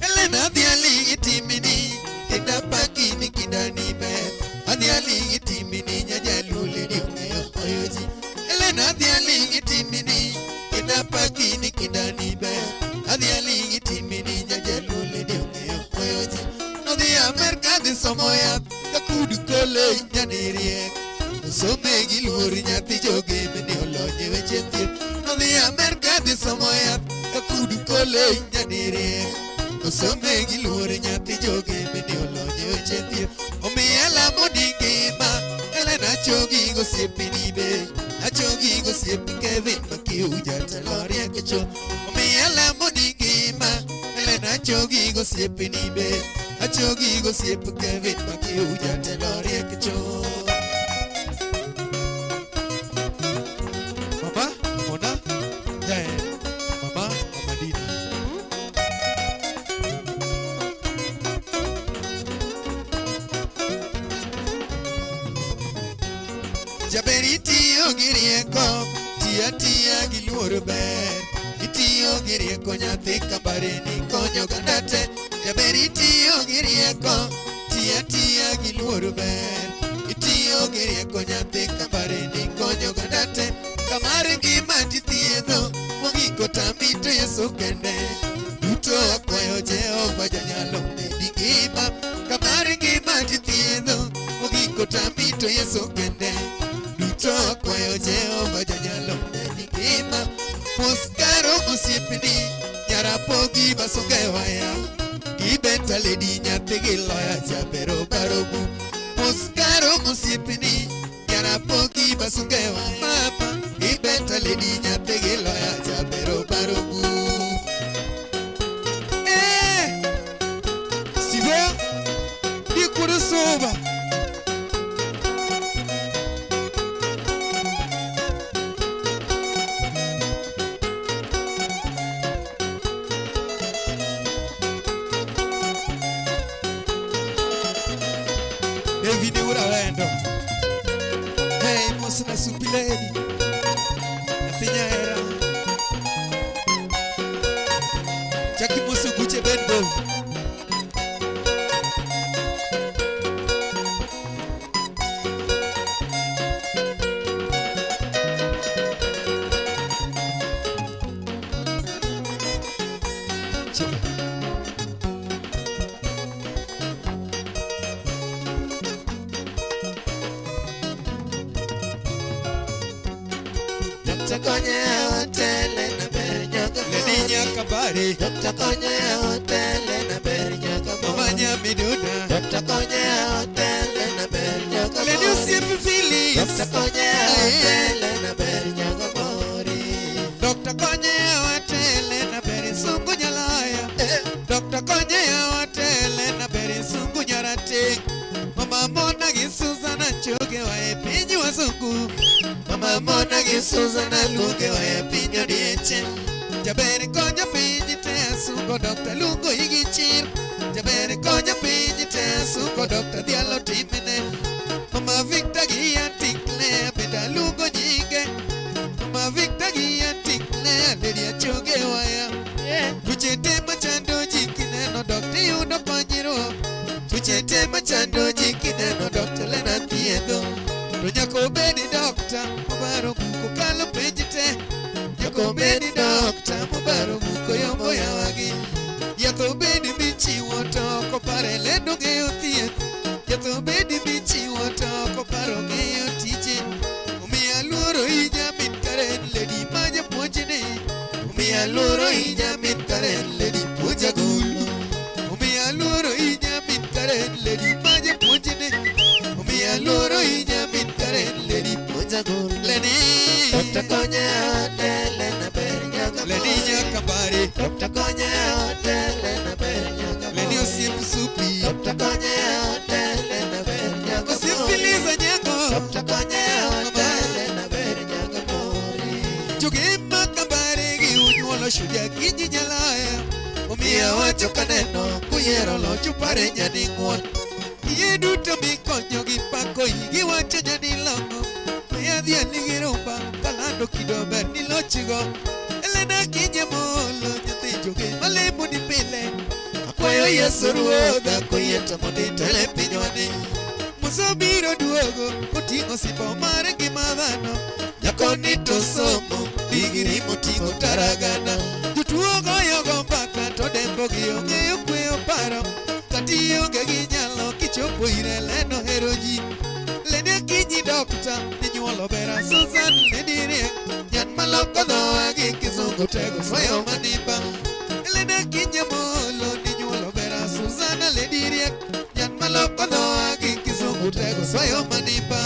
[SPEAKER 8] Elena adhiali gi timini kendo apaki ni kindani ber. Adhiali gi timini nyajaluo lady ong'eyo hoyo ji. Elena adhiali gi timini kendo apaki ni kindani ber. Adhiali gi timini nyajaluo lady ong'eyo hoyo ji. Nodhi Amerka dhi somo yath Kakudu College nyadiriek. Osome gi luor nyathi jogem ni olony e weche thieth. Nodhi Amerka dhi somo yath Kakudu College nyadiriek. Osome gi luor nyathi jogem ni olony e weche thieth. Omiyo alamo ni ngima Elena achogi gosiepini be. Achogi gosiep Kevin Makiu jatelo riek chuth. Omiyo alamo ni ngima Elena achogi gosiepini be. Achogi gosiep Kevin Makiu jatelo riek chuth.
[SPEAKER 9] Mama Mona Jael. Mama Amadina.
[SPEAKER 8] Jaber itiyo gi rieko, tiyo atiya gi luor ber. Itiyo gi rieko nyathi kambareni konyo oganda te. Jaber itiyo gi rieko, tiyo atiya gi luor ber. Itiyo gi rieko nyathi kambareni konyo oganda te. Kamar ngima tithiedho, mogik otami to Yesu kende. Duto akwayo Jehova janyalo medi ngima. Kamar ngima tithiedho, mogik otami to Yesu kende. Duto akwayo Jehova janyalo medi ngima. Mos karo osiepni, nyarapogi basunge waya. Gibenta lady nyathi gi loya jabero barobu. Mos karo osiepni, nyarapogi basunge waya. Mama, gibenta lady nyathi gi loya jabero barobu.
[SPEAKER 9] Eh! Steve, di kudo soba. David Urawendo. Hey, Mosna Supi Lady. Nyathi nyahera. Chaki moso guche bedgo. Chebe.
[SPEAKER 8] Dr. Konye hotele na ber nyaka
[SPEAKER 9] Lady Nyakabare.
[SPEAKER 8] Dr. Konye hotele na ber nyaka
[SPEAKER 9] Mama Nyamiduna.
[SPEAKER 8] Dr. Konye hotele na ber nyaka
[SPEAKER 9] Lady Osiep Phyllis.
[SPEAKER 8] Dr. Konye hotele na ber nyaka mori.
[SPEAKER 9] Dr. Konye hotele na ber sungu nyalaya. Dr. Konye hotele na ber sungu nyarateng. Mama Mona gi Susan choge wa e piny wasungu.
[SPEAKER 8] Mama Mona gi Susan luonge wa e piny odieche.
[SPEAKER 9] Jaber konyo piny te asungo Dr. Lungo igi chir. Jaber konyo piny te asungo Dr. Dhialo timne. Mama Victor gi Auntie Claire bende aluongo nyinge. Mama Victor gi Auntie Claire lady achoge waya. Tuoche te machando ji kineno Dr. yudo konyruok.
[SPEAKER 8] Tuoche te machando ji kineno Dr. Lena thiedho.
[SPEAKER 9] To nyaka obedi dokta mobaro buko kalo penj te. Nyaka obedi dokta mobaro buko yombo yawagi. Yath obedi michiwo to ok opare lendo ng'eyo thieth. Yath obedi michiwo to ok oparo ng'eyo tije. Omiyo aluoro inya min Karen lady ma japuonjni.
[SPEAKER 8] Omiyo aluoro inya min Karen lady puonja gulu. Awacho kaneno kuyiero loch pare nyading'won. Iye duto mikonyo gi pako igi wacho nyadilongo. Mayadhi aligi rumba kalando kido ber ni lochgo. Elena kinye molo nyathi joge malemo ni pile. Akwayo Yesu ruodha koyie to mondo itele pinywani. Musa biro duogo koting'o simba mar ngima dhano. Nyakoni to somo digri moting'o taragana. Jotuo goyo go mbaka to dembo gi ong'eyo kweyo paro. Kata ionge gi nyalo kichopo ire leno hero ji. Lady Akinyi dokta ninyuolo bera Susan Lady riek. Nyan maloko dhowa gi kizungu tego soyo manimba. Lady Akinyi molo ninyuolo bera Susanna Lady riek. Nyan maloko dhowa gi kizungu tego soyo manimba.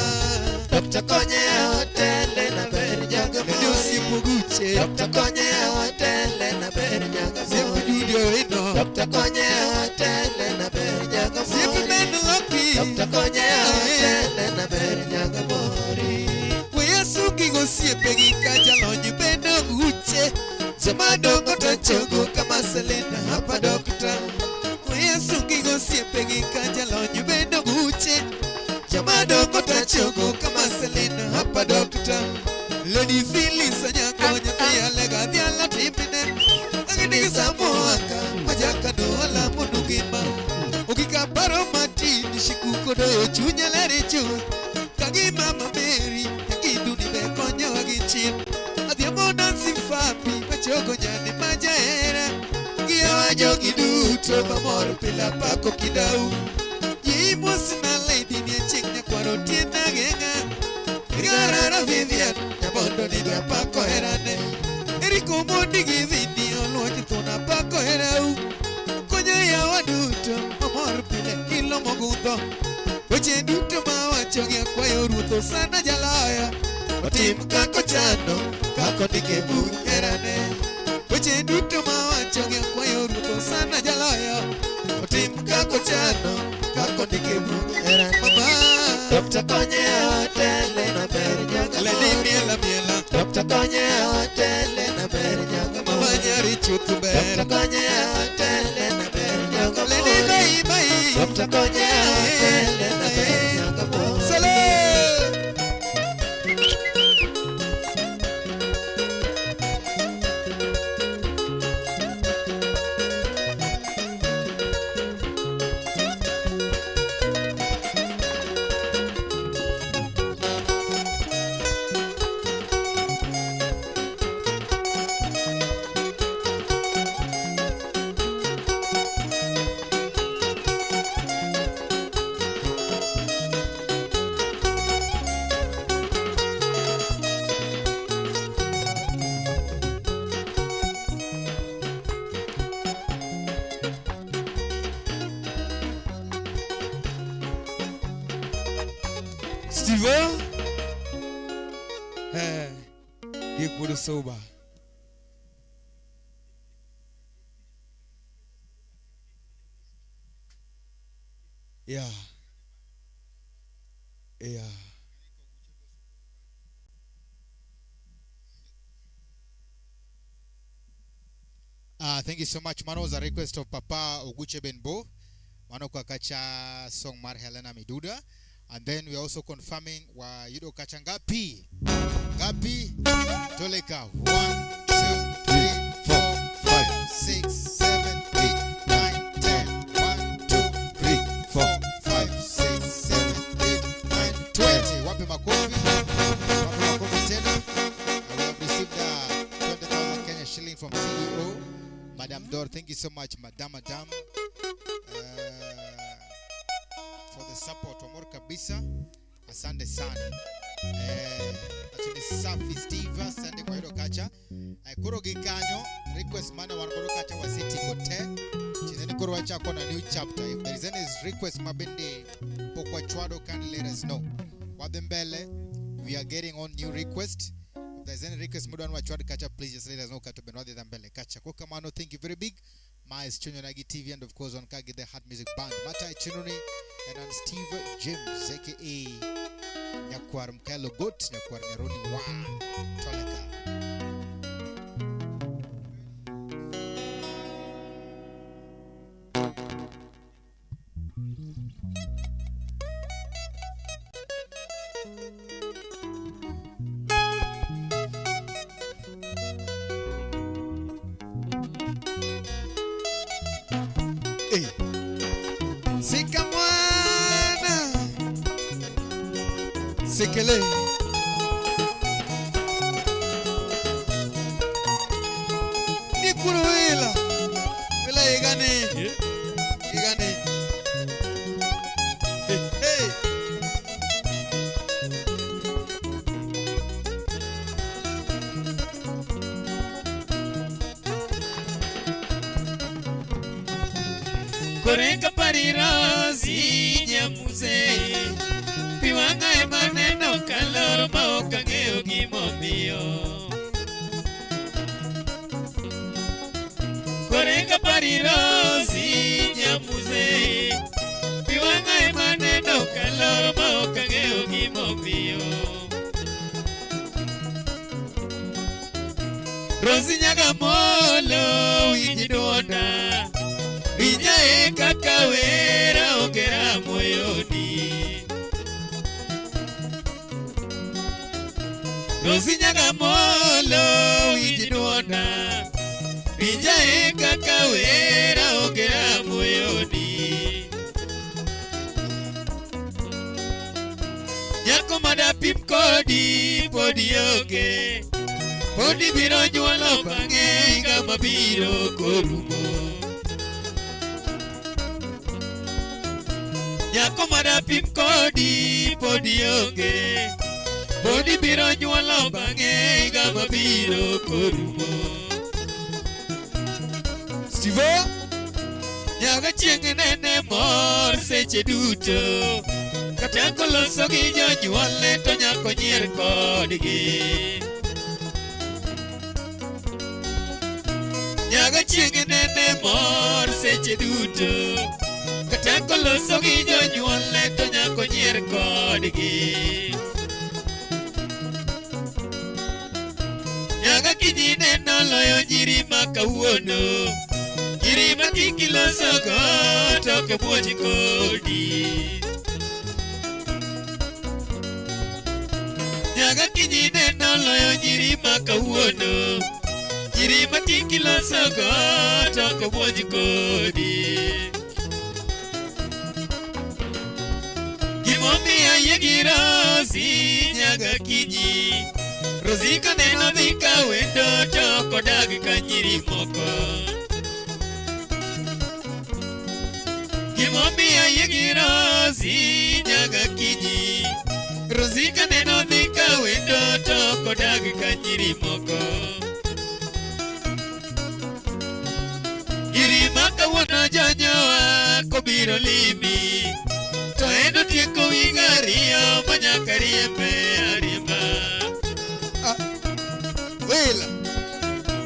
[SPEAKER 5] Dokta konye otele na ber nyaga
[SPEAKER 8] Lady osiepo guche.
[SPEAKER 5] Dokta konye otele na ber nyaga
[SPEAKER 8] Osiepo Judy Owino.
[SPEAKER 5] Dokta konye otele na ber nyaga
[SPEAKER 8] Osiepo Ben Loki.
[SPEAKER 5] Dokta konye otele na ber nyaga mori.
[SPEAKER 8] Weya sugi gosiepe gi ka jalony bendo guche. Joma dongo to chogo kama Selena hapa dokta. Weya sugi gosiepe gi ka jalony bendo guche. Joma dongo to chogo kama Selena hapa dokta. Lady Phyllis Anyango nyathi alega dhialo timne. Agini samoaka majaka do alamo nugima. Ogika paro matin shikuko doyo chunya ler chuth. Kagi mama Mary nyakiduni be konyowa gi chir. Adhiambo Nancy Fabi machogo nyane majahera. Giyawa jogi duto mamor pile apako kidau. Ji mosna lady ni chieng' nyakwaro tienda geng'a. Garara Vivian nyabondo ni be apako herane. Eriko Omondi gi Vini oluoch thun apako herau. Konyo yawa duto mamor pile ilo mogundho. Weche duto mawacho gi akwayo ruoth Osana jaloyo. Otim kaka ochano kaka ondike bug herane. Weche duto mawacho gi akwayo ruoth Osana jaloyo. Otim kaka ochano kaka ondike bug herane. Mama
[SPEAKER 5] Dokta konye otele na ber nyaga
[SPEAKER 8] Lady miela miela.
[SPEAKER 5] Dokta konye otele na ber nyaga
[SPEAKER 8] Mama nyari chuth ber.
[SPEAKER 5] Dokta konye otele na ber nyaga
[SPEAKER 8] Lady bai bai.
[SPEAKER 5] Dokta konye otele na ber nyaga mori.
[SPEAKER 8] Sale. Steve? Eh, Diek soba. Yeah. Yeah.
[SPEAKER 2] Thank you so much. Mano was a request of Papa Oguche Benbo. Mano kwa kacha song mar Helena Miduda. And then we are also confirming wa yudo kacha ngapi? Ngapi? Toleka. 1, 2, 3, 4, 5, 6, 7, 8, 9, 10. 1, 2, 3, 4, 5, 6, 7, 8, 9, 20. Wape makofi. Wape makofi tena. We have received 20,000 Kenya shilling from CEO. Madam Dor, thank you so much, Madam Madam, for the support. Wamor kabisa. Asante sana. Actually safi Steve, asante kwa hilo kacha. Koro gi kanyo request mane wan godo kacha wasitiko te. Chineni koro wachako na new chapter. If there is any request mabende pok wachwado, can let us know. Wadhi mbele, we are getting on new request. If there's any request mudwa wachwad kacha, please just let us know kato ben wadhi mbele kacha. Kwa kamano, thank you very big. My is Chuny Onagi TV and of course on Kagi the Heart Music Band. Mata Chinuni and I'm Steve James aka Nyakwar Mkelo Goat, Nyakwar Nyaroni Wa Toleka. Hey.
[SPEAKER 8] Sika mwana Sekele Nikuru wila Wila igani Igani Hey, hey.
[SPEAKER 5] Koreka parirozi nyamuze Piwanga e maneno kalor ma ok ang'eyo gimomiyo Koreka parirozi nyamuze Piwanga e maneno kalor ma ok ang'eyo gimomiyo Rosi nyagamolo winj duonda Winjae kaka wera ogera moyoni Rosi nyagamolo winj duonda Winjae kaka wera ogera moyoni Nyako madapim kodi podi onge Podi biro nyuolo bang'e higa mabiro korumo Nyako madapim kodi podi onge Podi biro nyuolo bang'e higa mabiro korumo
[SPEAKER 2] Stivo
[SPEAKER 5] Nyaka chieng' nene mor seche duto Kata koloso gi jonyuolne to nyako nyier kodgi Nyaka chieng' nene mor seche duto Kata koloso gi jonyuolne to nyako nyier kodgi Nyaka kinyi neno loyo nyiri ma kawuono Nyiri ma kik ilosogo to ok buonj kodi Nyaka kinyi neno loyo nyiri ma kawuono Nyiri ma kik ilosogo to ok buonj kodi Gimomiyo ayie gi Rosi nyaka kinyi Rosi kaneno dhi ka wendo to ok odag ka nyiri moko Gimomiyo ayie gi Rosi nyaka kinyi Rosi kaneno dhi ka wendo to ok odag ka nyiri moko Nyiri ma kawuono jonyowa kobiro limi To en otieko higa ariyo ma nyaka riembe ariemba
[SPEAKER 2] Wila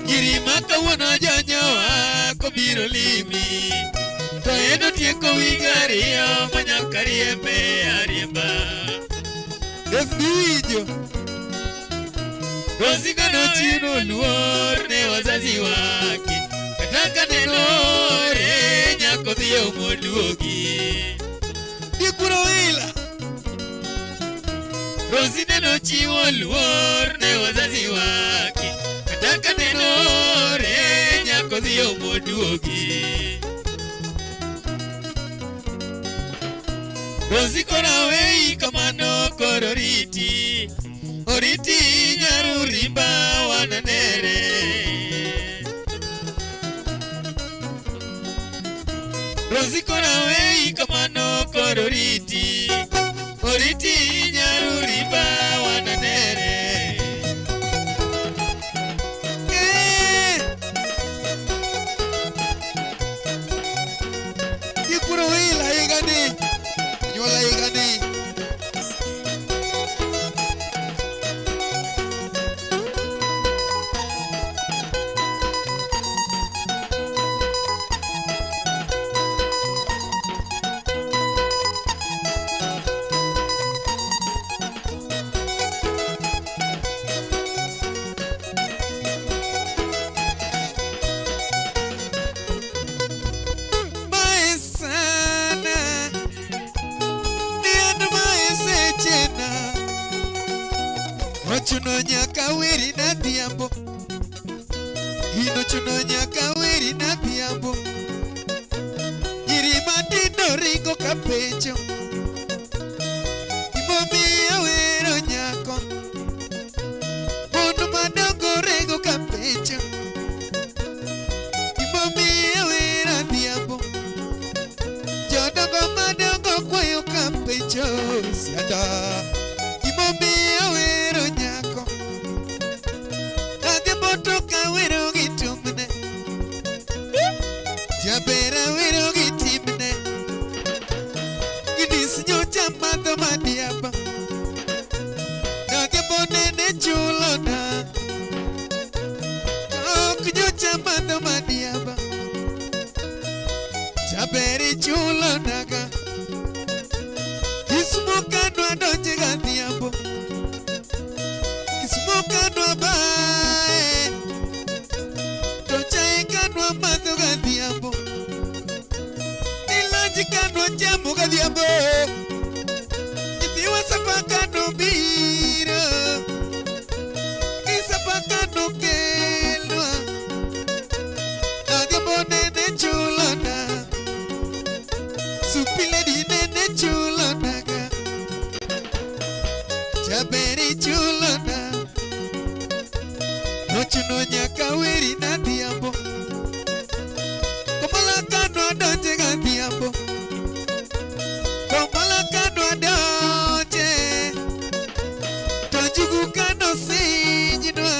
[SPEAKER 5] Nyiri ma kawuono jonyowa kobiro limi To en otieko higa ariyo ma nyaka riembe ariemba
[SPEAKER 2] FB winjo
[SPEAKER 5] Rosi kanochiwo luor ne wazazi wake Kata kaneno ore nyako dhi omoduogi
[SPEAKER 2] Nikuru wila
[SPEAKER 5] Rosi nenochiwo luor ne wazazi wake Kata kaneno ore nyako dhi omoduogi Rosi koro wei kamano koro riti Oriti nyarurimba wananere Rosi koro wei kamano koro riti Oriti nyarurimba wananere
[SPEAKER 8] Eh.
[SPEAKER 2] Nikuru wila igani Nyuola igani
[SPEAKER 8] Maesana Nian maesechena Ochuno nyaka weri na dhiambo Inochuno nyaka weri na dhiambo matindo ringo kapenjo. Gimomiyo awero nyako. Mon madongo rego kapenjo. Gimomiyo awero adhiambo. Jodongo madongo kwayo kapenjo. Sianda. Gimomiyo awero nyako. Adhiambo to kawero gi tumne. Jaber awero gi timne. Gidis nyocha madho madiaba. Adhiambo nene chulona. Ok nyocha madho madiaba. Jaber ichulonaga. Kisumo kanwa donje gadhiambo. Kisumo kanwa bae. To chae kanwa madho gadhiambo. Ilanji kanwa chamo gadhiambo. Nyithiwa sapa kano biro. Gi sapa kano kelwa. Adhiambo nene chulona. Supiledi nene chulonaga. Jaber ichulona. Nochuno nyaka weri nadhiambo. Komala kanwa donje gadhiambo. Komala kanwa donje. To njugu kano sinynwa.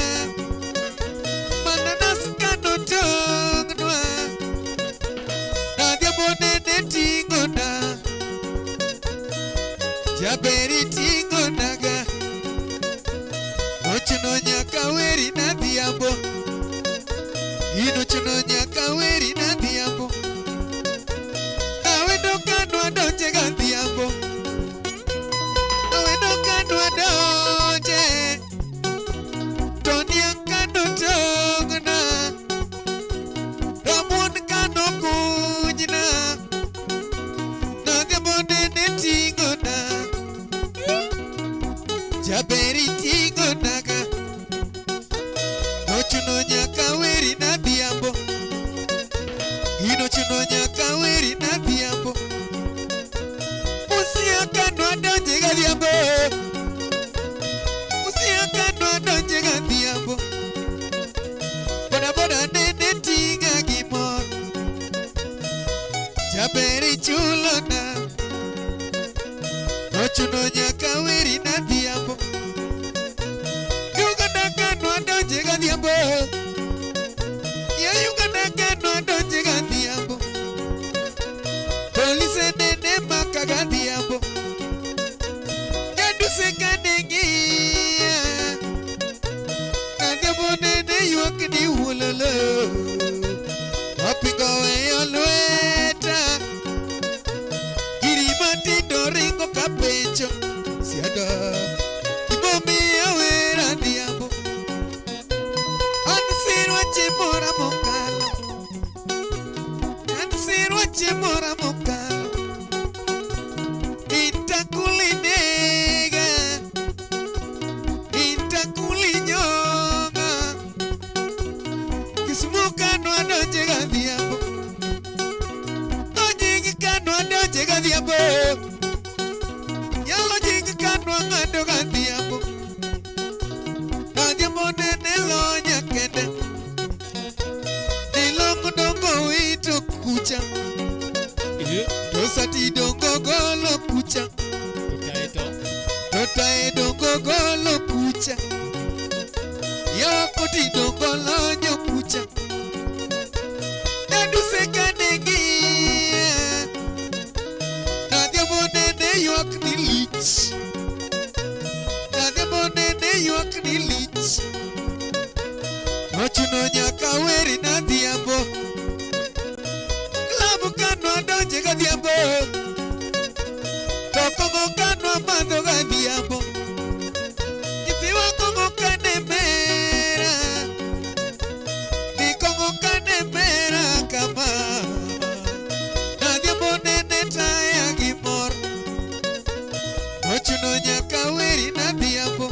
[SPEAKER 8] Mananas kano tong'nwa. Adhiambo nene ting'ona. Jaber iting'onaga. Nochuno nyaka weri nadhiambo. Inochuno nyaka weri nadhiambo. Awendo kanwa donje gadhiambo. Awendo kanwa donje. To niang' kano tong'na. Rabuon kano kunyna. Nadhiambo nene ting'ona. Jaber iting'onaga. Nochuno nyaka weri nadhiambo. Inochuno nyaka weri nadhiambo. Busia kanwa donje gadhiambo. Busia kanwa donje gadhiambo. Boda boda nene ting'a gi mor. Jaber ichulona. Nochuno nyaka weri nadhiambo. Uganda kanwa donje gadhiambo. Ya Uganda kanwa donje gadhiambo. Polise nene maka gadhiambo. Nyaduse kane ng'iya. Adhiambo nene ywak ni wuololo. Wapingo weyo lweta. Giri matindo ringo kapenjo. Siada. Gimomiyo awero adhiambo. An sirwa chiemora mokalo. An sirwa chiemora mokalo. Intakuli nega. Intakuli nyonga. Kisumu kanwa donje gadhiambo. Ojing kanwa donje gadhiambo. Yalo jing kanwa ng'ado gadhiambo. Adhiambo nene lonya kende. Nilongo dongo wito kucha. Tosati dongo golo kucha. Totae dongo golo kucha. Yakoti dongo lonyo kucha. Nyaduse kane ng'iya. Adhiambo nene ywak ni lich. Adhiambo nene ywak ni lich. Nochuno nyaka weri nadhiambo. Klabu kanwa donje gadhiambo. To kong'o kanwa madho gadhiambo. Nyithiwa kong'o kane mera. Ni kong'o kane mera kama. Adhiambo nene taya gi mor. Ochuno nyaka weri nadhiambo.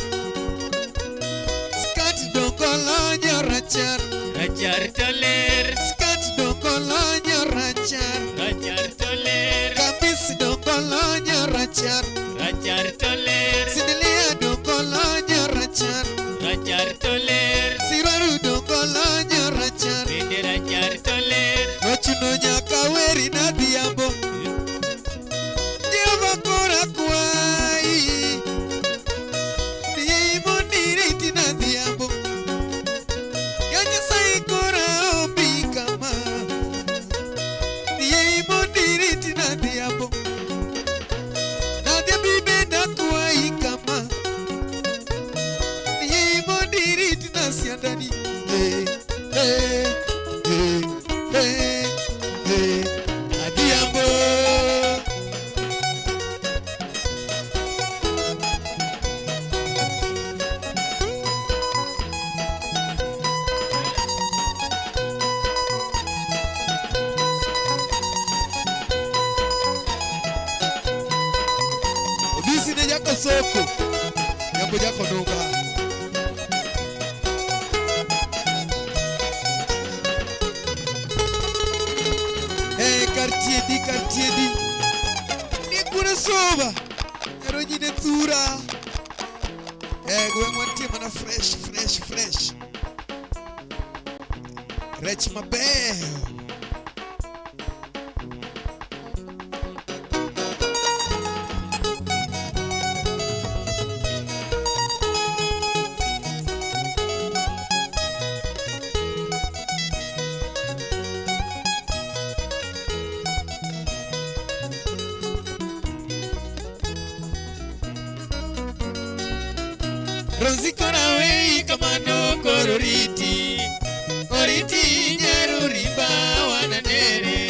[SPEAKER 8] Skat dongo lonyo rachar.
[SPEAKER 7] Rachar to ler.
[SPEAKER 8] Skat dongo lonyo rachar.
[SPEAKER 7] Rachar to ler.
[SPEAKER 8] Jako soko. Jambo jako nuga. Eh, quartier di quartier di. Ni kuna soba. Ero nyine thura. Eh, gweng' wantie mana fresh, fresh, fresh. Rech maber. Rosi kora wei kamano koro riti. Oriti nyaru rimba wananere.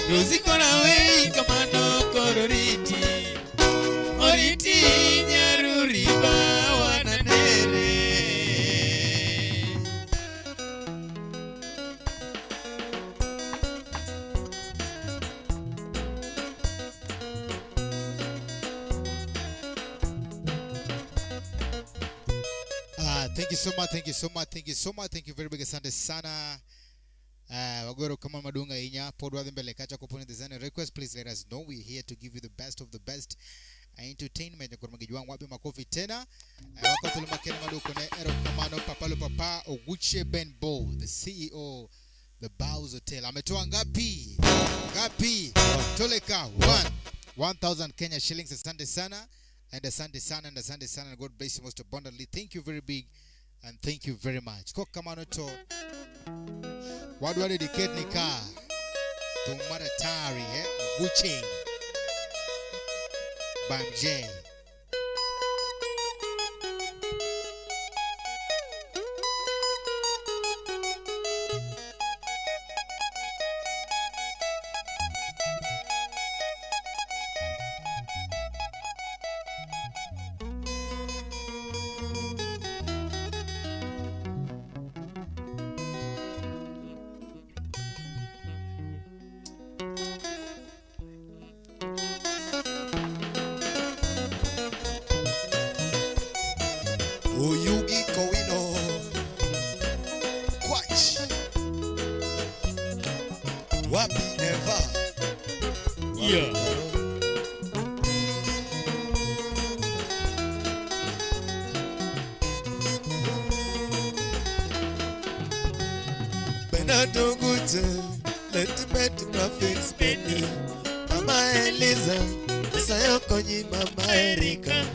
[SPEAKER 8] Rosi kora wei kamano koro riti. Oriti nyaru rimba wananere.
[SPEAKER 2] Thank you so much, thank you so much, thank you so much, thank you very big, asante sana. Wagoro kama madunga inya pod wadhi mbele kacha koponi there's any request, please let us know. We're here to give you the best of the best entertainment. Nyakor magijwang wapi makofi tena. Wako thuolo makende maduoko ne erokamano papalo papa Oguche Ben Bo, the CEO, the Bows Hotel. Ametoa ngapi? Ngapi? Toleka 1000 Kenya shillings. Asante sana. And asante sana, and asante sana, and God bless you most abundantly. Thank you very big, and thank you very much. Kokamano to wadwa dedicate nika to Maratari, Oguche Bam J.
[SPEAKER 1] Oyugi Kowino Kwach Wapi Neva.
[SPEAKER 7] Yeah.
[SPEAKER 8] Bernardo Gute, let me graphics Benny, Mama Eliza, Sayokonyi Mama Erika,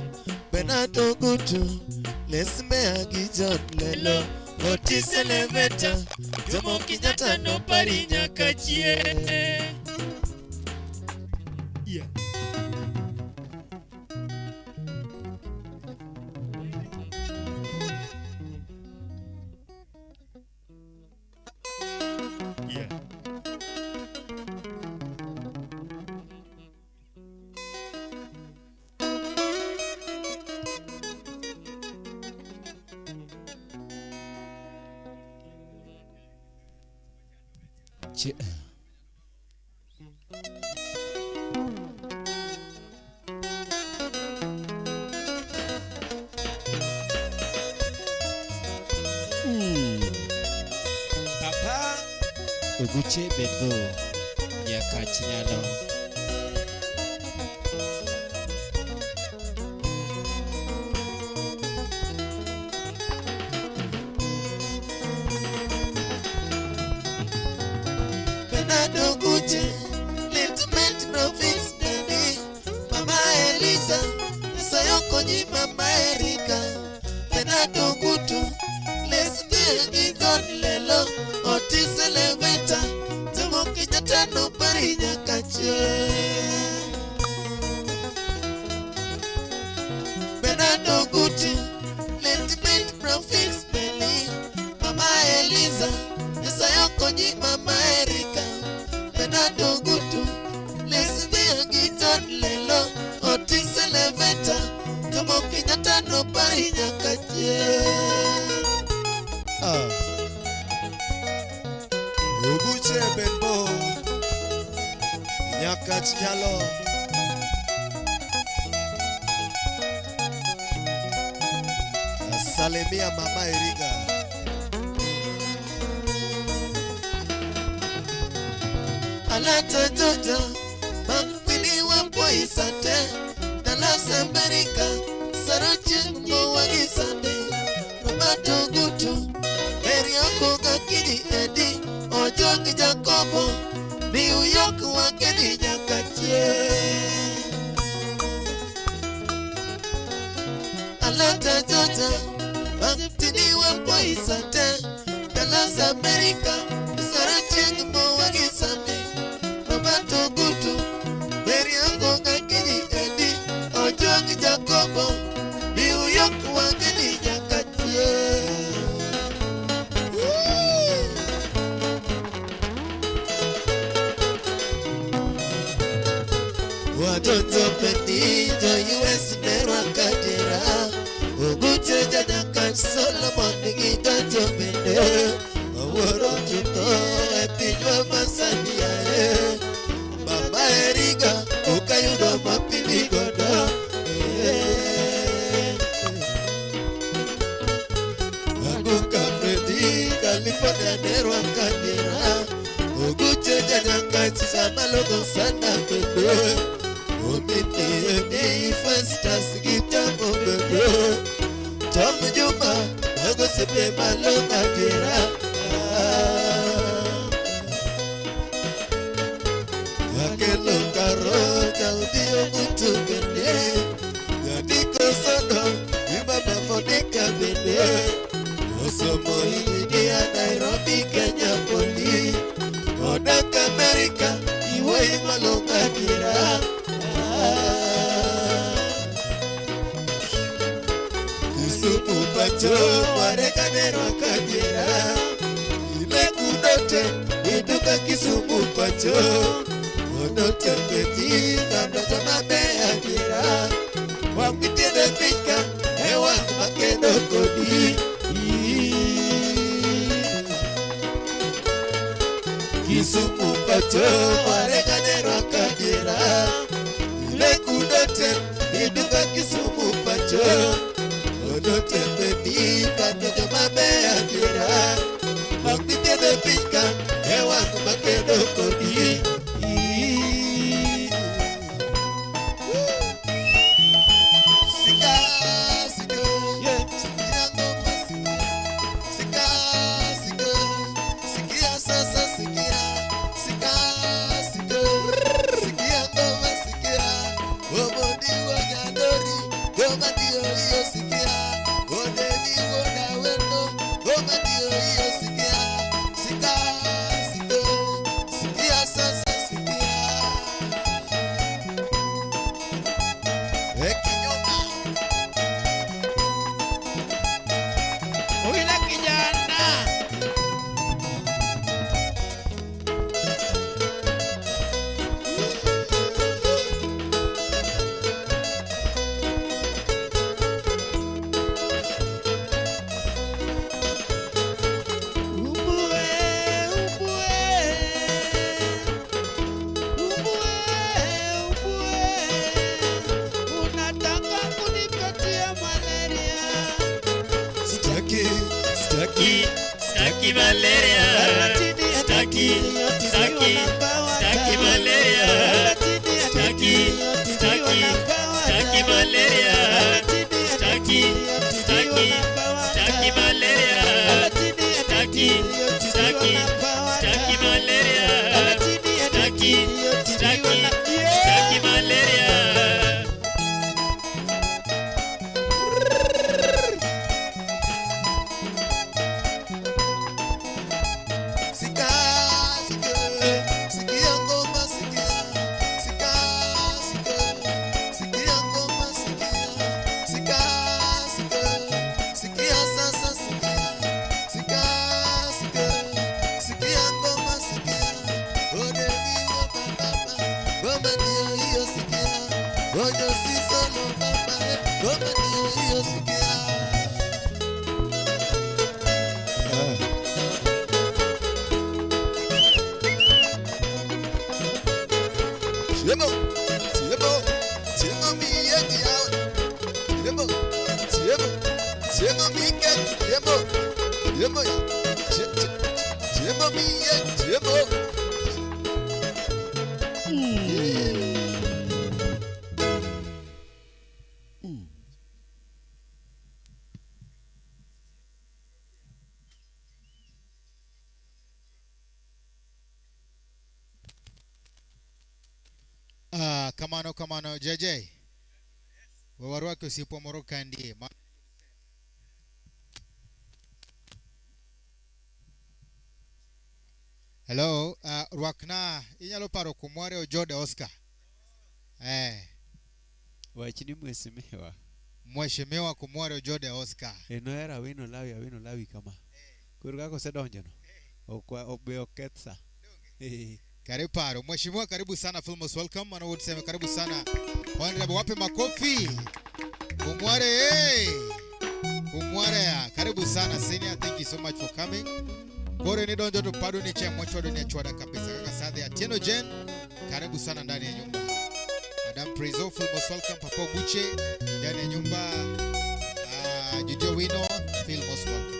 [SPEAKER 8] Bernardo Gutu, Lesmea gi John Lelo, Otis Elevator, Jomo Kenyatta no pari nyaka chieng'.
[SPEAKER 7] Yeah. Yeah.
[SPEAKER 1] Papa
[SPEAKER 3] Oguche Benbo Nyakach nyalo.
[SPEAKER 8] Bernardo Gucci, Little Graphics Benny, Mama Eliza, Sayokonyi Mama Erika, Bernardo Gutu, Leslie gi John Lelo, Otis Elevator, Jomo Kenyatta no pari nyaka chieng'. Bernardo Gucci, Little Graphics Benny, Mama Eliza, Sayokonyi Mama Erika, Bernardo Gutu, Leslie gi John Lelo, Otis Elevator, Jomo Kenyatta no pari nyaka chieng'.
[SPEAKER 1] Oguche Benbo Nyakach nyalo. Salimia mama Eriga.
[SPEAKER 8] Alata Jojo, Makwini wa Poisate, Dallas America, Sarachi Mowagi Sande, Roberto Gutu, Erioko Gakini Edi, Ojok Jacobo, New York Wakeni Nyakachie. Alata Jojo, Makwini wa Poisate, Dallas America, Sarachi Mowagi Sande, Roberto Gutu, Erioko Gakini Edi, Ojok Jacobo, New York Wakeni Nyakachie. Watoto pendijo US nerwa kadira Ogute janyaka Solomon gidojo bende Owuoro chutho e pinywa masani yae Mama Eriga okayudo mapimi godo Aguka Fredi California nerwa kadira Oguche janyaka Samalogo sana bende Omiti Festus gitambo bende Tom Juma mago sepe malonga dira Akelo karo Daudi Ogutu bende Yadiko Sodo Ibaba Monica bende Osomo India Nairobi Kenya Poli Odak America Iwe malonga dira Kisumu pacho warekanero kajira Ile kudote iduka Kisumu pacho Odote peti kabla mabe ajira Wangitiende pika ewa makedo kodi Kisumu pacho warekanero kajira Ile kudote iduka Kisumu pacho Odote peti kabla mabe ajira Wangitiende pika ewa makedo kodi
[SPEAKER 7] Staki malaria, staki, staki, staki malaria, staki, staki, staki malaria, staki, staki, staki malaria, staki, staki, staki malaria, staki, staki, staki malaria.
[SPEAKER 8] Sikia ngoma sikia, ode viwo baba.
[SPEAKER 1] Chiemo, chiemo, chiemo miye gi yawa. Chiemo, chiemo, chiemo mike, chiemo, chiemo, chiemo miye, chiemo.
[SPEAKER 2] Kamano kamano JJ. We warwake osiepwa moro kandie. Hello, rwakna inyalo paro kumware Ojode Oscar.
[SPEAKER 6] Wachni mheshimiwa.
[SPEAKER 2] Mheshimiwa Kumware Ojode Oscar.
[SPEAKER 6] Nohero Awino Lawi, Awino Lawi kama. Koro kaka osedonjono, be oketh sa.
[SPEAKER 2] Karibu paro. Mheshimiwa karibu sana, feel most welcome. Mano wote sema karibu sana. Honorable, wape makofi. Kumware, hey. Kumware, karibu sana senior. Thank you so much for coming. Kore ni donjo to pado ni chemo chwado ni chwada kabisa. Kaka Sadhe Atieno Jen, karibu sana ndani ya nyumba. Madam Prizo, feel most welcome. Papa Guche ndani ya nyumba. Judio Wino, feel most welcome.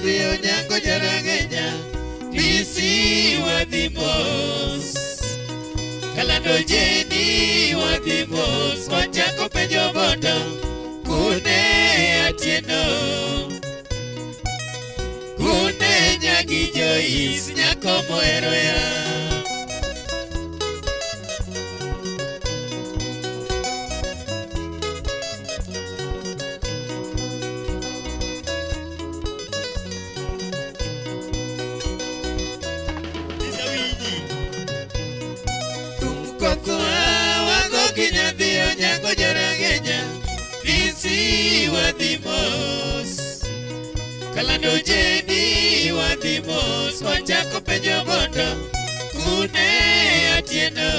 [SPEAKER 5] Onyango jarang'enya DC wadhi mos Kalando Jeni wadhi mos Wachako penjo bondo kune Atieno kune nyagi Joyce nyako mohero ya. Onyango jarang'enya DC wadhi mos Kalando Jeni wadhi mos Wachako penjo bondo kune Atieno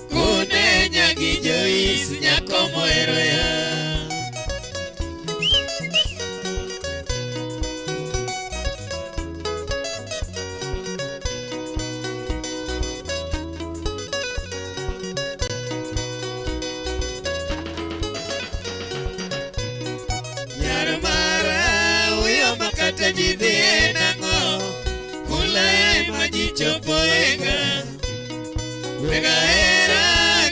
[SPEAKER 5] kune nyagi Joyce nyako mohero ya. Ji nang'o kula ema ji chopo ega wega hera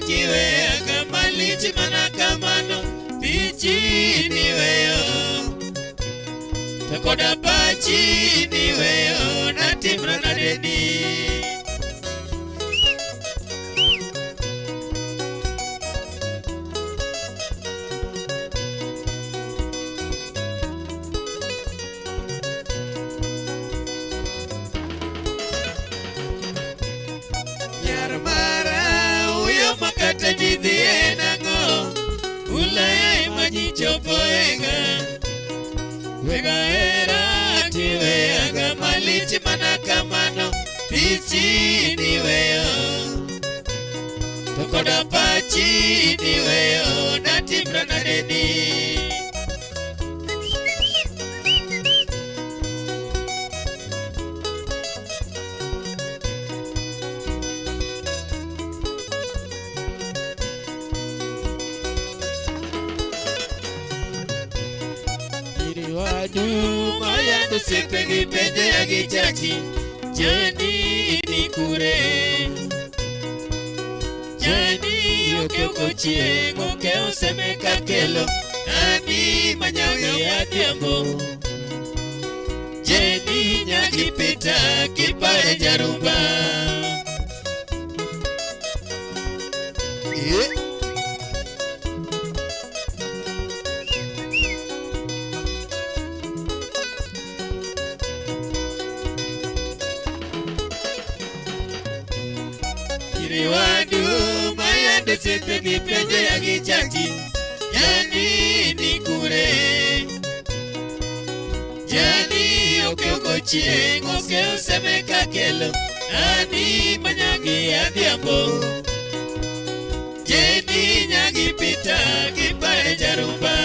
[SPEAKER 5] kiweyaga malich mana kamano pichi niweyo to koda pachi niweyo natimra nadeni. Makata ji dhie nang'o kula ema ji chopo ega wega hera tiweyaga malich mana kamano pichi niweyo to koda pachi niweyo natimra nadeni. Maya osiepe gi penje ya gi chachi Jani ni kure Jani okew kochieng' okew seme kakelo nani manyagi adhiambo Jeni nyagi nyagi Pita kipare jarumba. Iriwadu mayande sepe gi penjo ya gi chaki. Jani ni kure. Jani okew gochieng' okew seme kakelo. Ani manyagi adhiambo. Jeni nyagi Pita kipare jarumba.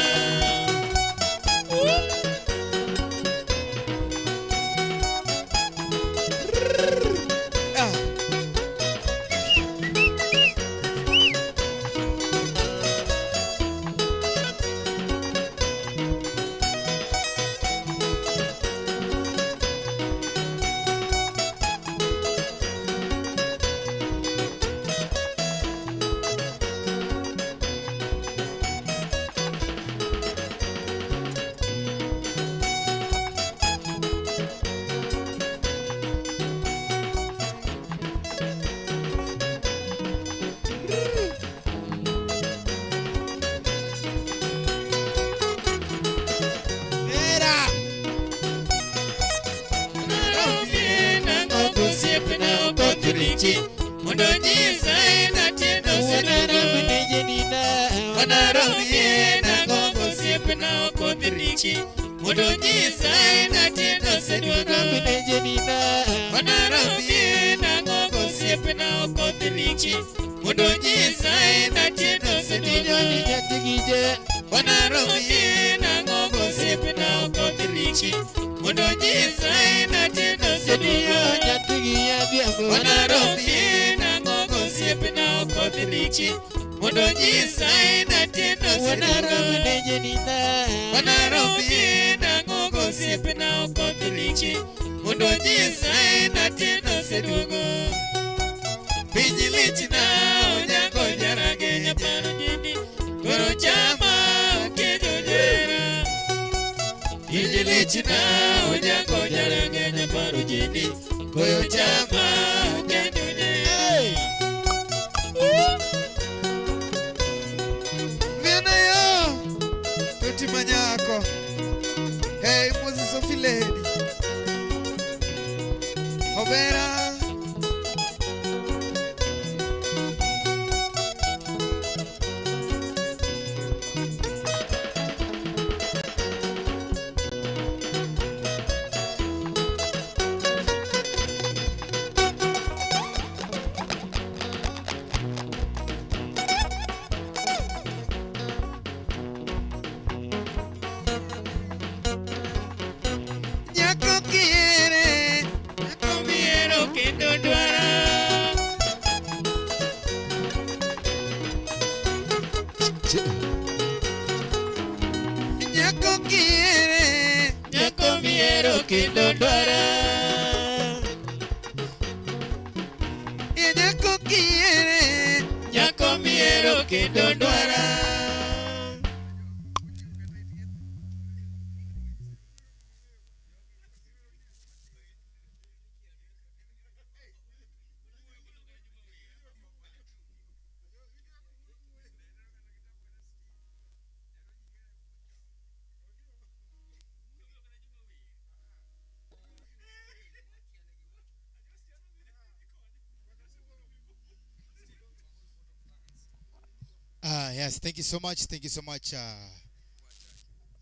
[SPEAKER 2] Yes, thank you so much. Thank you so much.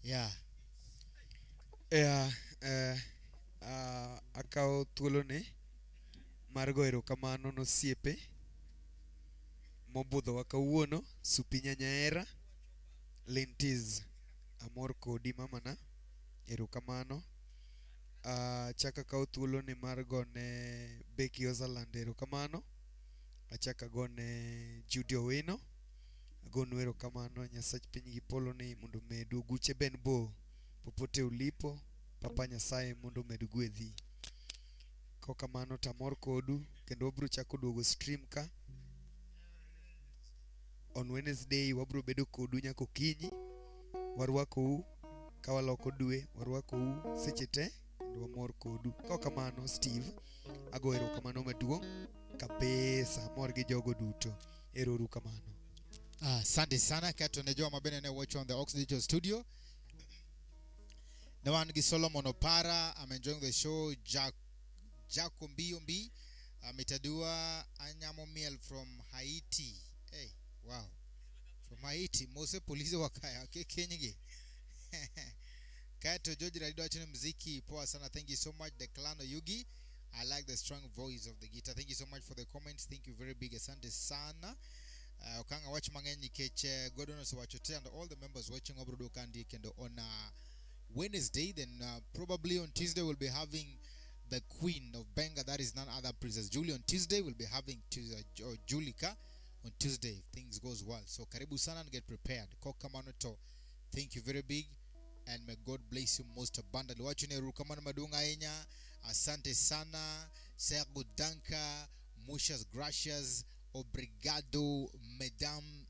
[SPEAKER 2] Yeah.
[SPEAKER 8] Yeah, akawo thuoloni mar go erokamano nosiepe mobudhowa kawuono, Supinya Nyaera, Lintiz, amor kodi mamana, erokamano. Achako akawo thuoloni mar gone Becky Ozaland erokamano. Achako agone Judy Owino. Agonu erokamano Nyasach piny gi polo ni mondo omedu guche ben bo popote ulipo, Papa Nyasaye mondo omed gwedhi. Kokamano tamor kodu kendo wabro chako duogo stream ka on Wednesday wabro bedo kodu nyaka okinyi. Warwakou ka waloko dwe, warwakou seche te kendo kendo wamor kodu. Kaok kamano Steve, ago erokamano maduong' kabisa, amor gi jogo duto. Ero uru kamano.
[SPEAKER 2] Asante sana kato ne jowa mabende ne watch on the Ox Digital Studio. Ne wan gi Solomon Opara, I'm enjoying the show. Jack Jaco Mbi Mitadua Anyamo Miel from Haiti. Hey, wow. From Haiti, Mose polisi wakaya kekenyigi. Kato George Radido wacho ni mziki poa sana. Thank you so much the Clan Oyugi. I like the strong voice of the guitar. Thank you so much for the comments. Thank you very big. Asante sana. Okanga wach mang'eny nikech Gordon osewacho te and all the members watching wabro duogo kandi kendo on Wednesday, then probably on Tuesday we'll be having the Queen of Benga, that is none other Princess Julie. On Tuesday we'll be having Julika on Tuesday if things goes well. So karibu sana and get prepared. Kokamano to. Thank you very big and may God bless you most abundantly. Wacho ni erokamano maduong' ahinya. Asante sana. Sergo Danka, muchas gracias. Obrigado, Madame.